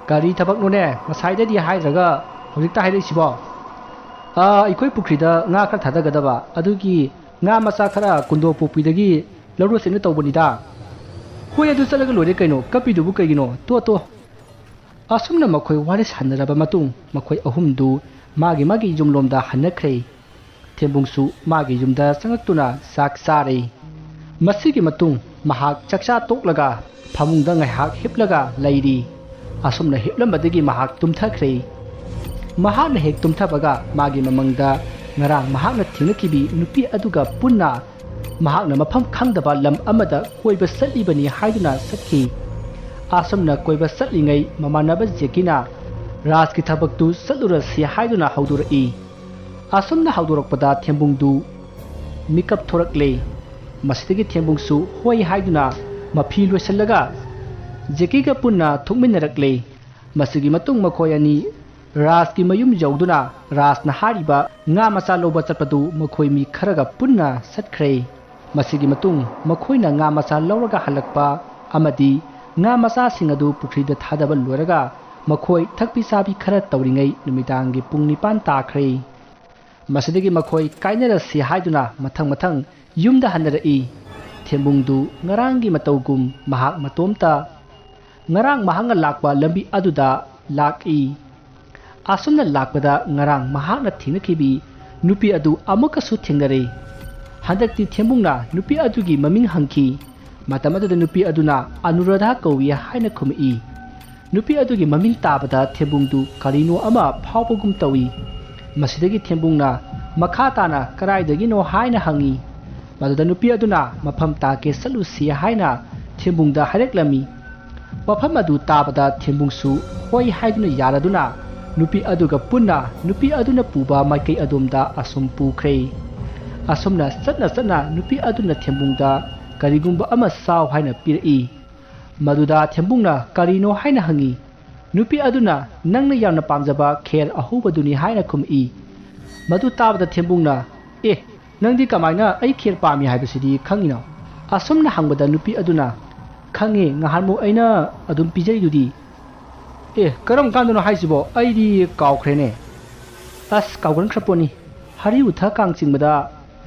ꯀꯔꯤ ꯊꯕꯛꯅꯣꯅꯦ? ꯉꯁꯥꯏꯗꯗꯤ ꯍꯥꯏꯗ꯭ꯔꯒ ꯍꯧꯖꯤꯛꯇ ꯍꯥꯏꯔꯛꯏꯁꯤꯕꯣ?" "ꯑꯥ, ꯑꯩꯈꯣꯏ ꯄꯨꯈ꯭ꯔꯤꯗ ꯉꯥ ꯈꯔ ꯊꯥꯗꯒꯗꯕ, ꯑꯗꯨꯒꯤ ꯉꯥ ꯃꯆꯥ ꯈꯔ ꯀꯨꯟꯗꯣ ꯄꯣꯛꯄꯤꯗꯒꯤ ꯂꯧꯔꯨꯁꯦꯅ ꯇꯧꯕꯅꯤꯗ꯫" "ꯍꯣꯏ, ꯑꯗꯨ ꯆꯠꯂꯒ ꯂꯣꯏꯔꯦ ꯀꯩꯅꯣ, ꯀꯞꯄꯤꯗꯨꯕꯨ ꯀꯩꯒꯤꯅꯣ? ꯇꯣ, ꯇꯣ꯫" ꯑꯁꯨꯝꯅ ꯃꯈꯣꯏ ꯋꯥꯔꯤ ꯁꯥꯟꯅꯔꯕ ꯃꯇꯨꯡ ꯃꯈꯣꯏ ꯑꯍꯨꯝꯗꯨ ꯃꯥꯒꯤ ꯃꯥꯒꯤ ꯌꯨꯝꯂꯣꯝꯗ ꯍꯟꯅꯈ꯭ꯔꯦ꯫ ꯊꯦꯝꯕꯨꯡꯁꯨ ꯃꯥꯒꯤ ꯌꯨꯝꯗ ꯆꯪꯂꯛꯇꯨꯅ ꯆꯥꯛ ꯆꯥꯔꯦ꯫ ꯃꯁꯤꯒꯤ ꯃꯇꯨꯡ ꯃꯍꯥꯛ ꯆꯥꯛꯆꯥ ꯇꯣꯛꯂꯒ ꯐꯃꯨꯡꯗ ꯉꯥꯏꯍꯥꯛ ꯍꯤꯞꯂꯒ ꯂꯩꯔꯤ꯫ ꯑꯁꯨꯝꯅ ꯍꯤꯞꯂꯝꯕꯗꯒꯤ ꯃꯍꯥꯛ ꯇꯨꯝꯊꯈ꯭ꯔꯦ꯫ ꯃꯍꯥꯛꯅ ꯍꯦꯛ ꯇꯨꯝꯊꯕꯒ ꯃꯥꯒꯤ ꯃꯃꯪꯗ ꯉꯔꯥꯡ ꯃꯍꯥꯛꯅ ꯊꯦꯡꯅꯈꯤꯕꯤ ꯅꯨꯄꯤ ꯑꯗꯨꯒ ꯄꯨꯟꯅ ꯃꯍꯥꯛꯅ ꯃꯐꯝ ꯈꯪꯗꯕ ꯂꯝ ꯑꯃꯗ ꯀꯣꯏꯕ ꯆꯠꯂꯤꯕꯅꯤ ꯍꯥꯏꯗꯨꯅ ꯆꯠꯈꯤ꯫ ꯑꯁꯨꯝꯅ ꯀꯣꯏꯕ ꯆꯠꯂꯤꯉꯩ ꯃꯃꯥꯟꯅꯕ ꯖꯦꯀꯤꯅ ꯔꯥꯖꯀꯤ ꯊꯕꯛꯇꯨ ꯆꯠꯂꯨꯔꯁꯤ ꯍꯥꯏꯗꯨꯅ ꯍꯧꯗꯣꯔꯛꯏ꯫ ꯑꯁꯨꯝꯅ ꯍꯧꯗꯣꯔꯛꯄꯗ ꯊꯦꯝꯕꯨꯡꯗꯨ ꯃꯤꯀꯞ ꯊꯣꯔꯛꯂꯦ꯫ ꯃꯁꯤꯗꯒꯤ ꯊꯦꯝꯕꯨꯡꯁꯨ ꯍꯣꯏ ꯍꯥꯏꯗꯨꯅ ꯃꯐꯤ ꯂꯣꯏꯁꯤꯜꯂꯒ ꯖꯦꯀꯤꯒ ꯄꯨꯟꯅ ꯊꯣꯛꯃꯤꯟꯅꯔꯛꯂꯦ꯫ ꯃꯁꯤꯒꯤ ꯃꯇꯨꯡ ꯃꯈꯣꯏ ꯑꯅꯤ ꯔꯥꯖꯀꯤ ꯃꯌꯨꯝ ꯌꯧꯗꯨꯅ ꯔꯥꯖꯅ ꯍꯥꯏꯔꯤꯕ ꯉꯥ ꯃꯆꯥ ꯂꯧꯕ ꯆꯠꯄꯗꯨ ꯃꯈꯣꯏ ꯃꯤ ꯈꯔꯒ ꯄꯨꯟꯅ ꯆꯠꯈ꯭ꯔꯦ꯫ ꯃꯁꯤꯒꯤ ꯃꯇꯨꯡ ꯃꯈꯣꯏꯅ ꯉꯥ ꯃꯆꯥ ꯂꯧꯔꯒ ꯍꯜꯂꯛꯄ ꯑꯃꯗꯤ ꯉꯥ ꯃꯆꯥꯁꯤꯡ ꯑꯗꯨ ꯄꯨꯈ꯭ꯔꯤꯗ ꯊꯥꯗꯕ ꯂꯣꯏꯔꯒ ꯃꯈꯣꯏ ꯊꯛꯄꯤ ꯆꯥꯕꯤ ꯈꯔ ꯇꯧꯔꯤꯉꯩ ꯅꯨꯃꯤꯗꯥꯡꯒꯤ ꯄꯨꯡ ꯅꯤꯄꯥꯟ ꯇꯥꯈ꯭ꯔꯦ꯫ ꯃꯁꯤꯗꯒꯤ ꯃꯈꯣꯏ ꯀꯥꯏꯅꯔꯁꯤ ꯍꯥꯏꯗꯨꯅ ꯃꯊꯪ ꯃꯊꯪ ꯌꯨꯝꯗ ꯍꯟꯅꯔꯛꯏ꯫ ꯊꯦꯝꯕꯨꯡꯗꯨ ꯉꯔꯥꯡꯒꯤ ꯃꯇꯧꯒꯨꯝ ꯃꯍꯥꯛ ꯃꯇꯣꯝꯇ ꯉꯔꯥꯡ ꯃꯍꯥꯛꯅ ꯂꯥꯛꯄ ꯂꯝꯕꯤ ꯑꯗꯨꯗ ꯂꯥꯛꯏ꯫ ꯑꯁꯨꯝꯅ ꯂꯥꯛꯄꯗ ꯉꯔꯥꯡ ꯃꯍꯥꯛꯅ ꯊꯦꯡꯅꯈꯤꯕꯤ ꯅꯨꯄꯤ ꯑꯗꯨ ꯑꯃꯨꯛꯀꯁꯨ ꯊꯦꯡꯅꯔꯦ꯫ ꯍꯟꯗꯛꯇꯤ ꯊꯦꯝꯕꯨꯡꯅ ꯅꯨꯄꯤ ꯑꯗꯨꯒꯤ ꯃꯃꯤꯡ ꯍꯪꯈꯤ꯫ ꯃꯇꯝ ꯑꯗꯨꯗ ꯅꯨꯄꯤ ꯑꯗꯨꯅ ꯑꯅꯨꯔꯥꯙꯥ ꯀꯧꯏ ꯍꯥꯏꯅ ꯈꯨꯝꯃꯛꯏ꯫ ꯅꯨꯄꯤ ꯑꯗꯨꯒꯤ ꯃꯃꯤꯡ ꯇꯥꯕꯗ ꯊꯦꯝꯕꯨꯡꯗꯨ ꯀꯔꯤꯅꯣ ꯑꯃ ꯐꯥꯎꯕꯒꯨꯝ ꯇꯧꯏ꯫ ꯃꯁꯤꯗꯒꯤ ꯊꯦꯝꯕꯨꯡꯅ ꯃꯈꯥ ꯇꯥꯅ ꯀꯗꯥꯏꯗꯒꯤꯅꯣ ꯍꯥꯏꯅ ꯍꯪꯏ꯫ ꯃꯗꯨꯗ ꯅꯨꯄꯤ ꯑꯗꯨꯅ ꯃꯐꯝ ꯇꯥꯛꯀꯦ ꯆꯠꯂꯨꯁꯤ ꯍꯥꯏꯅ ꯊꯦꯝꯕꯨꯡꯗ ꯍꯥꯏꯔꯛꯂꯝꯃꯤ꯫ ꯋꯥꯐꯝ ꯑꯗꯨ ꯇꯥꯕꯗ ꯊꯦꯝꯕꯨꯡꯁꯨ ꯍꯣꯏ ꯍꯥꯏꯗꯨꯅ ꯌꯥꯔꯗꯨꯅ ꯅꯨꯄꯤ ꯑꯗꯨꯒ ꯄꯨꯟꯅ ꯅꯨꯄꯤ ꯑꯗꯨꯅ ꯄꯨꯕ ꯃꯥꯏꯀꯩ ꯑꯗꯣꯝꯗ ꯑꯁꯨꯝ ꯄꯨꯈ꯭ꯔꯦ꯫ ꯑꯁꯨꯝꯅ ꯆꯠꯅ ꯆꯠꯅ ꯅꯨꯄꯤ ꯑꯗꯨꯅ ꯊꯦꯝꯕꯨꯡꯗ ꯀꯔꯤꯒꯨꯝꯕ ꯑꯃ ꯆꯥꯎ ꯍꯥꯏꯅ ꯄꯤꯔꯛꯏ꯫ ꯃꯗꯨꯗ ꯊꯦꯝꯕꯨꯡꯅ ꯀꯔꯤꯅꯣ ꯍꯥꯏꯅ ꯍꯪꯏ꯫ ꯅꯨꯄꯤ ꯑꯗꯨꯅ ꯅꯪꯅ ꯌꯥꯝꯅ ꯄꯥꯝꯖꯕ ꯈꯦꯔ ꯑꯍꯧꯕꯗꯨꯅꯤ ꯍꯥꯏꯅ ꯈꯨꯝꯃꯛꯏ꯫ ꯃꯗꯨ ꯇꯥꯕꯗ ꯊꯦꯝꯕꯨꯡꯅ, "ꯑꯦ, ꯅꯪꯗꯤ ꯀꯃꯥꯏꯅ ꯑꯩ ꯈꯦꯔ ꯄꯥꯝꯃꯤ ꯍꯥꯏꯕꯁꯤꯗꯤ ꯈꯪꯉꯤꯅꯣ?" ꯑꯁꯨꯝꯅ ꯍꯪꯕꯗ ꯅꯨꯄꯤ ꯑꯗꯨꯅ, "ꯈꯪꯉꯦ, ꯉꯍꯥꯟꯃꯨꯛ ꯑꯩꯅ ꯑꯗꯨꯝ ꯄꯤꯖꯔꯤꯗꯨꯗꯤ꯫" "ꯑꯦ, ꯀꯔꯝ ꯀꯥꯟꯗꯅꯣ ꯍꯥꯏꯁꯤꯕꯣ? ꯑꯩꯗꯤ ꯀꯥꯎꯈ꯭ꯔꯦꯅꯦ꯫" "ꯑꯁ, ꯀꯥꯎꯒꯟꯈ꯭ꯔ ꯄꯣꯠꯅꯤ꯫ ꯍꯔꯤꯎꯊ ꯀꯥꯡ ꯆꯤꯡꯕꯗ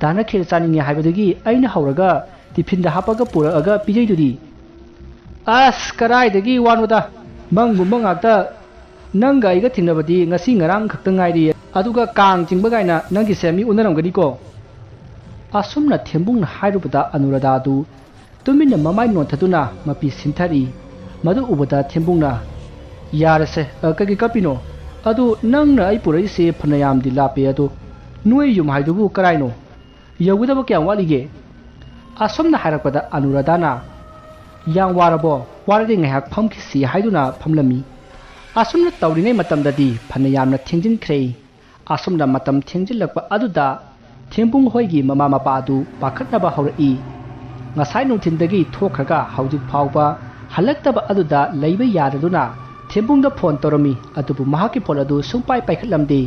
ꯗꯥꯅ ꯈꯦꯔ ꯆꯥꯅꯤꯡꯉꯦ ꯍꯥꯏꯕꯗꯒꯤ ꯑꯩꯅ ꯍꯧꯔꯒ ꯇꯤꯐꯤꯟꯗ ꯍꯥꯞꯄꯒ ꯄꯨꯔꯛꯑꯒ ꯄꯤꯖꯩꯗꯨꯗꯤ꯫" "ꯑꯁ, ꯀꯗꯥꯏꯗꯒꯤ ꯋꯥꯅꯣꯗ, ꯃꯪꯒꯨꯝꯕ ꯉꯥꯛꯇ꯫ ꯅꯪꯒ ꯑꯩꯒ ꯊꯦꯡꯅꯕꯗꯤ ꯉꯁꯤ ꯉꯔꯥꯡ ꯈꯛꯇ ꯉꯥꯏꯔꯤ, ꯑꯗꯨꯒ ꯀꯥꯡ ꯆꯤꯡꯕ ꯀꯥꯏꯅ ꯅꯪꯒꯤꯁꯦ ꯃꯤ ꯎꯅꯔꯝꯒꯅꯤꯀꯣ꯫" ꯑꯁꯨꯝꯅ ꯊꯦꯝꯕꯨꯡꯅ ꯍꯥꯏꯔꯨꯕꯗ ꯑꯅꯨꯔꯥꯙꯥꯗꯨ ꯇꯨꯃꯤꯟꯅ ꯃꯃꯥꯏ ꯅꯣꯟꯊꯗꯨꯅ ꯃꯄꯤ ꯁꯤꯟꯊꯔꯤ꯫ ꯃꯗꯨ ꯎꯕꯗ ꯊꯦꯝꯕꯨꯡꯅ, "ꯌꯥꯔꯦꯁꯦ, ꯑ, ꯀꯩꯒꯤ ꯀꯞꯄꯤꯅꯣ? ꯑꯗꯨ ꯅꯪꯅ ꯑꯩ ꯄꯨꯔꯛꯏꯁꯦ ꯐꯅꯌꯥꯝꯗꯤ ꯂꯥꯞꯄꯦ, ꯑꯗꯣ ꯅꯣꯏ ꯌꯨꯝ ꯍꯥꯏꯗꯨꯕꯨ ꯀꯔꯥꯏꯅꯣ? ꯌꯧꯒꯗꯕ ꯀꯌꯥꯝ ꯋꯥꯠꯂꯤꯒꯦ?" ꯑꯁꯨꯝꯅ ꯍꯥꯏꯔꯛꯄꯗ ꯑꯅꯨꯔꯥꯙꯥꯅ, "ꯌꯥꯝ ꯋꯥꯔꯕꯣ? ꯋꯥꯔꯗꯤ ꯉꯥꯏꯍꯥꯛ ꯐꯝꯈꯤꯁꯤ" ꯍꯥꯏꯗꯨꯅ ꯐꯝꯂꯝꯃꯤ꯫ ꯑꯁꯨꯝꯅ ꯇꯧꯔꯤꯉꯩ ꯃꯇꯝꯗꯗꯤ ꯐꯅ ꯌꯥꯝꯅ ꯊꯦꯡꯖꯤꯟꯈ꯭ꯔꯦ꯫ ꯑꯁꯨꯝꯅ ꯃꯇꯝ ꯊꯦꯡꯖꯤꯜꯂꯛꯄ ꯑꯗꯨꯗ ꯊꯦꯝꯕꯨꯡ ꯍꯣꯏꯒꯤ ꯃꯃꯥ ꯃꯄꯥ ꯑꯗꯨ ꯄꯥꯈꯠꯅꯕ ꯍꯧꯔꯛꯏ꯫ ꯉꯁꯥꯏ ꯅꯨꯡꯊꯤꯟꯗꯒꯤ ꯊꯣꯛꯈ꯭ꯔꯒ ꯍꯧꯖꯤꯛ ꯐꯥꯎꯕ ꯍꯜꯂꯛꯇꯕ ꯑꯗꯨꯗ ꯂꯩꯕ ꯌꯥꯗꯗꯨꯅ ꯊꯦꯝꯕꯨꯡꯗ ꯐꯣꯟ ꯇꯧꯔꯝꯃꯤ, ꯑꯗꯨꯕꯨ ꯃꯍꯥꯛꯀꯤ ꯐꯣꯟ ꯑꯗꯨ ꯁꯨꯡꯄꯥꯏ ꯄꯥꯏꯈꯠꯂꯝꯗꯦ꯫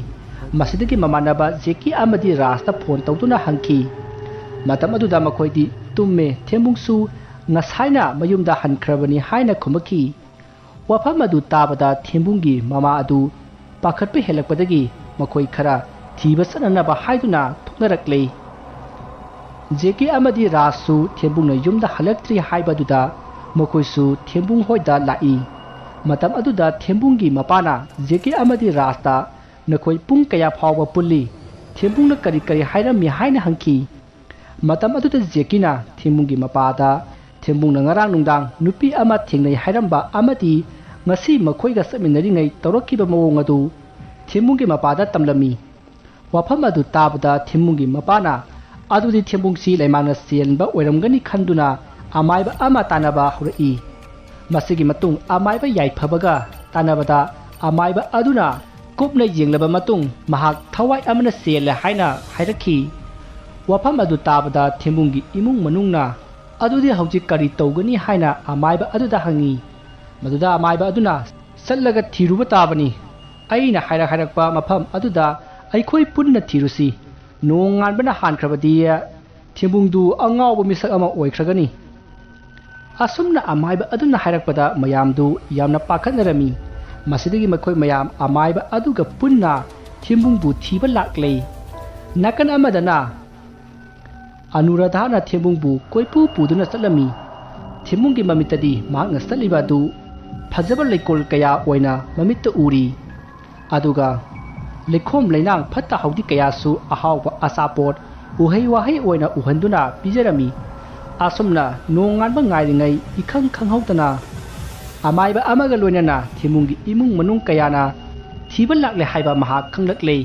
ꯃꯁꯤꯗꯒꯤ ꯃꯃꯥꯟꯅꯕ ꯖꯦꯀꯤ ꯑꯃꯗꯤ ꯔꯥꯖꯇ ꯐꯣꯟ ꯇꯧꯗꯨꯅ ꯍꯪꯈꯤ꯫ ꯃꯇꯝ ꯑꯗꯨꯗ ꯃꯈꯣꯏꯗꯤ ꯇꯨꯝꯃꯦ꯫ ꯊꯦꯝꯕꯨꯡꯁꯨ ꯉꯁꯥꯏꯅ ꯃꯌꯨꯝꯗ ꯍꯟꯈ꯭ꯔꯕꯅꯤ ꯍꯥꯏꯅ ꯈꯨꯝꯃꯛꯈꯤ꯫ ꯋꯥꯐꯝ ꯑꯗꯨ ꯇꯥꯕꯗ ꯊꯦꯝꯕꯨꯡꯒꯤ ꯃꯃꯥ ꯑꯗꯨ ꯄꯥꯈꯠꯄ ꯍꯦꯜꯂꯛꯄꯗꯒꯤ ꯃꯈꯣꯏ ꯈꯔ ꯊꯤꯕ ꯆꯠꯅꯅꯕ ꯍꯥꯏꯗꯨꯅ ꯊꯣꯛꯅꯔꯛꯂꯦ꯫ ꯖꯦꯀꯤ ꯑꯃꯗꯤ ꯔꯥꯖꯁꯨ ꯊꯦꯝꯕꯨꯡꯅ ꯌꯨꯝꯗ ꯍꯜꯂꯛꯇ꯭ꯔꯤ ꯍꯥꯏꯕꯗꯨꯗ ꯃꯈꯣꯏꯁꯨ ꯊꯦꯝꯕꯨꯡ ꯍꯣꯏꯗ ꯂꯥꯛꯏ꯫ ꯃꯇꯝ ꯑꯗꯨꯗ ꯊꯦꯝꯕꯨꯡꯒꯤ ꯃꯄꯥꯅ ꯖꯦꯀꯤ ꯑꯃꯗꯤ ꯔꯥꯖꯇ, "ꯅꯈꯣꯏ ꯄꯨꯡ ꯀꯌꯥ ꯐꯥꯎꯕ ꯄꯨꯜꯂꯤ? ꯊꯦꯝꯕꯨꯡꯅ ꯀꯔꯤ ꯀꯔꯤ ꯍꯥꯏꯔꯝꯃꯤ?" ꯍꯥꯏꯅ ꯍꯪꯈꯤ꯫ ꯃꯇꯝ ꯑꯗꯨꯗ ꯖꯦꯀꯤꯅ ꯊꯦꯝꯕꯨꯡꯒꯤ ꯃꯄꯥꯗ, ꯊꯦꯝꯕꯨꯡꯅ ꯉꯔꯥꯡ ꯅꯨꯡꯗꯥꯡ ꯅꯨꯄꯤ ꯑꯃ ꯊꯦꯡꯅꯩ ꯍꯥꯏꯔꯝꯕ ꯑꯃꯗꯤ ꯉꯁꯤ ꯃꯈꯣꯏꯒ ꯆꯠꯃꯤꯟꯅꯔꯤꯉꯩ ꯇꯧꯔꯛꯈꯤꯕ ꯃꯑꯣꯡ ꯑꯗꯨ ꯊꯦꯝꯕꯨꯡꯒꯤ ꯃꯄꯥꯗ ꯇꯝꯂꯝꯃꯤ꯫ ꯋꯥꯐꯝ ꯑꯗꯨ ꯇꯥꯕꯗ ꯊꯦꯝꯕꯨꯡꯒꯤ ꯃꯄꯥꯅ, "ꯑꯗꯨꯗꯤ ꯊꯦꯝꯕꯨꯡꯁꯤ ꯂꯩꯃꯥꯡꯅ ꯆꯦꯟꯕ ꯑꯣꯏꯔꯝꯒꯅꯤ" ꯈꯟꯗꯨꯅ ꯑꯃꯥꯏꯕ ꯑꯃ ꯇꯥꯟꯅꯕ ꯍꯧꯔꯛꯏ꯫ ꯃꯁꯤꯒꯤ ꯃꯇꯨꯡ ꯑꯃꯥꯏꯕ ꯌꯥꯏꯐꯕꯒ ꯇꯥꯟꯅꯕꯗ ꯑꯃꯥꯏꯕ ꯑꯗꯨꯅ ꯀꯨꯞꯅ ꯌꯦꯡꯂꯕ ꯃꯇꯨꯡ ꯃꯍꯥꯛ ꯊꯋꯥꯏ ꯑꯃꯅ ꯆꯦꯜꯂꯦ ꯍꯥꯏꯅ ꯍꯥꯏꯔꯛꯈꯤ꯫ ꯋꯥꯐꯝ ꯑꯗꯨ ꯇꯥꯕꯗ ꯊꯦꯝꯕꯨꯡꯒꯤ ꯏꯃꯨꯡ ꯃꯅꯨꯡꯅ, "ꯑꯗꯨꯗꯤ ꯍꯧꯖꯤꯛ ꯀꯔꯤ ꯇꯧꯒꯅꯤ?" ꯍꯥꯏꯅ ꯑꯃꯥꯏꯕ ꯑꯗꯨꯗ ꯍꯪꯉꯤ꯫ ꯃꯗꯨꯗ ꯑꯃꯥꯏꯕ ꯑꯗꯨꯅ, "ꯆꯠꯂꯒ ꯊꯤꯔꯨꯕ ꯇꯥꯕꯅꯤ꯫ ꯑꯩꯅ ꯍꯥꯏꯔꯛ ꯍꯥꯏꯔꯛꯄ ꯃꯐꯝ ꯑꯗꯨꯗ ꯑꯩꯈꯣꯏ ꯄꯨꯟꯅ ꯊꯤꯔꯨꯁꯤ꯫ ꯅꯣꯡꯉꯥꯟꯕꯅ ꯍꯥꯟꯈ꯭ꯔꯕꯗꯤ ꯊꯦꯝꯕꯨꯡꯗꯨ ꯑꯉꯥꯎꯕ ꯃꯤꯁꯛ ꯑꯃ ꯑꯣꯏꯈ꯭ꯔꯒꯅꯤ"꯫ ꯑꯁꯨꯝꯅ ꯑꯃꯥꯏꯕ ꯑꯗꯨꯅ ꯍꯥꯏꯔꯛꯄꯗ ꯃꯌꯥꯝꯗꯨ ꯌꯥꯝꯅ ꯄꯥꯈꯠꯅꯔꯝꯃꯤ꯫ ꯃꯁꯤꯗꯒꯤ ꯃꯈꯣꯏ ꯃꯌꯥꯝ ꯑꯃꯥꯏꯕ ꯑꯗꯨꯒ ꯄꯨꯟꯅ ꯊꯦꯝꯕꯨꯡꯕꯨ ꯊꯤꯕ ꯂꯥꯛꯂꯦ꯫ ꯅꯥꯀꯟ ꯑꯃꯗꯅ ꯑꯅꯨꯔꯥꯙꯥꯅ ꯊꯦꯝꯕꯨꯡꯕꯨ ꯀꯣꯏꯄꯨ ꯄꯨꯗꯨꯅ ꯆꯠꯂꯝꯃꯤ꯫ ꯊꯦꯝꯕꯨꯡꯒꯤ ꯃꯃꯤꯠꯇꯗꯤ ꯃꯍꯥꯛꯅ ꯆꯠꯂꯤꯕ ꯑꯗꯨ ꯐꯖꯕ ꯂꯩꯀꯣꯜ ꯀꯌꯥ ꯑꯣꯏꯅ ꯃꯃꯤꯠꯇ ꯎꯔꯤ꯫ ꯑꯗꯨꯒ ꯂꯩꯈꯣꯝ ꯂꯩꯅꯥꯡ ꯐꯠꯇ ꯍꯥꯎꯗꯤ ꯀꯌꯥꯁꯨ ꯑꯍꯥꯎꯕ ꯑꯆꯥꯄꯣꯠ, ꯎꯍꯩ ꯋꯥꯍꯩ ꯑꯣꯏꯅ ꯎꯍꯟꯗꯨꯅ ꯄꯤꯖꯔꯝꯃꯤ꯫ ꯑꯁꯨꯝꯅ ꯅꯣꯡꯉꯥꯟꯕ ꯉꯥꯏꯔꯤꯉꯩ ꯏꯈꯪ ꯈꯪꯍꯧꯗꯅ ꯑꯃꯥꯏꯕ ꯑꯃꯒ ꯂꯣꯏꯅꯅ ꯊꯦꯝꯕꯨꯡꯒꯤ ꯏꯃꯨꯡ ꯃꯅꯨꯡ ꯀꯌꯥꯅ ꯊꯤꯕ ꯂꯥꯛꯂꯦ ꯍꯥꯏꯕ ꯃꯍꯥꯛ ꯈꯪꯂꯛꯂꯦ꯫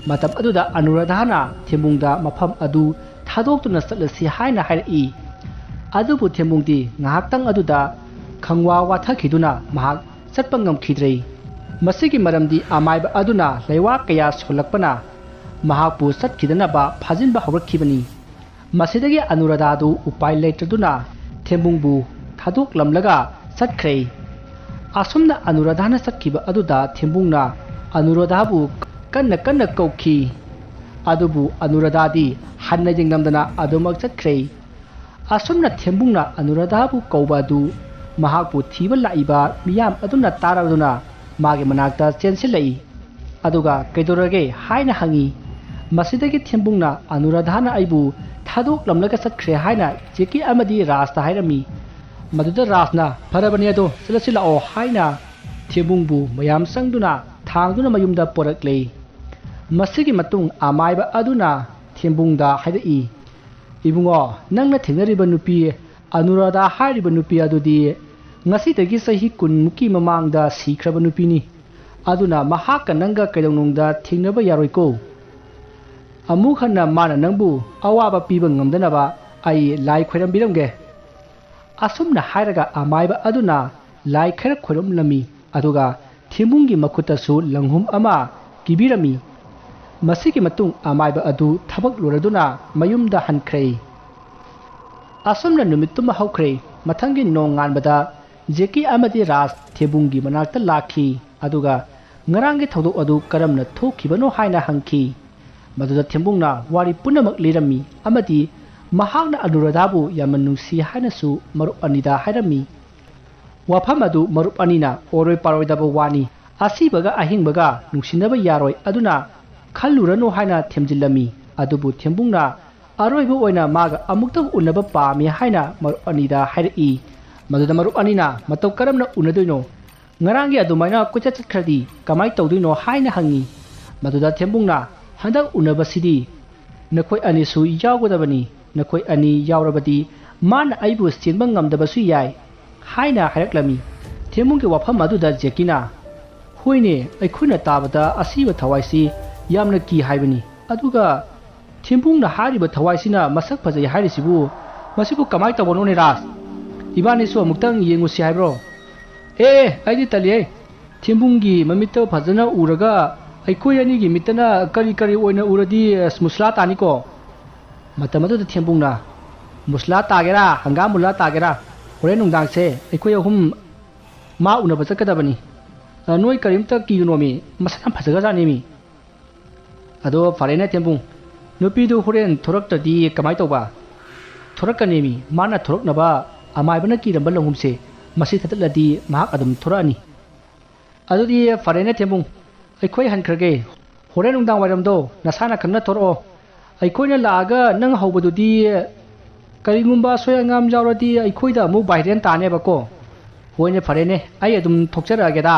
ꯃꯇꯝ ꯑꯗꯨꯗ ꯑꯅꯨꯔꯥꯙꯥꯅ ꯊꯦꯝꯕꯨꯡꯗ ꯃꯐꯝ ꯑꯗꯨ ꯊꯥꯗꯣꯛꯇꯨꯅ ꯆꯠꯂꯁꯤ ꯍꯥꯏꯅ ꯍꯥꯏꯔꯛꯏ꯫ ꯑꯗꯨꯕꯨ ꯊꯦꯝꯕꯨꯡꯗꯤ ꯉꯥꯏꯍꯥꯛꯇꯪ ꯑꯗꯨꯗ ꯈꯪꯋꯥ ꯋꯥꯊꯈꯤꯗꯨꯅ ꯃꯍꯥꯛ ꯆꯠꯄ ꯉꯝꯈꯤꯗ꯭ꯔꯦ꯫ ꯃꯁꯤꯒꯤ ꯃꯔꯝꯗꯤ ꯑꯃꯥꯏꯕ ꯑꯗꯨꯅ ꯂꯩꯋꯥ ꯀꯌꯥ ꯁꯣꯜꯂꯛꯄꯅ ꯃꯍꯥꯛꯄꯨ ꯆꯠꯈꯤꯗꯅꯕ ꯐꯥꯖꯤꯟꯕ ꯍꯧꯔꯛꯈꯤꯕꯅꯤ꯫ ꯃꯁꯤꯗꯒꯤ ꯑꯅꯨꯔꯥꯙꯥꯗꯨ ꯎꯄꯥꯏ ꯂꯩꯇ꯭ꯔꯗꯨꯅ ꯊꯦꯝꯕꯨꯡꯕꯨ ꯊꯥꯗꯣꯛꯂꯝꯂꯒ ꯆꯠꯈ꯭ꯔꯦ꯫ ꯑꯁꯨꯝꯅ ꯑꯅꯨꯔꯥꯙꯥꯅ ꯆꯠꯈꯤꯕ ꯑꯗꯨꯗ ꯊꯦꯝꯕꯨꯡꯅ ꯑꯅꯨꯔꯥꯙꯥꯕꯨ ꯀꯟꯅ ꯀꯟꯅ ꯀꯧꯈꯤ꯫ ꯑꯗꯨꯕꯨ ꯑꯅꯨꯔꯥꯙꯥꯗꯤ ꯍꯟꯅ ꯌꯦꯡꯂꯝꯗꯅ ꯑꯗꯨꯃꯛ ꯆꯠꯈ꯭ꯔꯦ꯫ ꯑꯁꯨꯝꯅ ꯊꯦꯝꯕꯨꯡꯅ ꯑꯅꯨꯔꯥꯙꯥꯕꯨ ꯀꯧꯕ ꯑꯗꯨ ꯃꯍꯥꯛꯄꯨ ꯊꯤꯕ ꯂꯥꯛꯏꯕ ꯃꯤꯌꯥꯝ ꯑꯗꯨꯅ ꯇꯥꯔꯗꯨꯅ ꯃꯥꯒꯤ ꯃꯅꯥꯛꯇ ꯆꯦꯟꯁꯤꯜꯂꯛꯏ꯫ ꯑꯗꯨꯒ "ꯀꯩꯗꯧꯔꯒꯦ?" ꯍꯥꯏꯅ ꯍꯪꯉꯤ꯫ ꯃꯁꯤꯗꯒꯤ ꯊꯦꯝꯕꯨꯡꯅ "ꯑꯅꯨꯔꯥꯙꯥꯅ ꯑꯩꯕꯨ ꯊꯥꯗꯣꯛꯂꯝꯂꯒ ꯆꯠꯈ꯭ꯔꯦ" ꯍꯥꯏꯅ ꯖꯦꯀꯤ ꯑꯃꯗꯤ ꯔꯥꯖꯇ ꯍꯥꯏꯔꯝꯃꯤ꯫ ꯃꯗꯨꯗ ꯔꯥꯖꯅ "ꯐꯔꯕꯅꯤ ꯑꯗꯣ, ꯆꯠꯂꯁꯤ ꯂꯥꯛꯑꯣ" ꯍꯥꯏꯅ ꯊꯦꯝꯕꯨꯡꯕꯨ ꯃꯌꯥꯝ ꯆꯪꯗꯨꯅ ꯊꯥꯡꯗꯨꯅ ꯃꯌꯨꯝꯗ ꯄꯣꯔꯛꯂꯦ꯫ ꯃꯁꯤꯒꯤ ꯃꯇꯨꯡ ꯑꯃꯥꯏꯕ ꯑꯗꯨꯅ ꯊꯦꯝꯕꯨꯡꯗ ꯍꯥꯏꯔꯛꯏ, "ꯏꯕꯨꯡꯉꯣ, ꯅꯪꯅ ꯊꯦꯡꯅꯔꯤꯕ ꯅꯨꯄꯤ ꯑꯅꯨꯔꯥꯙꯥ ꯍꯥꯏꯔꯤꯕ ꯅꯨꯄꯤ ꯑꯗꯨꯗꯤ ꯉꯁꯤꯗꯒꯤ ꯆꯍꯤ ꯀꯨꯟꯃꯨꯛꯀꯤ ꯃꯃꯥꯡꯗ ꯁꯤꯈ꯭ꯔꯕ ꯅꯨꯄꯤꯅꯤ꯫ ꯑꯗꯨꯅ ꯃꯍꯥꯛꯀ ꯅꯪꯒ ꯀꯩꯗꯧꯅꯨꯡꯗ ꯊꯦꯡꯅꯕ ꯌꯥꯔꯣꯏꯀꯣ꯫ ꯑꯃꯨꯛ ꯍꯟꯅ ꯃꯥꯅ ꯅꯪꯕꯨ ꯑꯋꯥꯕ ꯄꯤꯕ ꯉꯝꯗꯅꯕ ꯑꯩ ꯂꯥꯏ ꯈꯣꯏꯔꯝꯕꯤꯔꯝꯒꯦ꯫ ꯑꯁꯨꯝꯅ ꯍꯥꯏꯔꯒ ꯑꯃꯥꯏꯕ ꯑꯗꯨꯅ ꯂꯥꯏ ꯈꯔ ꯈꯣꯏꯔꯝꯂꯝꯃꯤ꯫ ꯑꯗꯨꯒ ꯊꯦꯝꯕꯨꯡꯒꯤ ꯃꯈꯨꯠꯇꯁꯨ ꯂꯪꯍꯨꯝ ꯑꯃ ꯀꯤꯕꯤꯔꯝꯃꯤ꯫ ꯃꯁꯤꯒꯤ ꯃꯇꯨꯡ ꯑꯃꯥꯏꯕ ꯑꯗꯨ ꯊꯕꯛ ꯂꯣꯏꯔꯗꯨꯅ ꯃꯌꯨꯝꯗ ꯍꯟꯈ꯭ꯔꯦ꯫ ꯑꯁꯨꯝꯅ ꯅꯨꯃꯤꯠꯇꯨꯃ ꯍꯧꯈ꯭ꯔꯦ꯫ ꯃꯊꯪꯒꯤ ꯅꯣꯡꯉꯥꯟꯕꯗ ꯖꯦꯀꯤ ꯑꯃꯗꯤ ꯔꯥꯖ ꯊꯦꯝꯕꯨꯡꯒꯤ ꯃꯅꯥꯛꯇ ꯂꯥꯛꯈꯤ꯫ ꯑꯗꯨꯒ ꯉꯔꯥꯡꯒꯤ ꯊꯧꯗꯣꯛ ꯑꯗꯨ ꯀꯔꯝꯅ ꯊꯣꯛꯈꯤꯕꯅꯣ ꯍꯥꯏꯅ ꯍꯪꯈꯤ꯫ ꯃꯗꯨꯗ ꯊꯦꯝꯕꯨꯡꯅ ꯋꯥꯔꯤ ꯄꯨꯝꯅꯃꯛ ꯂꯤꯔꯝꯃꯤ ꯑꯃꯗꯤ ꯃꯍꯥꯛꯅ ꯑꯅꯨꯔꯥꯙꯥꯕꯨ ꯌꯥꯝꯅ ꯅꯨꯡꯁꯤ ꯍꯥꯏꯅꯁꯨ ꯃꯔꯨꯞ ꯑꯅꯤꯗ ꯍꯥꯏꯔꯝꯃꯤ꯫ ꯋꯥꯐꯝ ꯑꯗꯨ ꯃꯔꯨꯞ ꯑꯅꯤꯅ ꯑꯣꯏꯔꯣꯏ ꯄꯥꯔꯣꯏꯗꯕ ꯋꯥꯅꯤ꯫ ꯑꯁꯤꯕꯒ ꯑꯍꯤꯡꯕꯒ ꯅꯨꯡꯁꯤꯅꯕ ꯌꯥꯔꯣꯏ, ꯑꯗꯨꯅ ꯈꯜꯂꯨꯔꯅꯨ ꯍꯥꯏꯅ ꯊꯦꯝꯖꯤꯜꯂꯝꯃꯤ꯫ ꯑꯗꯨꯕꯨ ꯊꯦꯝꯕꯨꯡꯅ ꯑꯔꯣꯏꯕ ꯑꯣꯏꯅ ꯃꯥꯒ ꯑꯃꯨꯛꯇꯪ ꯎꯅꯕ ꯄꯥꯝꯃꯤ ꯍꯥꯏꯅ ꯃꯔꯨꯞ ꯑꯅꯤꯗ ꯍꯥꯏꯔꯛꯏ꯫ ꯃꯗꯨꯗ ꯃꯔꯨꯞ ꯑꯅꯤꯅ ꯃꯇꯧ ꯀꯔꯝꯅ ꯎꯅꯗꯣꯏꯅꯣ? ꯉꯔꯥꯡꯒꯤ ꯑꯗꯨꯃꯥꯏꯅ ꯀꯣꯏꯆꯠ ꯆꯠꯈ꯭ꯔꯗꯤ ꯀꯃꯥꯏꯅ ꯇꯧꯗꯣꯏꯅꯣ ꯍꯥꯏꯅ ꯍꯪꯉꯤ꯫ ꯃꯗꯨꯗ ꯊꯦꯝꯕꯨꯡꯅ ꯍꯟꯗꯛ ꯎꯅꯕꯁꯤꯗꯤ ꯅꯈꯣꯏ ꯑꯅꯤꯁꯨ ꯌꯥꯎꯒꯗꯕꯅꯤ꯫ ꯅꯈꯣꯏ ꯑꯅꯤ ꯌꯥꯎꯔꯕꯗꯤ ꯃꯥꯅ ꯑꯩꯕꯨ ꯆꯦꯟꯕ ꯉꯝꯗꯕꯁꯨ ꯌꯥꯏ ꯍꯥꯏꯅ ꯍꯥꯏꯔꯛꯂꯝꯃꯤ꯫ ꯊꯦꯝꯕꯨꯡꯒꯤ ꯋꯥꯐꯝ ꯑꯗꯨꯗ ꯖꯦꯀꯤꯅ, "ꯍꯣꯏꯅꯦ, ꯑꯩꯈꯣꯏꯅ ꯇꯥꯕꯗ ꯑꯁꯤꯕ ꯊꯋꯥꯏꯁꯤ ꯌꯥꯝꯅ ꯀꯤ ꯍꯥꯏꯕꯅꯤ꯫ ꯑꯗꯨꯒ ꯊꯦꯝꯕꯨꯡꯅ ꯍꯥꯏꯔꯤꯕ ꯊꯋꯥꯏꯁꯤꯅ ꯃꯁꯛ ꯐꯖꯩ ꯍꯥꯏꯔꯤꯁꯤꯕꯨ, ꯃꯁꯤꯕꯨ ꯀꯃꯥꯏꯅ ꯇꯧꯕꯅꯣꯅꯦ ꯔꯥꯖ? ꯏꯕꯥꯅꯤꯁꯨ ꯑꯃꯨꯛꯇꯪ ꯌꯦꯡꯉꯨꯁꯤ ꯍꯥꯏꯕ꯭ꯔꯣ?" "ꯑꯦ, ꯑꯩꯗꯤ ꯇꯜꯂꯤꯍꯦ꯫ ꯊꯦꯝꯕꯨꯡꯒꯤ ꯃꯃꯤꯠꯇ ꯐꯖꯅ ꯎꯔꯒ ꯑꯩꯈꯣꯏ ꯑꯅꯤꯒꯤ ꯃꯤꯠꯇꯅ ꯀꯔꯤ ꯀꯔꯤ ꯑꯣꯏꯅ ꯎꯔꯗꯤ ꯑꯁ ꯃꯨꯁꯂꯥ ꯇꯥꯅꯤꯀꯣ?" ꯃꯇꯝ ꯑꯗꯨꯗ ꯊꯦꯝꯕꯨꯡꯅ, "ꯃꯨꯁꯂꯥ ꯇꯥꯒꯦꯔꯥ, ꯍꯪꯒꯥꯝ ꯃꯨꯂꯥ ꯇꯥꯒꯦꯔꯥ, ꯍꯣꯔꯦꯟ ꯅꯨꯡꯗꯥꯡꯁꯦ ꯑꯩꯈꯣꯏ ꯑꯍꯨꯝ ꯃꯥ ꯎꯅꯕ ꯆꯠꯀꯗꯕꯅꯤ꯫ ꯑ, ꯅꯣꯏ ꯀꯔꯤꯝꯇ ꯀꯤꯒꯅꯣꯃꯤ, ꯃꯁꯛ ꯌꯥꯝ ꯐꯖꯈ꯭ꯔꯖꯥꯠꯅꯤꯃꯤ꯫ ꯑꯗꯣ ꯐꯔꯦꯅꯦ ꯊꯦꯝꯕꯨꯡ, ꯅꯨꯄꯤꯗꯨ ꯍꯣꯔꯦꯟ ꯊꯣꯔꯛꯇ꯭ꯔꯗꯤ ꯀꯃꯥꯏꯅ ꯇꯧꯕ?" "ꯊꯣꯔꯛꯀꯅꯦꯃꯤ, ꯃꯥꯅ ꯊꯣꯔꯛꯅꯕ ꯑꯃꯥꯏꯕꯅ ꯀꯤꯔꯝꯕ ꯂꯪꯍꯨꯝꯁꯦ ꯃꯁꯤ ꯊꯥꯗꯠꯂꯗꯤ ꯃꯍꯥꯛ ꯑꯗꯨꯝ ꯊꯣꯔꯛꯑꯅꯤ꯫ ꯑꯗꯨꯗꯤ ꯐꯔꯦꯅꯦ ꯊꯦꯝꯕꯨꯡ, ꯑꯩꯈꯣꯏ ꯍꯟꯈ꯭ꯔꯒꯦ꯫ ꯍꯣꯔꯦꯟ ꯅꯨꯡꯗꯥꯡ ꯋꯥꯏꯔꯝꯗꯣ ꯅꯁꯥꯅ ꯈꯪꯅ ꯊꯣꯔꯛꯑꯣ꯫ ꯑꯩꯈꯣꯏꯅ ꯂꯥꯛꯑꯒ ꯅꯪ ꯍꯧꯕꯗꯨꯗꯤ ꯀꯔꯤꯒꯨꯝꯕ ꯑꯁꯣꯏ ꯑꯉꯥꯝ ꯌꯥꯎꯔꯗꯤ ꯑꯩꯈꯣꯏꯗ ꯑꯃꯨꯛ ꯚꯥꯏꯔꯦꯟ ꯇꯥꯅꯦꯕꯀꯣ꯫ ꯍꯣꯏꯅꯦ, ꯐꯔꯦꯅꯦ, ꯑꯩ ꯑꯗꯨꯝ ꯊꯣꯛꯆꯔꯛꯑꯒꯦꯗ꯫"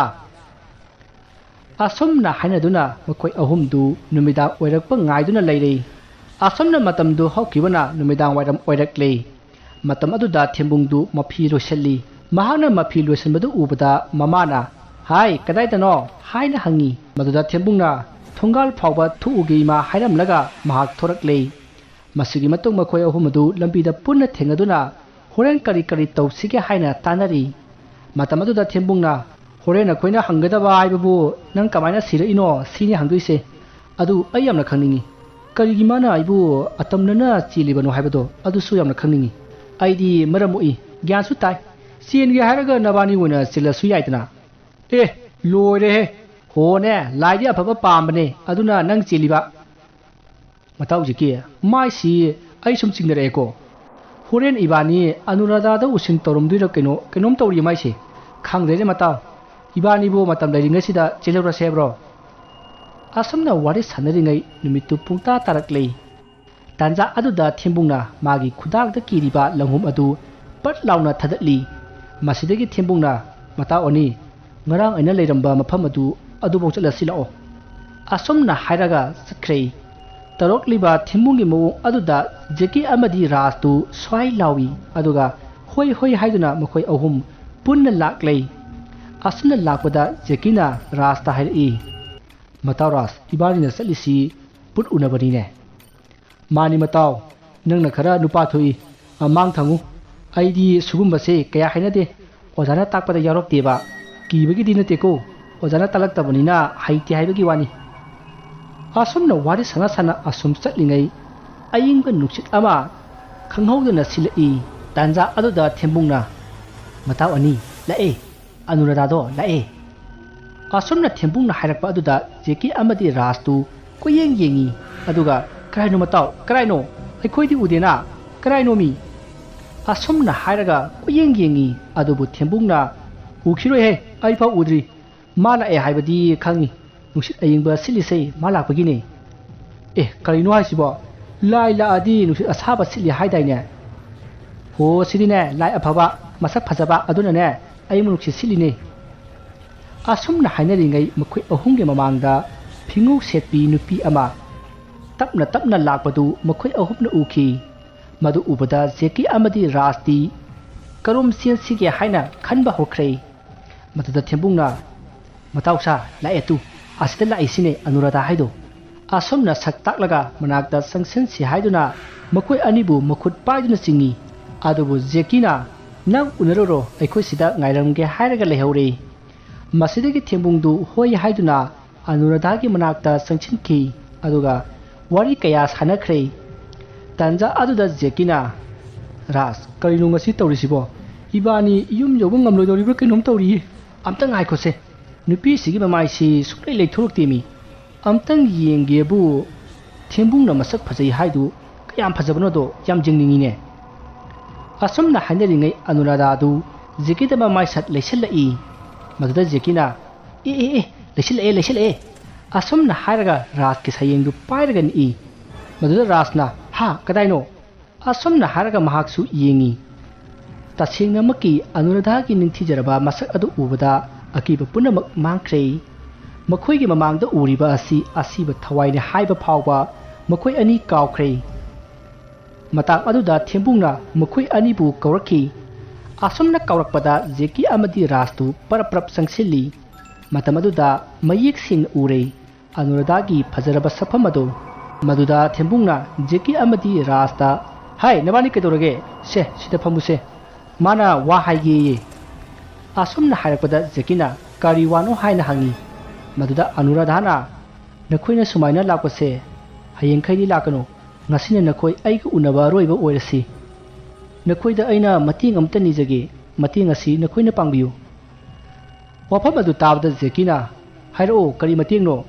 ꯑꯁꯨꯝꯅ ꯍꯥꯏꯅꯗꯨꯅ ꯃꯈꯣꯏ ꯑꯍꯨꯝꯗꯨ ꯅꯨꯃꯤꯗꯥꯡ ꯑꯣꯏꯔꯛꯄ ꯉꯥꯏꯗꯨꯅ ꯂꯩꯔꯦ꯫ ꯑꯁꯨꯝꯅ ꯃꯇꯝꯗꯨ ꯍꯧꯈꯤꯕꯅ ꯅꯨꯃꯤꯗꯥꯡ ꯋꯥꯏꯔꯝ ꯑꯣꯏꯔꯛꯂꯦ꯫ ꯃꯇꯝ ꯑꯗꯨꯗ ꯊꯦꯝꯕꯨꯡꯗꯨ ꯃꯐꯤ ꯂꯣꯏꯁꯤꯜꯂꯤ꯫ ꯃꯍꯥꯛꯅ ꯃꯐꯤ ꯂꯣꯏꯁꯤꯟꯕꯗꯨ ꯎꯕꯗ ꯃꯃꯥꯅ, "ꯍꯥꯏ, ꯀꯗꯥꯏꯗꯅꯣ?" ꯍꯥꯏꯅ ꯍꯪꯉꯤ꯫ ꯃꯗꯨꯗ ꯊꯦꯝꯕꯨꯡꯅ, "ꯊꯣꯡꯒꯥꯜ ꯐꯥꯎꯕ ꯊꯣꯛꯎꯒꯦ ꯏꯃꯥ" ꯍꯥꯏꯔꯝꯂꯒ ꯃꯍꯥꯛ ꯊꯣꯔꯛꯂꯦ꯫ ꯃꯁꯤꯒꯤ ꯃꯇꯨꯡ ꯃꯈꯣꯏ ꯑꯍꯨꯝ ꯑꯗꯨ ꯂꯝꯕꯤꯗ ꯄꯨꯟꯅ ꯊꯦꯡꯅꯗꯨꯅ ꯍꯣꯔꯦꯟ ꯀꯔꯤ ꯀꯔꯤ ꯇꯧꯁꯤꯒꯦ ꯍꯥꯏꯅ ꯇꯥꯟꯅꯔꯤ꯫ ꯃꯇꯝ ꯑꯗꯨꯗ ꯊꯦꯝꯕꯨꯡꯅ, "ꯍꯣꯔꯦꯟ ꯑꯩꯈꯣꯏꯅ ꯍꯪꯒꯗꯕ ꯍꯥꯏꯕꯕꯨ ꯅꯪ ꯀꯃꯥꯏꯅ ꯁꯤꯔꯛꯏꯅꯣ ꯁꯤꯅꯤ ꯍꯪꯗꯣꯏꯁꯦ꯫ ꯑꯗꯨ ꯑꯩ ꯌꯥꯝꯅ ꯈꯪꯅꯤꯡꯉꯤ꯫ ꯀꯔꯤꯒꯤ ꯃꯥꯅ ꯑꯩꯕꯨ ꯑꯇꯝꯅꯅ ꯆꯦꯜꯂꯤꯕꯅꯣ ꯍꯥꯏꯕꯗꯣ ꯑꯗꯨꯁꯨ ꯌꯥꯝꯅ ꯈꯪꯅꯤꯡꯉꯤ꯫ ꯑꯩꯗꯤ ꯃꯔꯝ ꯃꯣꯛꯏ, ꯒ꯭ꯌꯥꯟꯁꯨ ꯇꯥꯏ꯫ ꯆꯦꯟꯒꯦ ꯍꯥꯏꯔꯒ ꯅꯕꯥꯅꯤ ꯑꯣꯏꯅ ꯆꯦꯜꯂꯁꯨ ꯌꯥꯏꯗꯅ꯫" "ꯑꯦ, ꯂꯣꯏꯔꯦꯍꯦ꯫ ꯍꯣꯅꯦ, ꯂꯥꯏꯗꯤ ꯑꯐꯕ ꯄꯥꯝꯕꯅꯦ, ꯑꯗꯨꯅ ꯅꯪ ꯆꯦꯜꯂꯤꯕ꯫" "ꯃꯇꯥꯎ ꯖꯦꯀꯤ, ꯃꯥꯏꯁꯤ ꯑꯩ ꯁꯨꯝ ꯆꯤꯡꯅꯔꯛꯑꯦꯀꯣ꯫ ꯍꯣꯔꯦꯟ ꯏꯕꯥꯅꯤ ꯑꯅꯨꯔꯥꯙꯥꯗ ꯎꯁꯤꯟ ꯇꯧꯔꯝꯗꯣꯏꯔ ꯀꯩꯅꯣ, ꯀꯩꯅꯣꯝ ꯇꯧꯔꯤ ꯃꯥꯏꯁꯦ꯫ ꯈꯪꯗ꯭ꯔꯦꯅꯦ ꯃꯇꯥꯎ꯫ ꯏꯕꯥꯅꯤꯕꯨ ꯃꯇꯝ ꯂꯩꯔꯤꯉꯩꯁꯤꯗ ꯆꯦꯜꯍꯧꯔꯁꯦ ꯍꯥꯏꯕ꯭ꯔꯣ?" ꯑꯁꯨꯝꯅ ꯋꯥꯔꯤ ꯁꯥꯟꯅꯔꯤꯉꯩ ꯅꯨꯃꯤꯠꯇꯨ ꯄꯨꯡꯇꯥ ꯇꯥꯔꯛꯂꯦ꯫ ꯇꯥꯟꯖꯥ ꯑꯗꯨꯗ ꯊꯦꯝꯕꯨꯡꯅ ꯃꯥꯒꯤ ꯈꯨꯗꯥꯡꯗ ꯀꯤꯔꯤꯕ ꯂꯪꯍꯨꯝ ꯑꯗꯨ ꯄꯠ ꯂꯥꯎꯅ ꯊꯥꯗꯠꯂꯤ꯫ ꯃꯁꯤꯗꯒꯤ ꯊꯦꯝꯕꯨꯡꯅ, "ꯃꯇꯥꯎ ꯑꯅꯤ, ꯉꯔꯥꯡ ꯑꯩꯅ ꯂꯩꯔꯝꯕ ꯃꯐꯝ ꯑꯗꯨ, ꯑꯗꯨꯐꯥꯎ ꯆꯠꯂꯁꯤ ꯂꯥꯛꯑꯣ꯫" ꯑꯁꯨꯝꯅ ꯍꯥꯏꯔꯒ ꯆꯠꯈ꯭ꯔꯦ꯫ ꯇꯧꯔꯛꯂꯤꯕ ꯊꯦꯝꯕꯨꯡꯒꯤ ꯃꯑꯣꯡ ꯑꯗꯨꯗ ꯖꯦꯀꯤ ꯑꯃꯗꯤ ꯔꯥꯖꯇꯨ ꯁ꯭ꯋꯥꯏ ꯂꯥꯎꯏ, ꯑꯗꯨꯒ "ꯍꯣꯏ, ꯍꯣꯏ" ꯍꯥꯏꯗꯨꯅ ꯃꯈꯣꯏ ꯑꯍꯨꯝ ꯄꯨꯟꯅ ꯂꯥꯛꯂꯦ꯫ ꯑꯁꯨꯝꯅ ꯂꯥꯛꯄꯗ ꯖꯦꯀꯤꯅ ꯔꯥꯖꯇ ꯍꯥꯏꯔꯛꯏ, "ꯃꯇꯥꯎ ꯔꯥꯖ, ꯏꯕꯥꯅꯤꯅ ꯆꯠꯂꯤꯁꯤ ꯄꯨꯠ ꯎꯅꯕꯅꯤꯅꯦ꯫" "ꯃꯥꯅꯤ ꯃꯇꯥꯎ, ꯅꯪꯅ ꯈꯔ ꯅꯨꯄꯥ ꯊꯣꯛꯏ꯫ ꯑ, ꯃꯥꯡ ꯊꯪꯉꯨ꯫ ꯑꯩꯗꯤ ꯁꯤꯒꯨꯝꯕꯁꯦ ꯀꯌꯥ ꯍꯩꯅꯗꯦ꯫ ꯑꯣꯖꯥꯅ ꯇꯥꯛꯄꯗ ꯌꯥꯎꯔꯛꯇꯦꯕ꯫ ꯀꯤꯕꯒꯤꯗꯤ ꯅꯠꯇꯦꯀꯣ, ꯑꯣꯖꯥꯅ ꯇꯥꯛꯂꯛꯇꯕꯅꯤꯅ ꯍꯩꯇꯦ ꯍꯥꯏꯕꯒꯤ ꯋꯥꯅꯤ꯫" ꯑꯁꯨꯝꯅ ꯋꯥꯔꯤ ꯁꯥꯟꯅ ꯁꯥꯟꯅ ꯑꯁꯨꯝ ꯆꯠꯂꯤꯉꯩ ꯑꯏꯪꯕ ꯅꯨꯡꯁꯤꯠ ꯑꯃ ꯈꯪꯍꯧꯗꯅ ꯁꯤꯜꯂꯛꯏ꯫ ꯇꯥꯟꯖꯥ ꯑꯗꯨꯗ ꯊꯦꯝꯕꯨꯡꯅ, "ꯃꯇꯥꯎ ꯑꯅꯤ, ꯂꯥꯛꯑꯦ, ꯑꯅꯨꯔꯥꯙꯥꯗꯣ ꯂꯥꯛꯑꯦ꯫" ꯑꯁꯨꯝꯅ ꯊꯦꯝꯕꯨꯡꯅ ꯍꯥꯏꯔꯛꯄ ꯑꯗꯨꯗ ꯖꯦꯀꯤ ꯑꯃꯗꯤ ꯔꯥꯖꯇꯨ ꯀꯣꯏꯌꯦꯡ ꯌꯦꯡꯉꯤ꯫ ꯑꯗꯨꯒ, "ꯀꯔꯥꯏꯅꯣ ꯃꯇꯥꯎ, ꯀꯔꯥꯏꯅꯣ? ꯑꯩꯈꯣꯏꯗꯤ ꯎꯗꯦꯅ꯫ ꯀꯔꯥꯏꯅꯣꯃꯤ?" ꯑꯁꯨꯝꯅ ꯍꯥꯏꯔꯒ ꯀꯣꯏꯌꯦꯡ ꯌꯦꯡꯉꯤ꯫ ꯑꯗꯨꯕꯨ ꯊꯦꯝꯕꯨꯡꯅ, "ꯎꯈꯤꯔꯣꯏꯍꯦ, ꯑꯩꯐꯥꯎ ꯎꯗ꯭ꯔꯤ꯫ ꯃꯥ ꯂꯥꯛꯑꯦ ꯍꯥꯏꯕꯗꯤ ꯈꯪꯉꯤ꯫ ꯅꯨꯡꯁꯤꯠ ꯑꯏꯪꯕ ꯁꯤꯠꯂꯤꯁꯦ ꯃꯥ ꯂꯥꯛꯄꯒꯤꯅꯦ꯫" "ꯑꯦ, ꯀꯔꯤꯅꯣ ꯍꯥꯏꯁꯤꯕꯣ? ꯂꯥꯏ ꯂꯥꯛꯑꯗꯤ ꯅꯨꯡꯁꯤꯠ ꯑꯁꯥꯕ ꯁꯤꯠꯂꯤ ꯍꯥꯏꯗꯥꯏꯅꯦ?" "ꯍꯣ, ꯁꯤꯗꯤꯅꯦ, ꯂꯥꯏ ꯑꯐꯕ, ꯃꯁꯛ ꯐꯖꯕ ꯑꯗꯨꯅꯅꯦ ꯑꯏꯪꯕ ꯅꯨꯡꯁꯤꯠ ꯁꯤꯠꯂꯤꯅꯦ꯫" ꯑꯁꯨꯝꯅ ꯍꯥꯏꯅꯔꯤꯉꯩ ꯃꯈꯣꯏ ꯑꯍꯨꯝꯒꯤ ꯃꯃꯥꯡꯗ ꯐꯤꯉꯧ ꯁꯦꯠꯄꯤ ꯅꯨꯄꯤ ꯑꯃ ꯇꯞꯅ ꯇꯞꯅ ꯂꯥꯛꯄꯗꯨ ꯃꯈꯣꯏ ꯑꯍꯨꯝꯅ ꯎꯈꯤ꯫ ꯃꯗꯨ ꯎꯕꯗ ꯖꯦꯀꯤ ꯑꯃꯗꯤ ꯔꯥꯖꯇꯤ ꯀꯔꯣꯝ ꯆꯦꯟꯁꯤꯒꯦ ꯍꯥꯏꯅ ꯈꯟꯕ ꯍꯧꯔꯛꯈ꯭ꯔꯦ꯫ ꯃꯗꯨꯗ ꯊꯦꯝꯕꯨꯡꯅ, "ꯃꯇꯥꯎ ꯁꯥ, ꯂꯥꯛꯑꯦ ꯇꯨ, ꯑꯁꯤꯗ ꯂꯥꯛꯏꯁꯤꯅꯦ ꯑꯅꯨꯔꯥꯙꯥ ꯍꯥꯏꯗꯣ"꯫ ꯑꯁꯨꯝꯅ ꯁꯛ ꯇꯥꯛꯂꯒ ꯃꯅꯥꯛꯇ ꯆꯪꯁꯤꯟꯁꯤ ꯍꯥꯏꯗꯨꯅ ꯃꯈꯣꯏ ꯑꯅꯤꯕꯨ ꯃꯈꯨꯠ ꯄꯥꯏꯗꯨꯅ ꯆꯤꯡꯏ꯫ ꯑꯗꯨꯕꯨ ꯖꯦꯀꯤꯅ, "ꯅꯪ ꯎꯅꯔꯨꯔꯣ, ꯑꯩꯈꯣꯏ ꯁꯤꯗ ꯉꯥꯏꯔꯝꯒꯦ" ꯍꯥꯏꯔꯒ ꯂꯩꯍꯧꯔꯦ꯫ ꯃꯁꯤꯗꯒꯤ ꯊꯦꯝꯕꯨꯡꯗꯨ ꯍꯣꯏ ꯍꯥꯏꯗꯨꯅ ꯑꯅꯨꯔꯥꯙꯥꯒꯤ ꯃꯅꯥꯛꯇ ꯆꯪꯁꯤꯟꯈꯤ, ꯑꯗꯨꯒ ꯋꯥꯔꯤ ꯀꯌꯥ ꯁꯥꯟꯅꯈ꯭ꯔꯦ꯫ ꯇꯟꯖꯥ ꯑꯗꯨꯗ ꯖꯦꯀꯤꯅ, "ꯔꯥꯖ, ꯀꯔꯤꯅꯣ ꯉꯁꯤ ꯇꯧꯔꯤꯁꯤꯕꯣ? ꯏꯕꯥꯅꯤ ꯌꯨꯝ ꯌꯧꯕ ꯉꯝꯂꯣꯏꯗꯧꯔꯤꯕ꯭ꯔꯥ ꯀꯩꯅꯣꯝ ꯇꯧꯔꯤꯌꯦ꯫ ꯑꯝꯇ ꯉꯥꯏꯈꯣꯁꯦ꯫ ꯅꯨꯄꯤꯁꯤꯒꯤ ꯃꯃꯥꯏꯁꯤ ꯁꯨꯡꯂꯩ ꯂꯩꯊꯣꯔꯛꯇꯦꯃꯤ꯫ ꯑꯝꯇꯪ ꯌꯦꯡꯒꯦꯕꯨ, ꯊꯦꯝꯕꯨꯡꯅ ꯃꯁꯛ ꯐꯖꯩ ꯍꯥꯏꯗꯨ ꯀꯌꯥꯝ ꯐꯖꯕꯅꯣꯗꯣ ꯌꯥꯝ ꯌꯦꯡꯅꯤꯡꯉꯤꯅꯦ"꯫ ꯑꯁꯨꯝꯅ ꯍꯥꯏꯅꯔꯤꯉꯩ ꯑꯅꯨꯔꯥꯙꯥꯗꯨ ꯖꯦꯀꯤꯗ ꯃꯃꯥꯏ ꯁꯠ ꯂꯩꯁꯤꯜꯂꯛꯏ꯫ ꯃꯗꯨꯗ ꯖꯦꯀꯤꯅ, "ꯑꯦ, ꯑꯦ, ꯑꯦ, ꯂꯩꯁꯤꯜꯂꯛꯑꯦ, ꯂꯩꯁꯤꯜꯂꯛꯑꯦ"꯫ ꯑꯁꯨꯝꯅ ꯍꯥꯏꯔꯒ ꯔꯥꯖꯀꯤ ꯁꯌꯦꯡꯗꯨ ꯄꯥꯏꯔꯒ ꯅꯤꯛꯏ꯫ ꯃꯗꯨꯗ ꯔꯥꯖꯅ, "ꯍꯥ, ꯀꯗꯥꯏꯅꯣ?" ꯑꯁꯨꯝꯅ ꯍꯥꯏꯔꯒ ꯃꯍꯥꯛꯁꯨ ꯌꯦꯡꯉꯤ꯫ ꯇꯁꯦꯡꯅꯃꯛꯀꯤ ꯑꯅꯨꯔꯥꯙꯥꯒꯤ ꯅꯤꯡꯊꯤꯖꯔꯕ ꯃꯁꯛ ꯑꯗꯨ ꯎꯕꯗ ꯑꯀꯤꯕ ꯄꯨꯝꯅꯃꯛ ꯃꯥꯡꯈ꯭ꯔꯦ꯫ ꯃꯈꯣꯏꯒꯤ ꯃꯃꯥꯡꯗ ꯎꯔꯤꯕ ꯑꯁꯤ ꯑꯁꯤꯕ ꯊꯋꯥꯏꯅꯤ ꯍꯥꯏꯕ ꯐꯥꯎꯕ ꯃꯈꯣꯏ ꯑꯅꯤ ꯀꯥꯎꯈ꯭ꯔꯦ꯫ ꯃꯇꯥꯡ ꯑꯗꯨꯗ ꯊꯦꯝꯕꯨꯡꯅ ꯃꯈꯣꯏ ꯑꯅꯤꯕꯨ ꯀꯧꯔꯛꯈꯤ꯫ ꯑꯁꯨꯝꯅ ꯀꯧꯔꯛꯄꯗ ꯖꯦꯀꯤ ꯑꯃꯗꯤ ꯔꯥꯖꯇꯨ ꯄꯔꯞ ꯄꯔꯞ ꯆꯪꯁꯤꯜꯂꯤ꯫ ꯃꯇꯝ ꯑꯗꯨꯗ ꯃꯌꯦꯛ ꯁꯦꯡꯅ ꯎꯔꯦ ꯑꯅꯨꯔꯥꯙꯥꯒꯤ ꯐꯖꯔꯕ ꯁꯛꯐꯝ ꯑꯗꯨ꯫ ꯃꯗꯨꯗ ꯊꯦꯝꯕꯨꯡꯅ ꯖꯦꯀꯤ ꯑꯃꯗꯤ ꯔꯥꯖꯇ, "ꯍꯥꯏ, ꯅꯕꯥꯅꯤ ꯀꯩꯗꯧꯔꯒꯦ? ꯁꯦ, ꯁꯤꯗ ꯐꯝꯃꯨꯁꯦ꯫ ꯃꯥꯅ ꯋꯥ ꯍꯥꯏꯒꯦꯌꯦ"꯫ ꯑꯁꯨꯝꯅ ꯍꯥꯏꯔꯛꯄꯗ ꯖꯦꯀꯤꯅ, "ꯀꯔꯤ ꯋꯥꯅꯣ?" ꯍꯥꯏꯅ ꯍꯪꯉꯤ꯫ ꯃꯗꯨꯗ ꯑꯅꯨꯔꯥꯙꯥꯅ, "ꯅꯈꯣꯏꯅ ꯁꯨꯃꯥꯏꯅ ꯂꯥꯛꯄꯁꯦ ꯍꯌꯦꯡꯈꯩꯗꯤ ꯂꯥꯛꯀꯅꯨ꯫ ꯉꯁꯤꯅ ꯅꯈꯣꯏ ꯑꯩꯒ ꯎꯅꯕ ꯑꯔꯣꯏꯕ ꯑꯣꯏꯔꯁꯤ꯫ ꯅꯈꯣꯏꯗ ꯑꯩꯅ ꯃꯇꯦꯡ ꯑꯃꯇ ꯅꯤꯖꯒꯦ꯫ ꯃꯇꯦꯡ ꯑꯁꯤ ꯅꯈꯣꯏꯅ ꯄꯥꯡꯕꯤꯌꯨ"꯫ ꯋꯥꯐꯝ ꯑꯗꯨ ꯇꯥꯕꯗ ꯖꯦꯀꯤꯅ, "ꯍꯥꯏꯔꯛꯑꯣ, ꯀꯔꯤ ꯃꯇꯦꯡꯅꯣ?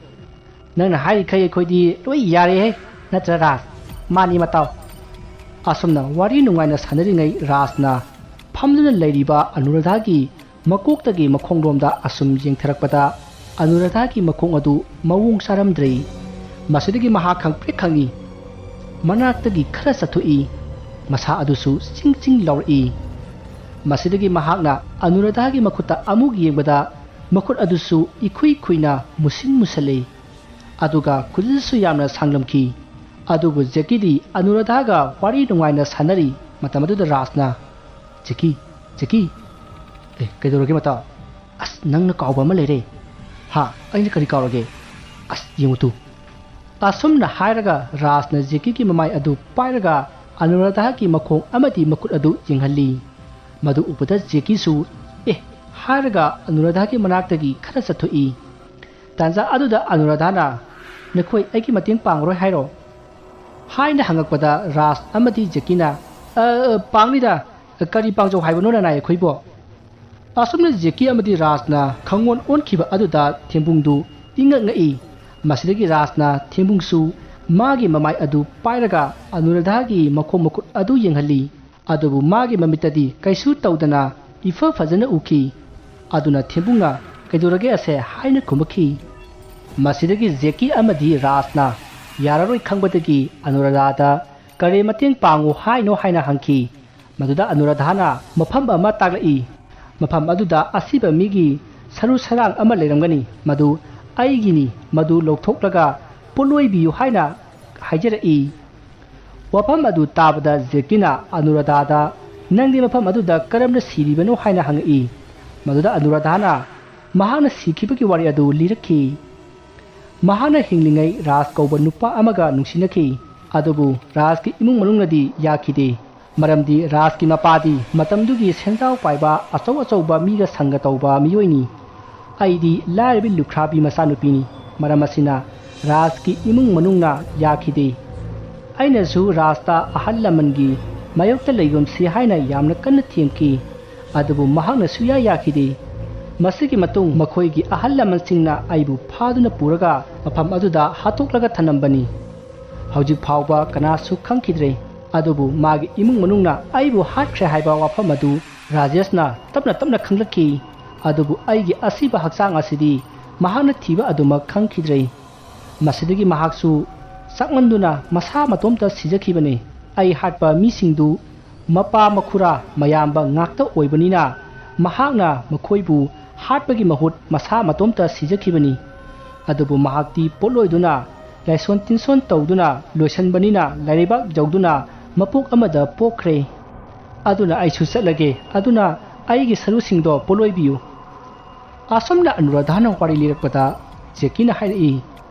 ꯅꯪꯅ ꯍꯥꯏꯔꯤꯈꯩ ꯑꯩꯈꯣꯏꯗꯤ ꯂꯣꯏ ꯌꯥꯔꯦꯍꯦ, ꯅꯠꯇ꯭ꯔ ꯔꯥꯖ? ꯃꯥꯅꯤ ꯃꯇꯥꯎ"꯫ ꯑꯁꯨꯝꯅ ꯋꯥꯔꯤ ꯅꯨꯡꯉꯥꯏꯅ ꯁꯥꯟꯅꯔꯤꯉꯩ ꯔꯥꯖꯅ ꯐꯝꯗꯨꯅ ꯂꯩꯔꯤꯕ ꯑꯅꯨꯔꯥꯙꯥꯒꯤ ꯃꯀꯣꯛꯇꯒꯤ ꯃꯈꯣꯡꯂꯣꯝꯗ ꯑꯁꯨꯝ ꯌꯦꯡꯊꯔꯛꯄꯗ ꯑꯅꯨꯔꯥꯙꯥꯒꯤ ꯃꯈꯣꯡ ꯑꯗꯨ ꯃꯑꯣꯡ ꯆꯥꯔꯝꯗ꯭ꯔꯦ꯫ ꯃꯁꯤꯗꯒꯤ ꯃꯍꯥꯛ ꯈꯪꯄ꯭ꯔꯦꯛ ꯈꯪꯏ꯫ ꯃꯅꯥꯛꯇꯒꯤ ꯈꯔ ꯆꯠꯊꯣꯛꯏ꯫ ꯃꯁꯥ ꯑꯗꯨꯁꯨ ꯆꯤꯡ ꯆꯤꯡ ꯂꯥꯎꯔꯛꯏ꯫ ꯃꯁꯤꯗꯒꯤ ꯃꯍꯥꯛꯅ ꯑꯅꯨꯔꯥꯙꯥꯒꯤ ꯃꯈꯨꯠꯇ ꯑꯃꯨꯛ ꯌꯦꯡꯕꯗ ꯃꯈꯨꯠ ꯑꯗꯨꯁꯨ ꯏꯈꯨꯏ ꯈꯨꯏꯅ ꯃꯨꯁꯤꯟ ꯃꯨꯁꯜꯂꯦ꯫ ꯑꯗꯨꯒ ꯈꯨꯖꯤꯟꯁꯨ ꯌꯥꯝꯅ ꯁꯥꯡꯂꯝꯈꯤ꯫ ꯑꯗꯨꯕꯨ ꯖꯦꯀꯤꯗꯤ ꯑꯅꯨꯔꯥꯙꯥꯒ ꯋꯥꯔꯤ ꯅꯨꯡꯉꯥꯏꯅ ꯁꯥꯟꯅꯔꯤ꯫ ꯃꯇꯝ ꯑꯗꯨꯗ ꯔꯥꯖꯅ, "ꯖꯦꯀꯤ, ꯖꯦꯀꯤ, ꯑꯦ, ꯀꯩꯗꯧꯔꯒꯦ ꯃꯇꯥꯎ? ꯑꯁ, ꯅꯪꯅ ꯀꯥꯎꯕ ꯑꯃ ꯂꯩꯔꯦ꯫" "ꯍꯥ? ꯑꯩꯅ ꯀꯔꯤ ꯀꯥꯎꯔꯒꯦ? ꯑꯁ, ꯌꯦꯡꯉꯨ ꯇꯨ꯫" ꯑꯁꯨꯝꯅ ꯍꯥꯏꯔꯒ ꯔꯥꯖꯅ ꯖꯦꯀꯤꯒꯤ ꯃꯃꯥꯏ ꯑꯗꯨ ꯄꯥꯏꯔꯒ ꯑꯅꯨꯔꯥꯙꯥꯒꯤ ꯃꯈꯣꯡ ꯑꯃꯗꯤ ꯃꯈꯨꯠ ꯑꯗꯨ ꯌꯦꯡꯍꯜꯂꯤ꯫ ꯃꯗꯨ ꯎꯕꯗ ꯖꯦꯀꯤꯁꯨ "ꯑꯦ" ꯍꯥꯏꯔꯒ ꯑꯅꯨꯔꯥꯙꯥꯒꯤ ꯃꯅꯥꯛꯇꯒꯤ ꯈꯔ ꯆꯠꯊꯣꯛꯏ꯫ ꯇꯥꯟꯖꯥ ꯑꯗꯨꯗ ꯑꯅꯨꯔꯥꯙꯥꯅ, "ꯅꯈꯣꯏ ꯑꯩꯒꯤ ꯃꯇꯦꯡ ꯄꯥꯡꯉꯔꯣꯏ ꯍꯥꯏꯔꯣ?" ꯍꯥꯏꯅ ꯍꯪꯉꯛꯄꯗ ꯔꯥꯖ ꯑꯃꯗꯤ ꯖꯦꯀꯤꯅ, "ꯑ, ꯑ, ꯄꯥꯡꯅꯤꯗ, ꯀꯔꯤ ꯄꯥꯡꯖꯧ ꯍꯥꯏꯕꯅꯣ ꯅꯅꯥꯏ ꯑꯩꯈꯣꯏꯕꯣ?" ꯑꯁꯨꯝꯅ ꯖꯦꯀꯤ ꯑꯃꯗꯤ ꯔꯥꯖꯅ ꯈꯪꯑꯣꯟ ꯑꯣꯟꯈꯤꯕ ꯑꯗꯨꯗ ꯊꯦꯝꯕꯨꯡꯗꯨ ꯏꯉꯛ ꯉꯛꯏ꯫ ꯃꯁꯤꯗꯒꯤ ꯔꯥꯖꯅ ꯊꯦꯝꯕꯨꯡꯁꯨ ꯃꯥꯒꯤ ꯃꯃꯥꯏ ꯑꯗꯨ ꯄꯥꯏꯔꯒ ꯑꯅꯨꯔꯥꯙꯥꯒꯤ ꯃꯈꯣꯡ ꯃꯈꯨꯠ ꯑꯗꯨ ꯌꯦꯡꯍꯜꯂꯤ꯫ ꯑꯗꯨꯕꯨ ꯃꯥꯒꯤ ꯃꯃꯤꯠꯇꯗꯤ ꯀꯩꯁꯨ ꯇꯧꯗꯅ ꯏꯐ ꯐꯖꯅ ꯎꯈꯤ꯫ ꯑꯗꯨꯅ ꯊꯦꯝꯕꯨꯡꯅ, "ꯀꯩꯗꯧꯔꯒꯦ ꯑꯁꯦ?" ꯍꯥꯏꯅ ꯈꯨꯝꯃꯛꯈꯤ꯫ ꯃꯁꯤꯗꯒꯤ ꯖꯦꯀꯤ ꯑꯃꯗꯤ ꯔꯥꯖꯅ ꯌꯥꯔꯔꯣꯏ ꯈꯪꯕꯗꯒꯤ ꯑꯅꯨꯔꯥꯙꯥꯗ ꯀꯔꯤ ꯃꯇꯦꯡ ꯄꯥꯡꯉꯨ ꯍꯥꯏꯅꯣ ꯍꯥꯏꯅ ꯍꯪꯈꯤ꯫ ꯃꯗꯨꯗ ꯑꯅꯨꯔꯥꯙꯥꯅ ꯃꯐꯝ ꯑꯃ ꯇꯥꯛꯂꯛꯏ꯫ ꯃꯐꯝ ꯑꯗꯨꯗ ꯑꯁꯤꯕ ꯃꯤꯒꯤ ꯁꯔꯨ ꯁꯔꯥꯡ ꯑꯃ ꯂꯩꯔꯝꯒꯅꯤ, ꯃꯗꯨ ꯑꯩꯒꯤꯅꯤ, ꯃꯗꯨ ꯂꯧꯊꯣꯛꯂꯒ ꯄꯣꯠꯂꯣꯏꯕꯤꯌꯨ ꯍꯥꯏꯅ ꯍꯥꯏꯖꯔꯛꯏ꯫ ꯋꯥꯐꯝ ꯑꯗꯨ ꯇꯥꯕꯗ ꯖꯦꯀꯤꯅ ꯑꯅꯨꯔꯥꯙꯥꯗ, "ꯅꯪꯗꯤ ꯃꯐꯝ ꯑꯗꯨꯗ ꯀꯔꯝꯅ ꯁꯤꯔꯤꯕꯅꯣ?" ꯍꯥꯏꯅ ꯍꯪꯉꯛꯏ꯫ ꯃꯗꯨꯗ ꯑꯅꯨꯔꯥꯙꯥꯅ ꯃꯍꯥꯛꯅ ꯁꯤꯈꯤꯕꯒꯤ ꯋꯥꯔꯤ ꯑꯗꯨ ꯂꯤꯔꯛꯈꯤ꯫ ꯃꯍꯥꯛꯅ ꯍꯤꯡꯂꯤꯉꯩ ꯔꯥꯖ ꯀꯧꯕ ꯅꯨꯄꯥ ꯑꯃꯒ ꯅꯨꯡꯁꯤꯅꯈꯤ꯫ ꯑꯗꯨꯕꯨ ꯔꯥꯖꯀꯤ ꯏꯃꯨꯡ ꯃꯅꯨꯡꯅꯗꯤ ꯌꯥꯈꯤꯗꯦ꯫ ꯃꯔꯝꯗꯤ ꯔꯥꯖꯀꯤ ꯃꯄꯥꯗꯤ ꯃꯇꯝꯗꯨꯒꯤ ꯁꯦꯟꯖꯥꯎ ꯄꯥꯏꯕ ꯑꯆꯧ ꯑꯆꯧꯕ ꯃꯤꯒ ꯁꯪꯒ ꯇꯧꯕ ꯃꯤꯑꯣꯏꯅꯤ꯫ ꯑꯩꯗꯤ ꯂꯥꯏꯔꯕꯤ ꯂꯨꯈ꯭ꯔꯥꯕꯤ ꯃꯆꯥꯅꯨꯄꯤꯅꯤ꯫ ꯃꯔꯝ ꯑꯁꯤꯅ ꯔꯥꯖꯀꯤ ꯏꯃꯨꯡ ꯃꯅꯨꯡꯅ ꯌꯥꯈꯤꯗꯦ꯫ ꯑꯩꯅꯁꯨ ꯔꯥꯖꯇ ꯑꯍꯜ ꯂꯃꯟꯒꯤ ꯃꯥꯌꯣꯛꯇ ꯂꯩꯒꯨꯝꯁꯤ ꯍꯥꯏꯅ ꯌꯥꯝꯅ ꯀꯟꯅ ꯊꯦꯝꯈꯤ꯫ ꯑꯗꯨꯕꯨ ꯃꯍꯥꯛꯅ ꯁꯨꯌꯥ ꯌꯥꯈꯤꯗꯦ꯫ ꯃꯁꯤꯒꯤ ꯃꯇꯨꯡ ꯃꯈꯣꯏꯒꯤ ꯑꯍꯜ ꯂꯃꯟꯁꯤꯡꯅ ꯑꯩꯕꯨ ꯐꯥꯗꯨꯅ ꯄꯨꯔꯒ ꯃꯐꯝ ꯑꯗꯨꯗ ꯍꯥꯠꯇꯣꯛꯂꯒ ꯊꯝꯂꯝꯕꯅꯤ꯫ ꯍꯧꯖꯤꯛ ꯐꯥꯎꯕ ꯀꯅꯥꯁꯨ ꯈꯪꯈꯤꯗ꯭ꯔꯦ꯫ ꯑꯗꯨꯕꯨ ꯃꯥꯒꯤ ꯏꯃꯨꯡ ꯃꯅꯨꯡꯅ ꯑꯩꯕꯨ ꯍꯥꯠꯈ꯭ꯔꯦ ꯍꯥꯏꯕ ꯋꯥꯐꯝ ꯑꯗꯨ ꯔꯥꯖꯦꯁꯅ ꯇꯞꯅ ꯇꯞꯅ ꯈꯪꯂꯛꯈꯤ꯫ ꯑꯗꯨꯕꯨ ꯑꯩꯒꯤ ꯑꯁꯤꯕ ꯍꯛꯆꯥꯡ ꯑꯁꯤꯗꯤ ꯃꯍꯥꯛꯅ ꯊꯤꯕ ꯑꯗꯨꯃꯛ ꯈꯪꯈꯤꯗ꯭ꯔꯦ꯫ ꯃꯁꯤꯗꯒꯤ ꯃꯍꯥꯛꯁꯨ ꯆꯥꯛꯃꯟꯗꯨꯅ ꯃꯁꯥ ꯃꯇꯣꯝꯇ ꯁꯤꯖꯈꯤꯕꯅꯤ꯫ ꯑꯩ ꯍꯥꯠꯄ ꯃꯤꯁꯤꯡꯗꯨ ꯃꯄꯥ, ꯃꯈꯨꯔꯥ, ꯃꯌꯥꯝꯕ ꯉꯥꯛꯇ ꯑꯣꯏꯕꯅꯤꯅ ꯃꯍꯥꯛꯅ ꯃꯈꯣꯏꯕꯨ ꯍꯥꯠꯄꯒꯤ ꯃꯍꯨꯠ ꯃꯁꯥ ꯃꯇꯣꯝꯇ ꯁꯤꯖꯈꯤꯕꯅꯤ꯫ ꯑꯗꯨꯕꯨ ꯃꯍꯥꯛꯇꯤ ꯄꯣꯠꯂꯣꯏꯗꯨꯅ ꯂꯥꯏꯁꯣꯟ ꯇꯤꯟꯁꯣꯟ ꯇꯧꯗꯨꯅ ꯂꯣꯏꯁꯤꯟꯕꯅꯤꯅ ꯂꯥꯏꯔꯩꯕꯥꯛ ꯌꯧꯗꯨꯅ ꯃꯄꯣꯛ ꯑꯃꯗ ꯄꯣꯛꯈ꯭ꯔꯦ꯫ ꯑꯗꯨꯅ ꯑꯩꯁꯨ ꯆꯠꯂꯒꯦ, ꯑꯗꯨꯅ ꯑꯩꯒꯤ ꯁꯔꯨꯁꯤꯡꯗꯣ ꯄꯣꯠꯂꯣꯏꯕꯤꯌꯨ꯫ ꯑꯁꯨꯝꯅ ꯑꯅꯨꯔꯥꯙꯥꯅ ꯋꯥꯔꯤ ꯂꯤꯔꯛꯄꯗ ꯖꯦꯀꯤꯅ ꯍꯥꯏꯔꯛꯏ,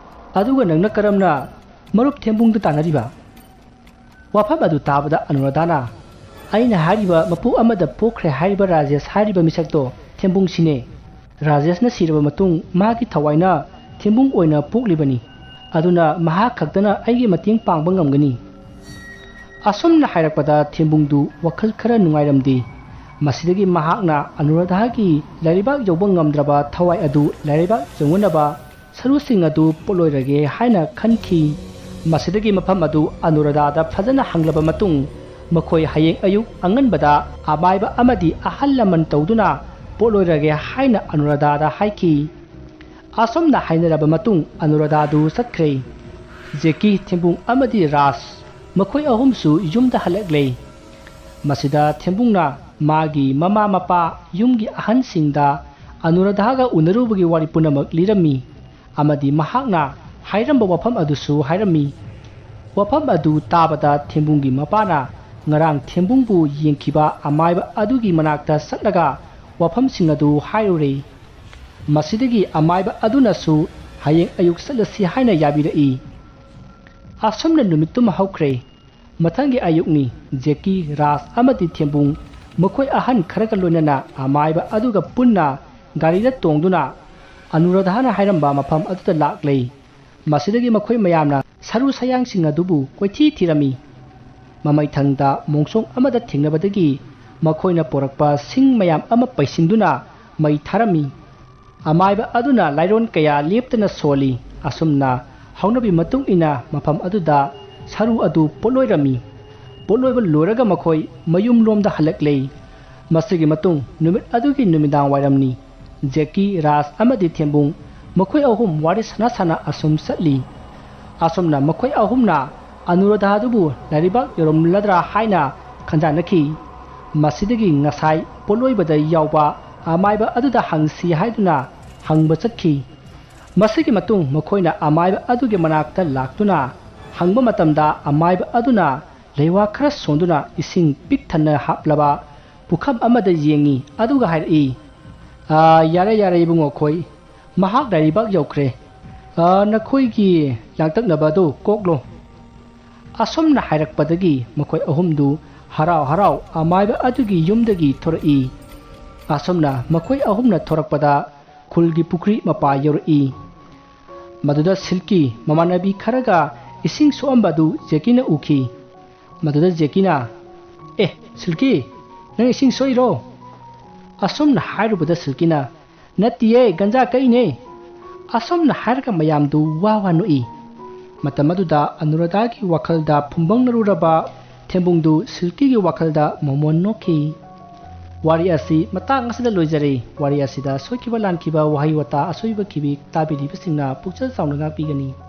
"ꯑꯗꯨꯒ ꯅꯪꯅ ꯀꯔꯝꯅ ꯃꯔꯨꯞ ꯊꯦꯝꯕꯨꯡꯗ ꯇꯥꯟꯅꯔꯤꯕ?" ꯋꯥꯐꯝ ꯑꯗꯨ ꯇꯥꯕꯗ ꯑꯅꯨꯔꯥꯙꯥꯅ, "ꯑꯩꯅ ꯍꯥꯏꯔꯤꯕ ꯃꯄꯨ ꯑꯃꯗ ꯄꯣꯛꯈ꯭ꯔꯦ ꯍꯥꯏꯔꯤꯕ ꯔꯥꯖꯦꯁ ꯍꯥꯏꯔꯤꯕ ꯃꯤꯁꯛꯇꯣ ꯊꯦꯝꯕꯨꯡꯁꯤꯅꯦ꯫ ꯔꯥꯖꯦꯁꯅ ꯁꯤꯔꯕ ꯃꯇꯨꯡ ꯃꯥꯒꯤ ꯊꯋꯥꯏꯅ ꯊꯦꯝꯕꯨꯡ ꯑꯣꯏꯅ ꯄꯣꯛꯂꯤꯕꯅꯤ꯫ ꯑꯗꯨꯅ ꯃꯍꯥꯛ ꯈꯛꯇꯅ ꯑꯩꯒꯤ ꯃꯇꯦꯡ ꯄꯥꯡꯕ ꯉꯝꯒꯅꯤ꯫" ꯑꯁꯨꯝꯅ ꯍꯥꯏꯔꯛꯄꯗ ꯊꯦꯝꯕꯨꯡꯗꯨ ꯋꯥꯈꯜ ꯈꯔ ꯅꯨꯡꯉꯥꯏꯔꯝꯗꯦ꯫ ꯃꯁꯤꯗꯒꯤ ꯃꯍꯥꯛꯅ ꯑꯅꯨꯔꯥꯙꯥꯒꯤ ꯂꯥꯏꯔꯩꯕꯥꯛ ꯌꯧꯕ ꯉꯝꯗ꯭ꯔꯕ ꯊꯋꯥꯏ ꯑꯗꯨ ꯂꯥꯏꯔꯩꯕꯥꯛ ꯌꯧꯅꯅꯕ ꯁꯔꯨꯁꯤꯡ ꯑꯗꯨ ꯄꯣꯠꯂꯣꯏꯔꯒꯦ ꯍꯥꯏꯅ ꯈꯟꯈꯤ꯫ ꯃꯁꯤꯗꯒꯤ ꯃꯐꯝ ꯑꯗꯨ ꯑꯅꯨꯔꯥꯙꯥꯗ ꯐꯖꯅ ꯍꯪꯂꯕ ꯃꯇꯨꯡ, ꯃꯈꯣꯏ ꯍꯌꯦꯡ ꯑꯌꯨꯛ ꯑꯉꯟꯕꯗ ꯑꯃꯥꯏꯕ ꯑꯃꯗꯤ ꯑꯍꯜ ꯂꯃꯟ ꯇꯧꯗꯨꯅ ꯄꯣꯠꯂꯣꯏꯔꯒꯦ ꯍꯥꯏꯅ ꯑꯅꯨꯔꯥꯙꯥꯗ ꯍꯥꯏꯈꯤ꯫ ꯑꯁꯨꯝꯅ ꯍꯥꯏꯅꯔꯕ ꯃꯇꯨꯡ ꯑꯅꯨꯔꯥꯙꯥꯗꯨ ꯆꯠꯈ꯭ꯔꯦ꯫ ꯖꯦꯀꯤ, ꯊꯦꯝꯕꯨꯡ ꯑꯃꯗꯤ ꯔꯥꯖ ꯃꯈꯣꯏ ꯑꯍꯨꯝꯁꯨ ꯌꯨꯝꯗ ꯍꯜꯂꯛꯂꯦ꯫ ꯃꯁꯤꯗ ꯊꯦꯝꯕꯨꯡꯅ ꯃꯥꯒꯤ ꯃꯃꯥ ꯃꯄꯥ, ꯌꯨꯝꯒꯤ ꯑꯍꯟꯁꯤꯡꯗ ꯑꯅꯨꯔꯥꯙꯥꯒ ꯎꯅꯔꯨꯕꯒꯤ ꯋꯥꯔꯤ ꯄꯨꯝꯅꯃꯛ ꯂꯤꯔꯝꯃꯤ ꯑꯃꯗꯤ ꯃꯍꯥꯛꯅ ꯍꯥꯏꯔꯝꯕ ꯋꯥꯐꯝ ꯑꯗꯨꯁꯨ ꯍꯥꯏꯔꯝꯃꯤ꯫ ꯋꯥꯐꯝ ꯑꯗꯨ ꯇꯥꯕꯗ ꯊꯦꯝꯕꯨꯡꯒꯤ ꯃꯄꯥꯅ ꯉꯔꯥꯡ ꯊꯦꯝꯕꯨꯡꯕꯨ ꯌꯦꯡꯈꯤꯕ ꯑꯃꯥꯏꯕ ꯑꯗꯨꯒꯤ ꯃꯅꯥꯛꯇ ꯆꯠꯂꯒ ꯋꯥꯐꯝꯁꯤꯡ ꯑꯗꯨ ꯍꯥꯏꯔꯨꯔꯦ꯫ ꯃꯁꯤꯗꯒꯤ ꯑꯃꯥꯏꯕ ꯑꯗꯨꯅꯁꯨ ꯍꯌꯦꯡ ꯑꯌꯨꯛ ꯆꯠꯂꯁꯤ ꯍꯥꯏꯅ ꯌꯥꯕꯤꯔꯛꯏ꯫ ꯑꯁꯨꯝꯅ ꯅꯨꯃꯤꯠꯇꯨꯃ ꯍꯧꯈ꯭ꯔꯦ꯫ ꯃꯊꯪꯒꯤ ꯑꯌꯨꯛꯅꯤ꯫ ꯖꯦꯀꯤ, ꯔꯥꯖ ꯑꯃꯗꯤ ꯊꯦꯝꯕꯨꯡ ꯃꯈꯣꯏ ꯑꯍꯟ ꯈꯔꯒ ꯂꯣꯏꯅꯅ ꯑꯃꯥꯏꯕ ꯑꯗꯨꯒ ꯄꯨꯟꯅ ꯒꯥꯔꯤꯗ ꯇꯣꯡꯗꯨꯅ ꯑꯅꯨꯔꯥꯙꯥꯅ ꯍꯥꯏꯔꯝꯕ ꯃꯐꯝ ꯑꯗꯨꯗ ꯂꯥꯛꯂꯦ꯫ ꯃꯁꯤꯗꯒꯤ ꯃꯈꯣꯏ ꯃꯌꯥꯝꯅ ꯁꯔꯨ ꯁꯌꯥꯡꯁꯤꯡ ꯑꯗꯨꯕꯨ ꯀꯣꯏꯊꯤ ꯊꯤꯔꯝꯃꯤ꯫ ꯃꯃꯩꯊꯪꯗ ꯃꯣꯡꯁꯣꯡ ꯑꯃꯗ ꯊꯦꯡꯅꯕꯗꯒꯤ ꯃꯈꯣꯏꯅ ꯄꯨꯔꯛꯄ ꯁꯤꯡ ꯃꯌꯥꯝ ꯑꯃ ꯄꯩꯁꯤꯟꯗꯨꯅ ꯃꯩ ꯊꯥꯔꯝꯃꯤ꯫ ꯑꯃꯥꯏꯕ ꯑꯗꯨꯅ ꯂꯥꯏꯔꯣꯟ ꯀꯌꯥ ꯂꯦꯞꯇꯅ ꯁꯣꯜꯂꯤ꯫ ꯑꯁꯨꯝꯅ ꯍꯧꯅꯕꯤ ꯃꯇꯨꯡ ꯏꯟꯅ ꯃꯐꯝ ꯑꯗꯨꯗ ꯁꯔꯨ ꯑꯗꯨ ꯄꯣꯠꯂꯣꯏꯔꯝꯃꯤ꯫ ꯄꯣꯠꯂꯣꯏꯕ ꯂꯣꯏꯔꯒ ꯃꯈꯣꯏ ꯃꯌꯨꯝꯂꯣꯝꯗ ꯍꯜꯂꯛꯂꯦ꯫ ꯃꯁꯤꯒꯤ ꯃꯇꯨꯡ ꯅꯨꯃꯤꯠ ꯑꯗꯨꯒꯤ ꯅꯨꯃꯤꯗꯥꯡ ꯋꯥꯏꯔꯝꯅꯤ꯫ ꯖꯦꯀꯤ, ꯔꯥꯖ ꯑꯃꯗꯤ ꯊꯦꯝꯕꯨꯡ ꯃꯈꯣꯏ ꯑꯍꯨꯝ ꯋꯥꯔꯤ ꯁꯥꯟꯅ ꯁꯥꯟꯅ ꯑꯁꯨꯝ ꯆꯠꯂꯤ꯫ ꯑꯁꯨꯝꯅ ꯃꯈꯣꯏ ꯑꯍꯨꯝꯅ ꯑꯅꯨꯔꯥꯙꯥꯗꯨꯕꯨ ꯂꯥꯏꯔꯩꯕꯥꯛ ꯌꯧꯔꯝꯂꯗ꯭ꯔꯥ ꯍꯥꯏꯅ ꯈꯟꯖꯥꯟꯅꯈꯤ꯫ ꯃꯁꯤꯗꯒꯤ ꯉꯁꯥꯏ ꯄꯣꯠꯂꯣꯏꯕꯗ ꯌꯥꯎꯕ ꯑꯃꯥꯏꯕ ꯑꯗꯨꯗ ꯍꯪꯁꯤ ꯍꯥꯏꯗꯨꯅ ꯍꯪꯕ ꯆꯠꯈꯤ꯫ ꯃꯁꯤꯒꯤ ꯃꯇꯨꯡ ꯃꯈꯣꯏꯅ ꯑꯃꯥꯏꯕ ꯑꯗꯨꯒꯤ ꯃꯅꯥꯛꯇ ꯂꯥꯛꯇꯨꯅ ꯍꯪꯕ ꯃꯇꯝꯗ, ꯑꯃꯥꯏꯕ ꯑꯗꯨꯅ ꯂꯩꯋꯥ ꯈꯔ ꯁꯣꯟꯗꯨꯅ ꯏꯁꯤꯡ ꯄꯤꯛ ꯊꯟꯅ ꯍꯥꯞꯂꯕ ꯄꯨꯈꯝ ꯑꯃꯗ ꯌꯦꯡꯉꯤ, ꯑꯗꯨꯒ ꯍꯥꯏꯔꯛꯏ, "ꯑꯥ, ꯌꯥꯔꯦ, ꯌꯥꯔꯦ, ꯏꯕꯨꯡꯉꯣ ꯈꯣꯏ, ꯃꯍꯥꯛ ꯂꯥꯏꯔꯤꯕꯥꯛ ꯌꯧꯈ꯭ꯔꯦ꯫ ꯑꯥ, ꯅꯈꯣꯏꯒꯤ ꯂꯥꯡꯇꯛꯅꯕ ꯑꯗꯨ ꯀꯣꯛꯂꯣ꯫" ꯑꯁꯨꯝꯅ ꯍꯥꯏꯔꯛꯄꯗꯒꯤ ꯃꯈꯣꯏ ꯑꯍꯨꯝꯗꯨ ꯍꯔꯥꯎ ꯍꯔꯥꯎ ꯑꯃꯥꯏꯕ ꯑꯗꯨꯒꯤ ꯌꯨꯝꯗꯒꯤ ꯊꯣꯔꯛꯏ꯫ ꯑꯁꯨꯝꯅ ꯃꯈꯣꯏ ꯑꯍꯨꯝꯅ ꯊꯣꯔꯛꯄꯗ ꯈꯨꯜꯒꯤ ꯄꯨꯈ꯭ꯔꯤ ꯃꯄꯥ ꯌꯧꯔꯛꯏ꯫ ꯃꯗꯨꯗ ꯁꯤꯜꯀꯤ ꯃꯃꯥꯟꯅꯕꯤ ꯈꯔꯒ ꯏꯁꯤꯡ ꯁꯣꯛꯑꯝꯕꯗꯨ ꯖꯦꯀꯤꯅ ꯎꯈꯤ꯫ ꯃꯗꯨꯗ ꯖꯦꯀꯤꯅ, "ꯑꯦ, ꯁꯤꯜꯀꯤ, ꯅꯪ ꯏꯁꯤꯡ ꯁꯣꯛꯏꯔꯣ?" ꯑꯁꯨꯝꯅ ꯍꯥꯏꯔꯨꯕꯗ ꯁꯤꯜꯀꯤꯅ, "ꯅꯠꯇꯤꯌꯦ, ꯒꯟꯖꯥ ꯀꯛꯏꯅꯦ꯫" ꯑꯁꯨꯝꯅ ꯍꯥꯏꯔꯒ ꯃꯌꯥꯝꯗꯨ ꯋꯥ ꯋꯥ ꯅꯣꯛꯏ꯫ ꯃꯇꯝ ꯑꯗꯨꯗ ꯑꯅꯨꯔꯥꯙꯥꯒꯤ ꯋꯥꯈꯜꯗ ꯐꯨꯝꯕꯪꯅꯔꯨꯔꯕ ꯊꯦꯝꯕꯨꯡꯗꯨ ꯁꯤꯜꯀꯤꯒꯤ ꯋꯥꯈꯜꯗ ꯃꯣꯃꯣꯟ ꯅꯣꯛꯈꯤ꯫ ꯋꯥꯔꯤ ꯑꯁꯤ ꯃꯇꯥꯡ ꯑꯁꯤꯗ ꯂꯣꯏꯖꯔꯦ꯫ ꯋꯥꯔꯤ ꯑꯁꯤꯗ ꯁꯣꯏꯈꯤꯕ ꯂꯥꯟꯈꯤꯕ, ꯋꯥꯍꯩ ꯋꯥꯇꯥ ꯑꯁꯣꯏꯕ ꯈꯤꯕꯤ ꯇꯥꯕꯤꯔꯤꯕꯁꯤꯡꯅ ꯄꯨꯛꯆꯦꯜ ꯆꯥꯎꯅ ꯉꯥꯛꯄꯤꯒꯅꯤ꯫